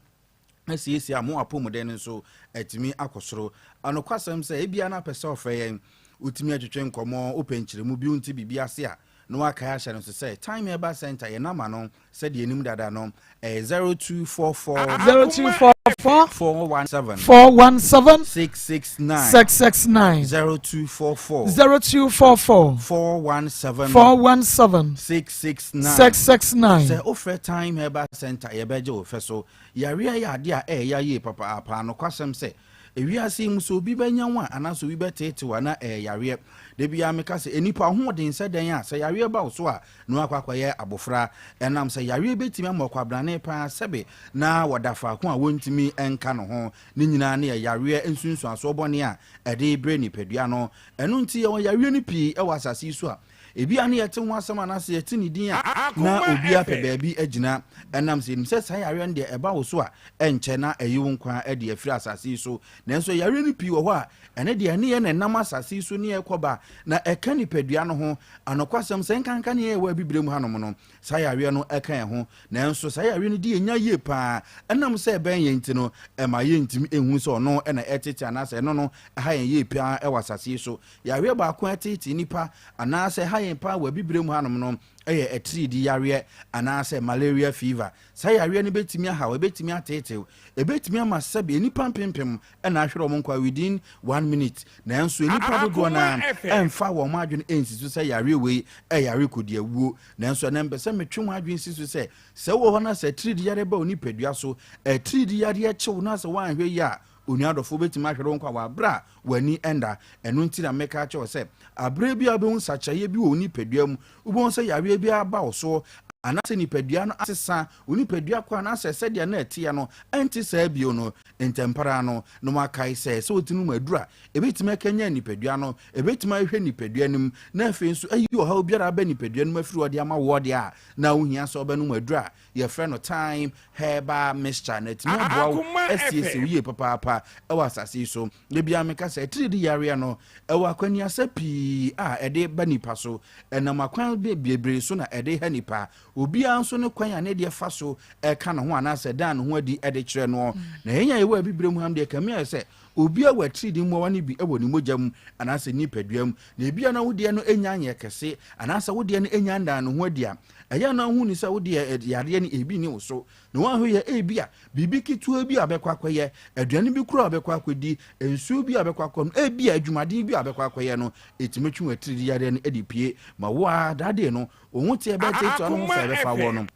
Speaker 16: asiesie a mo apɔmuden no nso atumi akɔ soro. Anokwasɛm sɛ ebia no apɛ sɛ ɔfrɛ yɛn, wotumi atwetwe nkɔmmɔ, wopɛ nkyerɛmu bi, wonti biribi ase a, na wakae ahyɛ no so sɛ Time Herbal Center yɛ nama no, sɛdeɛ anim dada no, ɛyɛ 0244
Speaker 1: 0244
Speaker 16: 417
Speaker 1: 417
Speaker 16: 669.
Speaker 1: 669.
Speaker 16: 0244
Speaker 1: 0244
Speaker 16: 417
Speaker 1: 417
Speaker 16: 669.
Speaker 1: 669.
Speaker 16: Sɛ wofrɛ Time Herbal Center, yɛbɛgye wo fɛ so. Yareɛ yɛ adeɛ a ɛyɛ yie papaapa. Nokwasɛm sɛ ewiase yi mu sɛ obi bɛnya wo a anaasɛ obi bɛteetew a na ɛyɛ yareɛ. Da biara meka sɛ enipa ahoɔden sɛ dɛn a, sɛ yareɛ ba wo so a na wakɔ akɔyɛ abɔfra. Ɛnam sɛ yareɛ bɛtumi ama ɔkwabrane paa sɛbe na wɔda faako a wɔntumi nka no ho. Ne nyinaa ne yɛ yareɛ nsunsuansoɔ bɔne a ɛde brɛ nipadua no. Ɛno nti yɛwɔ yareɛ no pii ɛwɔ asase yi so a ebi a ne yɛte ho asɛm anaasɛ yɛte ne din a na obi apɛ baabi agyina. Ɛnam sɛ yɛnim sɛ saa yareɛ no deɛ, ɛba wo so a ɛnkyɛ na ɛyi wo nkwa de afiri asase yi so. Nanso yareɛ no pii wɔ hɔ a ɛne deɛ ɛne yɛ na ɛnam asase yi so ne yɛkɔba na ɛka nipadua no ho. Anokwasɛm sɛ nkanka ne yɛwɔ abibire mu hanom no, saa yareɛ no ɛka yɛn ho. Nanso saa yareɛ no di yɛnya yie paa. Ɛnam sɛ ɛbɛn yɛn nti no, ɛma yɛntumi ɛhu sɛ ɔno ɛna ɛtete anaasɛ ɛno no ɛha yɛn yie paa ɛwɔ asase yi so. Yareɛ baako a ɛtete nipa anaasɛ ɛha yɛn paa wɔ abibire mu hanom no ɛyɛ atiridii yareɛ anaasɛ malaria fever. Saa yareɛ no bɛtumi ahaw, ɛbɛtumi ateetew, ɛbɛtumi ama sɛbi nipa mpempem ɛna ahwere wɔn nkwa within one minute. Nanso nipa dodoɔ naa ɛmfa wɔn adwene ɛnsi so sɛ yareɛ wei ɛyare kodi awuo. Nanso ɛnɛ mpɛ sɛ metwe wɔn adwene si so sɛ sɛ wɔ hɔ na sɛ atiridii yareɛ ba onipadua so, atiridii yareɛ kyew na sɛ wɔanhwɛ yi a, onua dɔfo, bɛtumi ahwere wo nkwa wɔ aberɛ a w'ani ɛnda. Ɛno nti na meka kyerɛ wo sɛ aberɛ bi a wobɛhu nsakyerɛeɛ bi wɔ wo nipadua mu, wobɛhu sɛ yareɛ bi aba wo soɔ anaasɛ nipadua no asesa, wo nipadua kɔ anaasɛ sɛdeɛ na ɛteɛ no ɛnte saa bio no, ntɛmpara no na wakae sɛ sɛ wotumi mu aduru a ɛbɛtumi akanya nipadua no, ɛbɛtumi ahwɛ nipadua no mu na afei nso ayi ɔhaw biara aba nipadua no mu afiri ɔde ama woɔ deɛ a, na wohia sɛ wobɛnom aduru a yɛfrɛ no Time Herbal Mixture na ɛtumi aboa wo asiesie wo yie papaapa ɛwɔ asase yi so. Da biara meka sɛ atiridii yareɛ no ɛwɔ akwaniasa pii a ɛde ba nipa so. Ɛnam akwan bebree so na ɛde ha nipa. Obiara nso ne kwan a ne deɛ fa so ɛka ne ho anaasɛ dan ne ho adi ɛde kyerɛ no. Na yɛn a yɛwɔ abibire mu ham deɛ, kame ayɛ sɛ obiara wɔ atiridii mmoawa no bi wɔ ne mogya mu anaasɛ nipadua mu. Na ebia na wodeɛ no nya nyɛ kɛse anaasɛ wodeɛ no nya ndan ne ho adi a, ɛyɛ na wohu ne sɛ wodeɛ yareɛ no ebi ne wo so. Na woahwɛ yɛ ebi a biribi ketewa bi a bɛkɔ akɔyɛ, aduane bi koro a bɛkɔ akɔdi, nsuo bi a bɛkɔ akɔnom, ebi a adwumaden bi a bɛkɔ akɔyɛ no, ɛtumi twe atiridii yareɛ no de pie ma wo a dadeɛ no wo ho teɛ bɛtetewa no ho fɛ bɛfa wɔ no.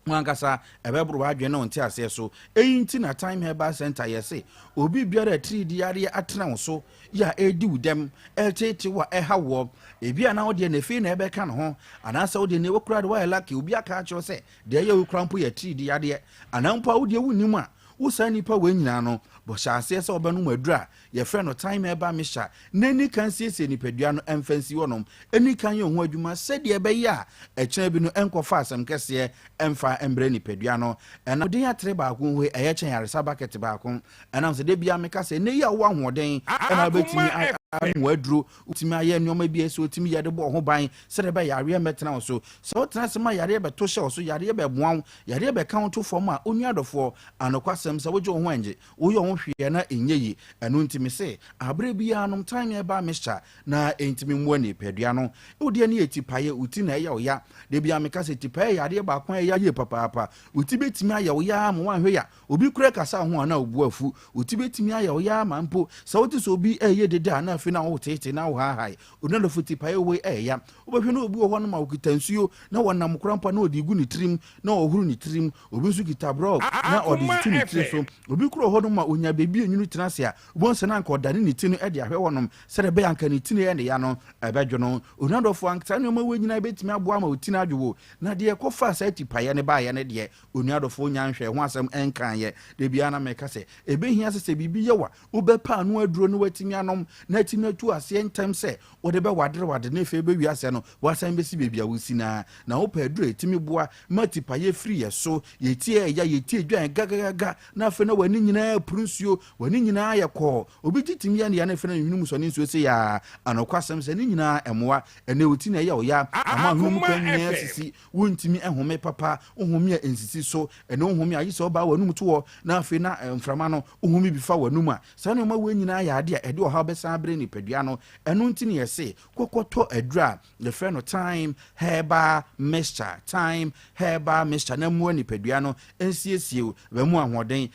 Speaker 16: Wo ankasa, ɛbɛboro w'adwene ne wo nteaseɛ so. Eyi nti na Time Herbal Centre yɛ se, obi biara a atiridii yareɛ atena wo so, yɛ a ɛredi wo dɛm, ɛreteetee wo a ɛha woɔ, ebia na wo deɛ na afei na ɛbɛka ne ho, anaasɛ wo deɛ nea ɛwɔ koraa de woayɛ lucky, obi aka akyerɛ wo sɛ deɛ ɛyɛ wo koraa mpo yɛ atiridii yadeɛ, anaa mpo a wo deɛ wonnim a, wo saa nipa wei nyinaa no, bɔ hyɛ aseɛ sɛ wobɛnom aduro a Yɛfrɛ no thyme herbal mixture na ɛni kan siesie nipadua no mfa nsi hɔnom, ɛni kan yɛ ho adwuma sɛdeɛ ɛbɛyɛ a ɛkyena bi no ɛnkɔfa asɛm kɛseɛ ɛmfa mbrɛ nipadua no. Ɛnam ahoɔden atere baako hoe ɛyɛ kyɛn yaresa bucket baako. Ɛnam sɛ da biara meka sɛ ɛnnɛ yi a wowɔ ahoɔden ɛna wobɛtumi anom w'aduro, wobɛtumi ayɛ nneɛma bi a ɛsɛ wotumi yɛ de bɔ wo ho ban sɛdeɛ ɛbɛyɛ yareɛ mmɛtena wo so. Sɛ wotena ase ma yareɛ bɛto hyɛ wo so, yareɛ bɛboa wo, yareɛ bɛka wo to fam a, onua dɔfoɔ, anokwasɛm sɛ wogye wo ho ɛngye. Woyɛ wo ho hwee a na ɛnyɛ yie. Ɛno nti mese, aberɛ biara nom thyme herbal mixture na ɛntumi mmoa nipadua no. Wo deɛ no yɛ tipaeɛ, wo ti na ɛyɛ wo ya. Da biara meka sɛ tipaeɛ yɛ adeɛ baako a ɛya yie papaapa. Wo ti bɛtumi ayɛ wo ya ara ma woanhwɛ yie a, obi koraa kasa wo ho a na wo bo afu. Wo ti bɛtumi ayɛ wo ya ara ma mpo sɛ wote sɛ obi reyɛ dede a na afei na woteetee na wohaahae. Onua dɔfo tipaeɛ wei ɛyɛ ya. Wobɛhwɛ na obi wɔ hɔnom a ɔkita nsuo na ɔnam koraa mpo a na ɔde regu ne tirim na ɔhoro ne tirim. Obi nso kita brɔg na ɔde tutu ne tiri so. Obi kura hɔnom a onya baabi a enwunu tena ase a, wobɛhu sɛ na anka ɔdane ne ti no de ahwɛ hɔnom sɛdeɛ ɛbɛyɛ anka ne ti no yɛ ne ya no, ɛbɛdwo no. Onua dɔfo, anka saa nneɛma wei nyinaa bɛtumi aboa ama wo ti no adwo wo. Na deɛ ɛkɔfaa saa tipaeɛ no baeɛ no deɛ, onua dɔfo, nnya nhwɛɛ ho asɛm nkaeɛ. Da biara na meka sɛ, ɛbɛhia sɛ sɛ biribi yɛ wo a, wobɛpɛ ano aduro na woatumi anom na atumi atu aseɛ ntɛm sɛ wode bɛwaderewade na afei bɛwie aseɛ no woasan bɛsi baabi a wosi no ara. Na wopɛ aduro a ɛtumi boa ma tipaeɛ firi yɛ so, yɛ ti a ɛya, yɛ ti adwan gagagaga na afei na w'ani nyinaa apuru nsuo, w'ani nyinaa ayɛ kɔɔ. Obi ti tumi yɛ ne ya na afei na ne hwene mu sɔ ne nsuo sei a, anokwasɛm sɛ ne nyinaa ɛmmoa. Ɛnnɛ wo ti na ɛyɛ wo ya, ama hwene mu kwan nyinaa asisi, wontumi nhome papa, wohome a ɛnsisi so, ɛnɛ wohome a gye sɛ wobaa w'anum to hɔ na afei na mframa no wohome bi fa w'anum a, saa nneɛma wei nyinaa yɛ adeɛ a ɛde ɔhaw bɛsan abrɛ nipadua no. Ɛno nti na yɛse kɔkɔtɔ aduro a yɛfrɛ no thyme herbal mixture, thyme herbal mixture, na mmoa nipadua no nsiesie wo, ɛbɛma wo ahoɔden,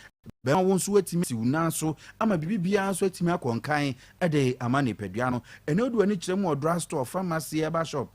Speaker 16: ɛbɛma wo nso woatumi asi wo nan so ama biribi biara nso atumi akɔ nkan de ama nipadua no. Ɛnɛ wode w'ani kyerɛ mu wɔ drugstore, pharmacy, herbal shop,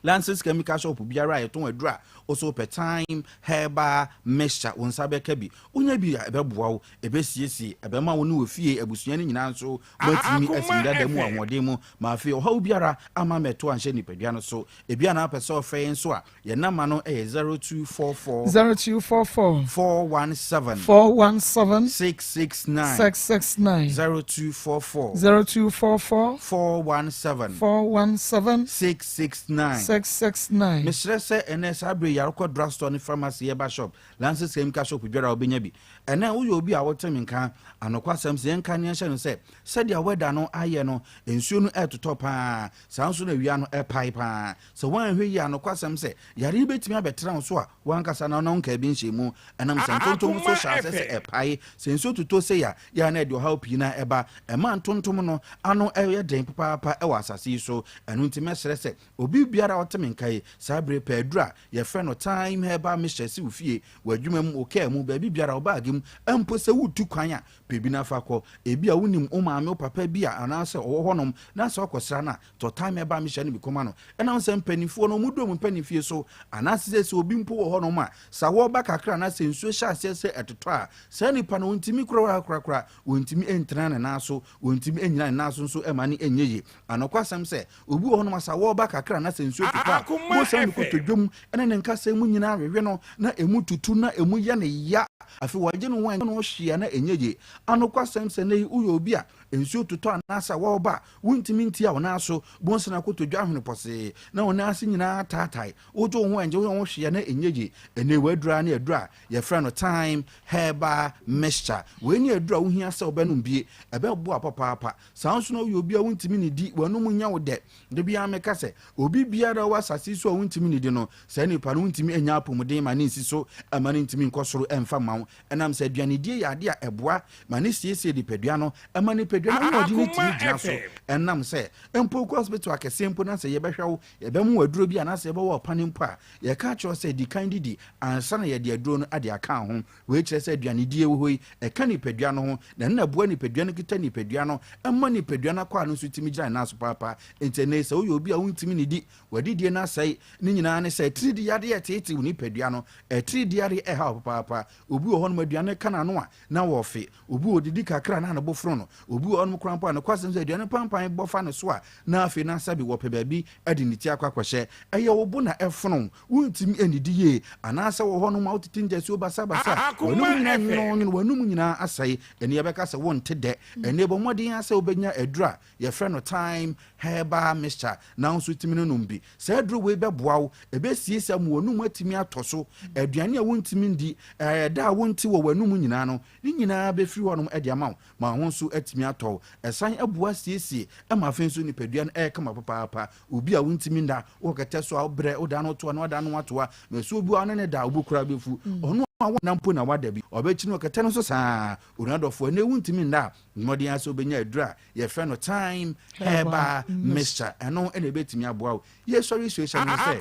Speaker 16: Lances chemical shop biara a yɛtɔn aduru a wo so wopɛ thyme herbal mixture wo nsa bɛka bi. Wonya bi a ɛbɛboa wo, ɛbɛsiesie, ɛbɛma wo ne wo fie abusua no nyinaa nso moatumi asi mo dada mu wɔ ahoɔden mu ma afei ɔhaw biara amma ammɛto anhyɛ nipadua no so. Ebia na wopɛ sɛ wofrɛ yɛn nso a, Yɛn namba no yɛ 0244.
Speaker 1: 0244.
Speaker 16: 417.
Speaker 1: 417.
Speaker 16: 669.
Speaker 1: 669.
Speaker 16: 0244.
Speaker 1: 0244.
Speaker 16: 417.
Speaker 1: 417.
Speaker 16: 669.
Speaker 1: 669.
Speaker 16: Mesrɛ sɛ ɛnɛ saa bere yi arekɔ drugstore ne pharmacy herbal shop Lances chemical shop biara a wobɛnya bi. Ɛnɛ woyɛ obi a wote me nka anokwasɛm sɛ yɛnka ne yɛnhyɛ no sɛ sɛdeɛ wɛda no ayɛ no nsuo no ɛretotɔ paa saa nso na awia no ɛpae paa. Sɛ woanhwɛ yie a, nokwasɛm sɛ, yare yi bɛtumi abɛtra wo so a w'ankasa na wo nkaa bi nhyɛɛ mu. Ɛnam sɛ ntontom nso hyɛ aseɛ sɛ ɛpae. Sɛ nsuo totɔ sei a, yɛ a na ɛde ɔhaw pii na ɛba. Ɛma ntontom no ano yɛ den papaapa wɔ asase yi so. Ɛno nti mɛsrɛ sɛ obi biara a ɔte me nka yi, saa bere pɛ aduru a yɛfrɛ no Thyme Herbal Mixture si wo fie, w'adwuma mu, wo kaa mu, baabi biara, wo baage mu, mpo sɛ woretu kwan a, pɛ bi na fa kɔ. Ebia wonim wo maame, wo papa bi a anaasɛ ɔwɔ hɔnom na sɛ wokɔsra no a, Tɔ time ɛba mehyɛ no bi kɔma no. Ɛnam sɛ mpaninfoɔ no wɔn du wɔn mpaninfie so anaasɛ sɛ sɛ obi mpo wɔ hɔ nom a sɛ awɔ ba kakra anaasɛ nsuo hyɛ aseɛ sɛ ɛtotɔ a saa nipa no ɔntumi koraa korakora ɔntumi ntena ne nan so ɔntumi nnyina ne nan so nso ɛma no ɛnyɛ yie. Anokwasɛm sɛ obi wɔ hɔ nom a sɛ awɔ ba kakra anaasɛ nsuo totɔ a wobɛhu sɛ ne kotodwe mu ne ne nkasɛɛ mu nyinaa wewe no na ɛmu tutu na ɛmu yɛ no ya afei wɔgye no ho a ɛnyɛ no hwee a na ɛnyɛ yie. Anokwasɛm sɛ nnɛ yi woyɛ obi a nsuo totɔ anaasɛ awɔ ba a Wuntumi ntia wo nan so bonsa na kotodwe ahwene pɔsee, na wo nan ase nyinaa ataatae. Wogye wo ho a ɛngye wo ho hwee a na ɛnyɛ yie. Ɛnnɛ w'aduru ara ne aduru a yɛfrɛ no Thyme Herbal Mixture. Wei ne aduru a wohia sɛ wobɛnom bie. Ɛbɛboa wo papaapa. Saa nso na woyɛ obi a wontumi nnidi, w'anom nyɛ wo dɛ. Da biara meka sɛ, obi biara a ɔwɔ asase yi so a wontumi nnidi no, saa nipa no wontumi nnya apɔmuden ma ne nsi so mma no ntumi nkɔ soro mfa mma wo. Ɛnam. sɛ aduanedie yɛ adeɛ a ɛboa ma ne siesie nipadua no, ɛma nipadua no ahoɔden no tumi gyina so. Ɛnam sɛ mpo wokɔ hospital akɛseɛ mpo na sɛ yɛbɛhwɛ wo, yɛbɛma wo aduro bi anaasɛ yɛbɛwɔ wo pane mpo a, yɛka kyerɛ wo sɛ di kan didi ansa na yɛde aduro no de aka ho. Wei kyerɛ sɛ aduanedie wɔ hɔ yi, ɛka nipadua no ho, na ɛno na ɛboa nipadua no kita nipadua no, ɛma nipadua no akwaa no nso tumi gyina ne nan so paapa. Enti ɛnnɛ yi, sɛ woyɛ obi a wontumi nnidi, w'adidie no asɛe, ne nyinaa ne sɛ atiridii yadeɛ reteetee wo nipadua no, atiridii yadeɛ ɛha wo papaapa. Obi wɔ hɔnom aduane ka n'ano a, na wɔfe. Obi wɔ odidi kakra a na ne bo fono no. Obi wɔ hɔnom koraa mpo a nokwasɛm sɛ aduane pampan bɔ fa ne so a, na afei na sɛbe wɔpɛ baabi de ne ti akɔ akɔhyɛ. Ɛyɛ wo bo na ɛfono wo, wuntumi nnidi yie, anaasɛ wɔ hɔnom a wotete ntasuo basabasa, w'anom nyinaa nwononwono, w'anom nyinaa asɛe. Ɛnneɛ yɛbɛka sɛ wonte dɛ. Ɛnneɛ bɔ mmɔden ara sɛ wobɛnya aduru a yɛfrɛ no thyme herbal mixture na wo nso tumi no nom bi. Saa aduro wei bɛboa wo, ɛbɛsiesie ama w'anum atumi atɔ so. Aduane a wontumi ndi, ɛdɛ a wonte wɔ w'anum nyinaa no, ne nyinaa bɛfiri hɔnom de ama wo ma wo ho nso atumi atɔ wo. Ɛsan boa siesie ma afei nso nipadua no yɛ kama papaapa. Obi a wontumi nna, wowɔ kɛtɛ so a wobrɛ, woda no toa na wada no atoa, na ɛsɛ obi a wo ne no da a wo bo koraa bɛfu. Ɔno a wonna mpo na wada bi, ɔbɛkyini wɔ kɛtɛ no so saa. Onua dɔfoɔ, ɛnnɛ wontumi nna a, mmɔden ara sɛ wobɛnya aduro a yɛfrɛ no thyme herbal mixture, ɛno na ɛbɛtumi aboa wo. Yɛsɔre suasua no sɛ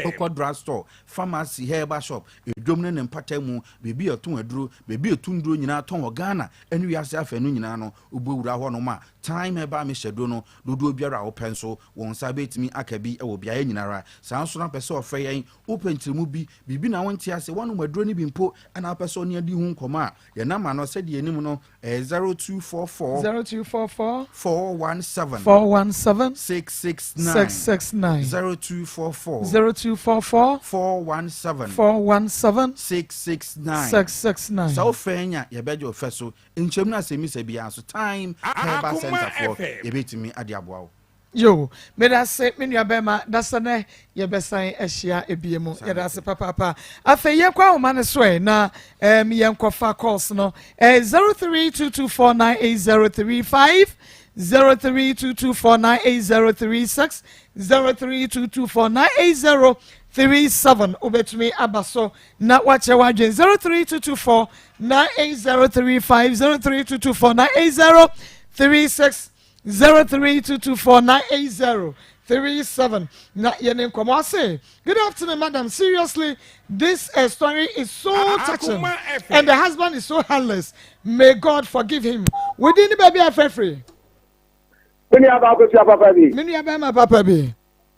Speaker 16: wokɔ drug store, pharmacy, herbal shop, edwom ne ne mpata mu, baabi a yɛtɔn aduro, baabi a yɛtu nnuro nyinaa tɔn wɔ Ghana ne wiase afanu nyinaa no, wobɔ wura hɔnom a, thyme herbal mixture duro no, dodoɔ biara a wopɛ nso, wo nsa bɛtumi aka bi wɔ beaeɛ nyinara. Saa nso na wopɛ sɛ ɔfrɛ yɛn, wopɛ nkyerɛmu bi, biribi na wonte ase, woanom aduro no bi mpo na wopɛ sɛ ɔne adi ho nkɔmmɔ a, yɛn namba no sɛdeɛ yɛnim no, Ɛyɛ 0244.
Speaker 1: 0244.
Speaker 16: 417.
Speaker 1: 417.
Speaker 16: 669.
Speaker 1: 669.
Speaker 16: 0244.
Speaker 1: 0244.
Speaker 16: 417.
Speaker 1: 417.
Speaker 16: 669.
Speaker 1: 669.
Speaker 16: Sɛ wofrɛ yɛn a, yɛbɛgye wo fɛ so. Nkyɛmu no asɛmmisa biara nso, Time Herbal Centre foɔ, yɛbɛtumi ade aboa wo.
Speaker 1: Yoo medase me nua bɛɛma dasɛnɛ yɛbɛsan ahyia ebie mu yɛdase papaapa afei yɛnkɔ ahoma no so ɛ na um, yɛnkɔfa calls no eh, 0322498035 0322498036 0322498037 wobɛtumi aba so na wakyerɛ w'adwene 0322498035 0322498036 0322498037 na yɛne nkɔmɔ ase. Good afternoon, madam. Seriously, this story is so touching, and the husband is so heartless. May God forgive him. Within the baby afrɛfrɛ.
Speaker 4: Me nua baa kosua papa bi.
Speaker 1: Me nua bɛrima papa bi.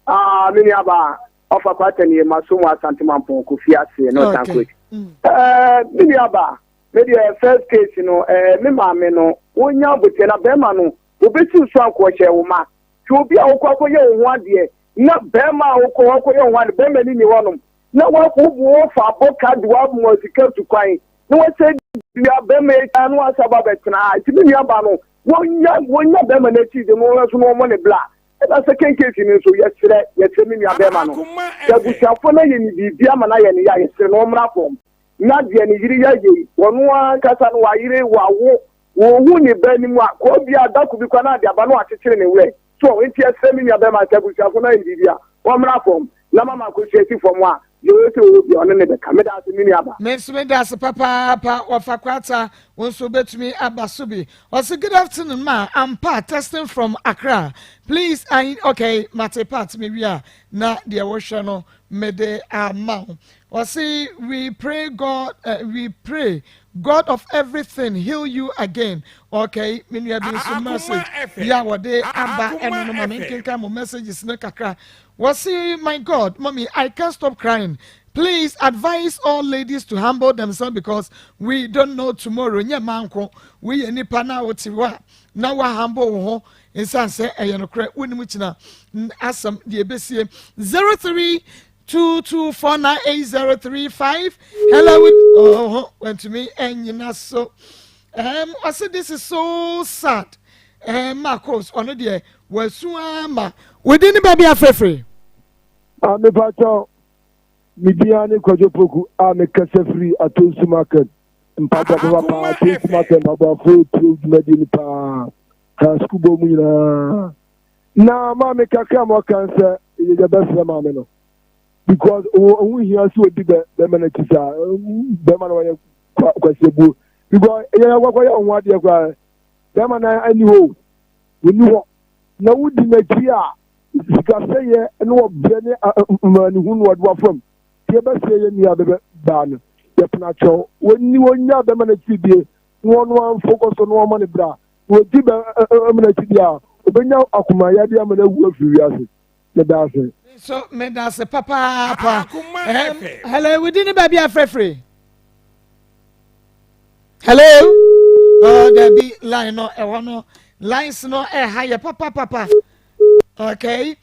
Speaker 4: Ah, me nua baa ɔfa kwata nie ma so mu asante mampɔn kofi ase no tankoe. Eh, me nua baa. Me deɛ first case no eh, me maame no wonya aboteɛ na bɛrima no obɛsiw so anko ɔhyɛ wo ma hwɛ obi a wokɔ akɔyɛ wo ho adeɛ na bɛrima a wokɔ hɔ akɔyɛ wo ho adeɛ bɛrima ni ni hɔnom na wakɔ wobu wo fa abɔ ka de woamoa sika tu kwan na wasɛ dua bɛrima akyi na wasa ba bɛtena ha nti me nua ba no wonya wonya bɛrima no akyi de no wɔn so na wɔmmɔ ne bla ɛna second case no nso yɛsrɛ yɛsrɛ me nua bɛrima no sɛ abusuafoɔ no ayɛ ne biribi ama no ayɛ ne yɛ a yɛsrɛ no ɔmmra fam Na deɛ ne yere yɛ yei, ɔno ara ankasa no wayere, wawo, wɔhu ne ba anim a, kɔɔ bi a, dako bi koraa na ade aba na wakyekyere ne werɛ. So ɔho nti ɛsrɛ me nua bɛrima sɛ abusuafo no ayɛ no biribi a, wɔmmra fam, na mama akosua si fam a, deɛ ɔyɛ sɛ ɔwɔ bi a, ɔne ne bɛka. Meda ase me nua ba.
Speaker 1: Me nso meda ase papaapa wɔfa kwata wo nso wobɛtumi aba so bi ɔse good afternoon ma ampa testing from Accra please I okay mate part me wie a na deɛ wohwɛ no mede ama wo Ɔse we pray God eh, we pray God of everything heal you again okay me nua bi nso message bi a wɔde aba ɛno no ma me nkenkan mo messages no kakra wɔse my God mommy I can't stop crying please advise all ladies to humble themselves because we don't know tomorrow nyɛ mmaa nko woyɛ nipa na wote hɔ a na wa humble wo ho nsan sɛ ɛyɛ nokorɛ wonim kyina asɛm deɛ ɛbɛsie 03 22498035 hello with oh wantumi ɛnyina so um, ɔse this is so sad um, Marcos ɔno deɛ wasu ama wodi ne baabi afrɛfrɛ.
Speaker 4: Mepakyɛw, me din ara ne Kwadwo Poku a mekasa firi Atonsu Market. Mpaboa papa paa, Atonsu Market mpaboafoɔ etie dwumadie no paa, ha sukuu mu nyinaa. Na maame kakra ma ɔka sɛ yɛbɛsrɛ maame no because ɔho hia sɛ ɔdi bɛrima no akyi saa bɛrima no ɔyɛ kwasiabuo because yɛn akɔkɔ yɛ ho adeɛ koraa bɛrima no ani hɔ o wɔni hɔ na wodi n'akyi a sikasɛyɛ ne ɔbrɛ ne mmanehu no ɔde wafam nti yɛbɛsrɛ yɛn nua bɛbɛ baa no yɛpena kyɛw wɔni wɔnya bɛrima no akyiri die na ɔno amfokɔ so na ɔma no bra na wɔdi bɛrima no akyi deɛ a ɔbɛnya akomayadeɛ ama no awu afiri wiase. Meda ase.
Speaker 1: Nso meda ase papaapa. Hello, wodi ne baabi afrɛfrɛ. Hello. Oh, dabi line no ɛwɔ no lines no ɛha yɛ papapapa. Okay.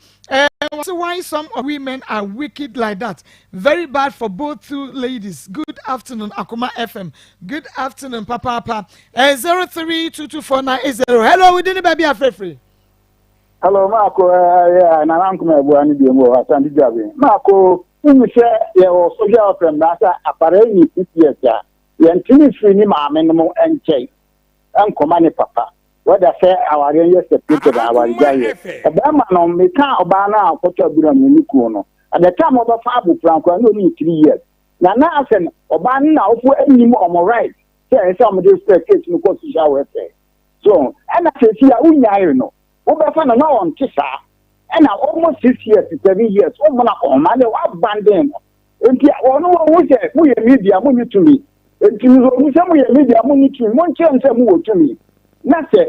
Speaker 1: So why some of women are wicked like that? Very bad for both two ladies. Good afternoon, Akuma FM. Good afternoon, Papa. Papa. 03224980. Hello, we didn't baby afrefri.
Speaker 9: Hello, Marco. Yeah, Nana Nkuma Ebua ni bi mu Asante Dwabe. Marco, wonu sɛ yɛwɔ social welfare mmara sɛ akwadaa yi ni 6 years a, yɛntumi firi ne maame no mo nkyɛn nkɔma ne papa. Whether sɛ awareɛ yɛ separated a awaregya yɛ. Ɛbɛrima no, meka ɔbaa no a ɔkɔtɔ abura mu ne kuo no. At the time ɔbɛfa abofra nkora na ɔne 3 years. Na na asɛ ɔbaa no na ɔfo anim ɔmo right sɛ ɛsɛ ɔmo de sɛ case no kɔ social welfare. So ɛna sɛsi a wonyae no, wobɛfa no na ɔnte saa, ɛna almost 6 years, 7 years ɔmo na ɔma ne wabandon no. Nti ɔno wɔn sɛ moyɛ media, mo nye tumi, nti ɔno sɛ moyɛ media, mo nye tumi, mo nkyɛn sɛ mo wɔ tumi na sɛ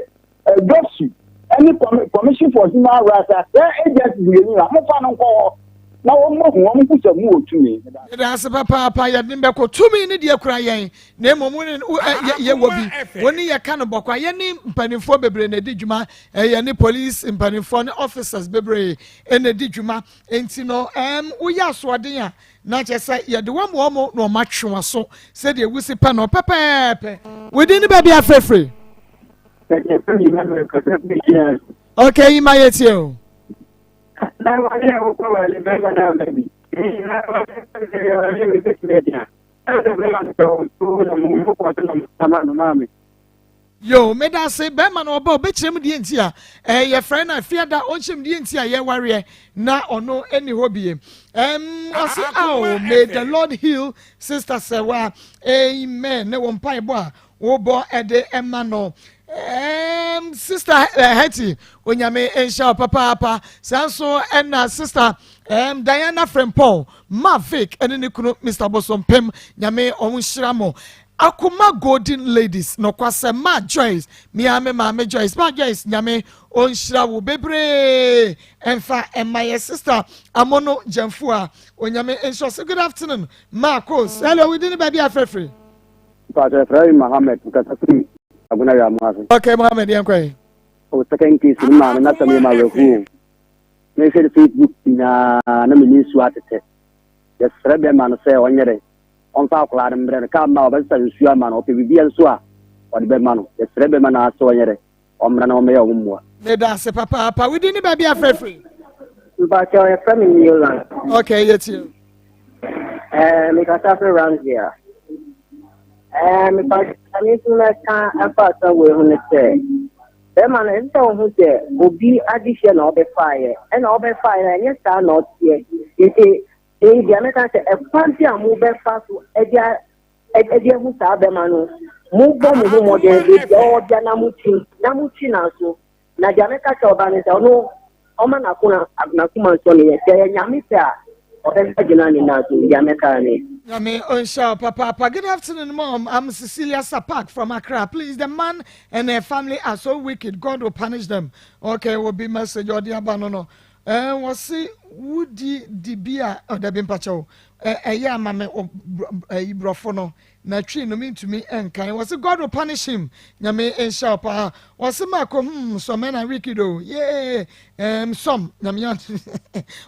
Speaker 9: ɛdɔsu ɛne Commission for Human Rights a sɛ agencies mmienu a mofa no nkɔ hɔ na wɔn mo hu wɔn ko sɛ mo wɔ tumi.
Speaker 1: Yɛde ase papaapa. Yɛde bɛkɔ tumi ne deɛ kura yɛn na mmom wo ne yɛwɔ bi wɔn ne yɛka no bɔkɔ a yɛne mpanimfoɔ bebree na edi dwuma, ɛyɛ ne police mpanimfoɔ ne officers bebree na edi dwuma. Nti no woyɛ asoɔden a, na kyerɛ sɛ yɛde wɔn wɔn na wɔn atwe wɔn so sɛdeɛ ewusi pɛ no pɛpɛɛpɛ. Wòdi ne baabi afrɛfrɛ. Okay, yi ma yɛ tie o.
Speaker 17: Na wale a wokɔ wale bɛrima no ama bi na wale bɛtumi agyina ɛsɛ bɛrima no pɛ wo na mokɔ so na ama no maame.
Speaker 1: Yo, meda ase. Bɛrima no ɔba, ɔbɛkyerɛ mu deɛ nti a yɛfrɛ no afiada, ɔnkyerɛ mu deɛ nti a yɛwareɛ na ɔno ɛni hɔ bie. Ɔse, "Oh, may the Lord heal Sister Sɛwa. Amen." Ne wɔ mpaebɔ a wobɔ ɛde ɛma no, Sister Hetty, Onyame nhyɛ wo papaapa. Saa nso ɛna Sister Diana Frempong Mavic ɛne ne kunu Mr Bosompem, Nyame ɔmo nhyira mo. Akoma Golden Ladies, nokwasɛ Ma Joyce, mia me maame Joyce, Ma Joyce, Nyame ɔnhyira wo bebree. Ɛmfa ɛma yɛ Sister Amono Gyamfo a Onyame nhyɛ sɛ good afternoon, Marcos. Hello, within baabi afrɛfrɛ.
Speaker 18: Pastor Efraim Mohammed nkasa firi Agona yɛ amu ase.
Speaker 1: Okay, Mohammed, yɛn kɔ yi.
Speaker 18: O second case no, maame n'asɛm yɛ ma awerɛhoɔ o. Mehwɛ ne Facebook nyinaa na me nsuo atetɛ. Yɛsrɛ bɛrima no sɛ ɔnyɛ dɛ ɔmfa akwaraa no mbrɛ no kaa ma ɔbɛsesa nsuo ama no, ɔpɛ biribi nso a ɔde bɛma no. Yɛsrɛ bɛrima no sɛ ɔnyɛ dɛ ɔmmra na ɔmmɛyɛ ɔmo mmoa.
Speaker 1: Meda ase papaapa. Wodi ne baabi afrɛfrɛ.
Speaker 19: Mpakyɛw, yɛfrɛ me Newland.
Speaker 1: Okay, yɛtie.
Speaker 19: Mekasa firi Ramsey a. Mepakyɛw, me nso mɛka ɛfa asɛm wei ho ne sɛ, bɛrima no, ɛsɛ sɛ wohu sɛ obi adehyɛ na ɔbɛfaeɛ, ɛna ɔbɛfaeɛ no, ɛnyɛ saa na ɔteɛ. Nti deɛ mɛka sɛ ɛkwan bi a mobɛfa so ɛde ahu saa bɛrima no, mobɔ mo ho mmɔden baabi a ɔwɔ bia na motwi na motwi n'aso. Na deɛ mɛka kyerɛ ɔba no sɛ ɔno ɔma n'akoma nsɔ ne yɛ sɛ ɛyɛ Nyame pɛ a, ɔbɛsa gyina ne nan so. Deɛ mɛka ne.
Speaker 1: Nyame ɔnhyɛ papaapa. Good afternoon, Mom. I'm Cecilia Sapak from Accra. Please, the man and her family are so wicked. God will punish them. Okay, will be message ɔde aba no. Wɔsi wudi di bi a ɔda bi mpakyɛw ɛyɛ ama me ɛyi borɔfo no na twi no mintumi nkan. Wɔsi God will punish him. Nyame nhyɛ paa. Wɔsi Mako, some men are wicked o. Yeah, some Nyame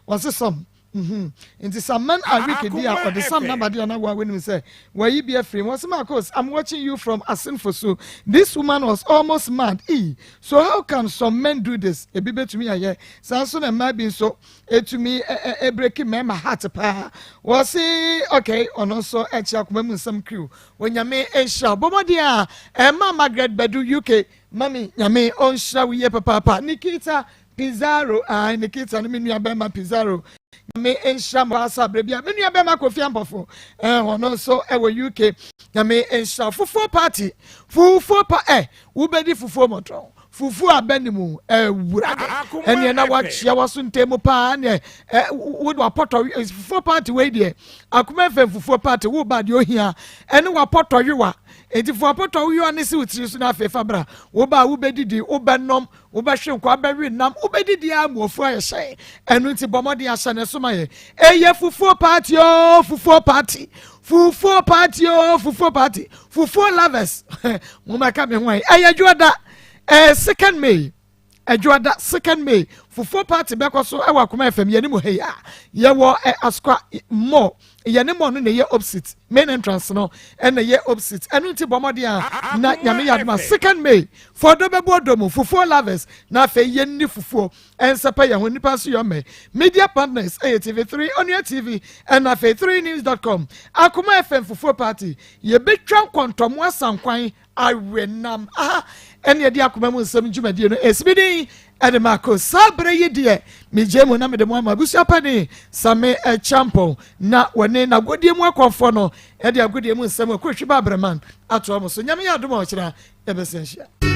Speaker 1: wɔsi some. Nti some men are wicked bi a ɔde sam nabade ana wa wenim sɛ wɔyi bi afiri mu. Wɔsi Marcos, I'm watching you from Asinfoso. This woman was almost mad. E so how can some men do this? Ebi betumi ayɛ saa nso na mmaa bi nso etumi ɛ ɛ ebreak mmarima heart paa. Wɔsi okay, ɔno nso ɛkyɛ akoma mu nsɛm crew, Onyame nhyira bɔmɔden a ɛma Margaret Bedu UK. Mami, Nyame ɔnhyira wo yie papaapa. Nikita Pizarro, ah, Nikita no, mi nua bɛrima Pizarro. Nyame nhyira mo paa sɛ aberɛ bia me nua bɛma Kofi Ampɔfo eh, ɔno nso ɛwɔ UK. Nyame nhyira fufuo party fufuo pa eh, wobɛdi fufuo mɔtɔn fufuo aba ne mu awurade ɛneɛ na wakyia waso ntɛm mu paa neɛ eh, wode wapɔtɔ fufuo party wei deɛ akoma fm fufuo party wo ba deɛ ohia ɛne wapɔtɔ wewa enti fufuo apɔtɔ wewa ne si wo tiri so na afei fa bra wo ba wobɛdidi wobɛnom Wobɛhwe nkwa, wobɛwe nam, wobɛdidi ara ma wafu ayɛ hyɛn. Ɛno nti bɔ mmɔden ahyɛ ne so ma yɛn. Ɛyɛ fufuo party oo, fufuo party. Fufuo party oo, fufuo party. Fufuo lovers, mommɛka me ho ɛ. Ɛyɛ Dwoada, ɛyɛ second May. Ɛdwoada, second May. Fufuo party bɛkɔ so ɛwɔ Akoma FM yɛne mu ha yi a. Yɛwɔ ɛ Asukwa mall. Yɛne mall no na ɛyɛ opposite. Main entrance no ɛna ɛyɛ opposite. Ɛno nti bɔ mmɔden a na Nyame yɛ adom a second May Fa ɔdɔ bɛbu ɔdɔ mu, fufuo lovers, na afei yɛnni fufuo ɛnsɛpɛ yɛn ho, nnipa nso yɛ ɔmmɛ. Media partners ɛyɛ TV3, Onua TV, ɛna afei 3news dot com. Akoma FM fufuo party, yɛbɛtwa nkɔntɔmo asankwan awe nam. Aha ɛne yɛde akoma mu nsɛm dwumadie no ɛsi me din ɛde mako. Saa berɛ yi deɛ megyae mu na mede mo ama abusua panin Same Kyampɔn na wɔne n'agodie mu akɔmfoɔ no ɛde agodie mu nsɛm akuhwi ba abrɛman atoa mo so. Nyame yɛ adom a ɔkyena yɛbɛsan hyia.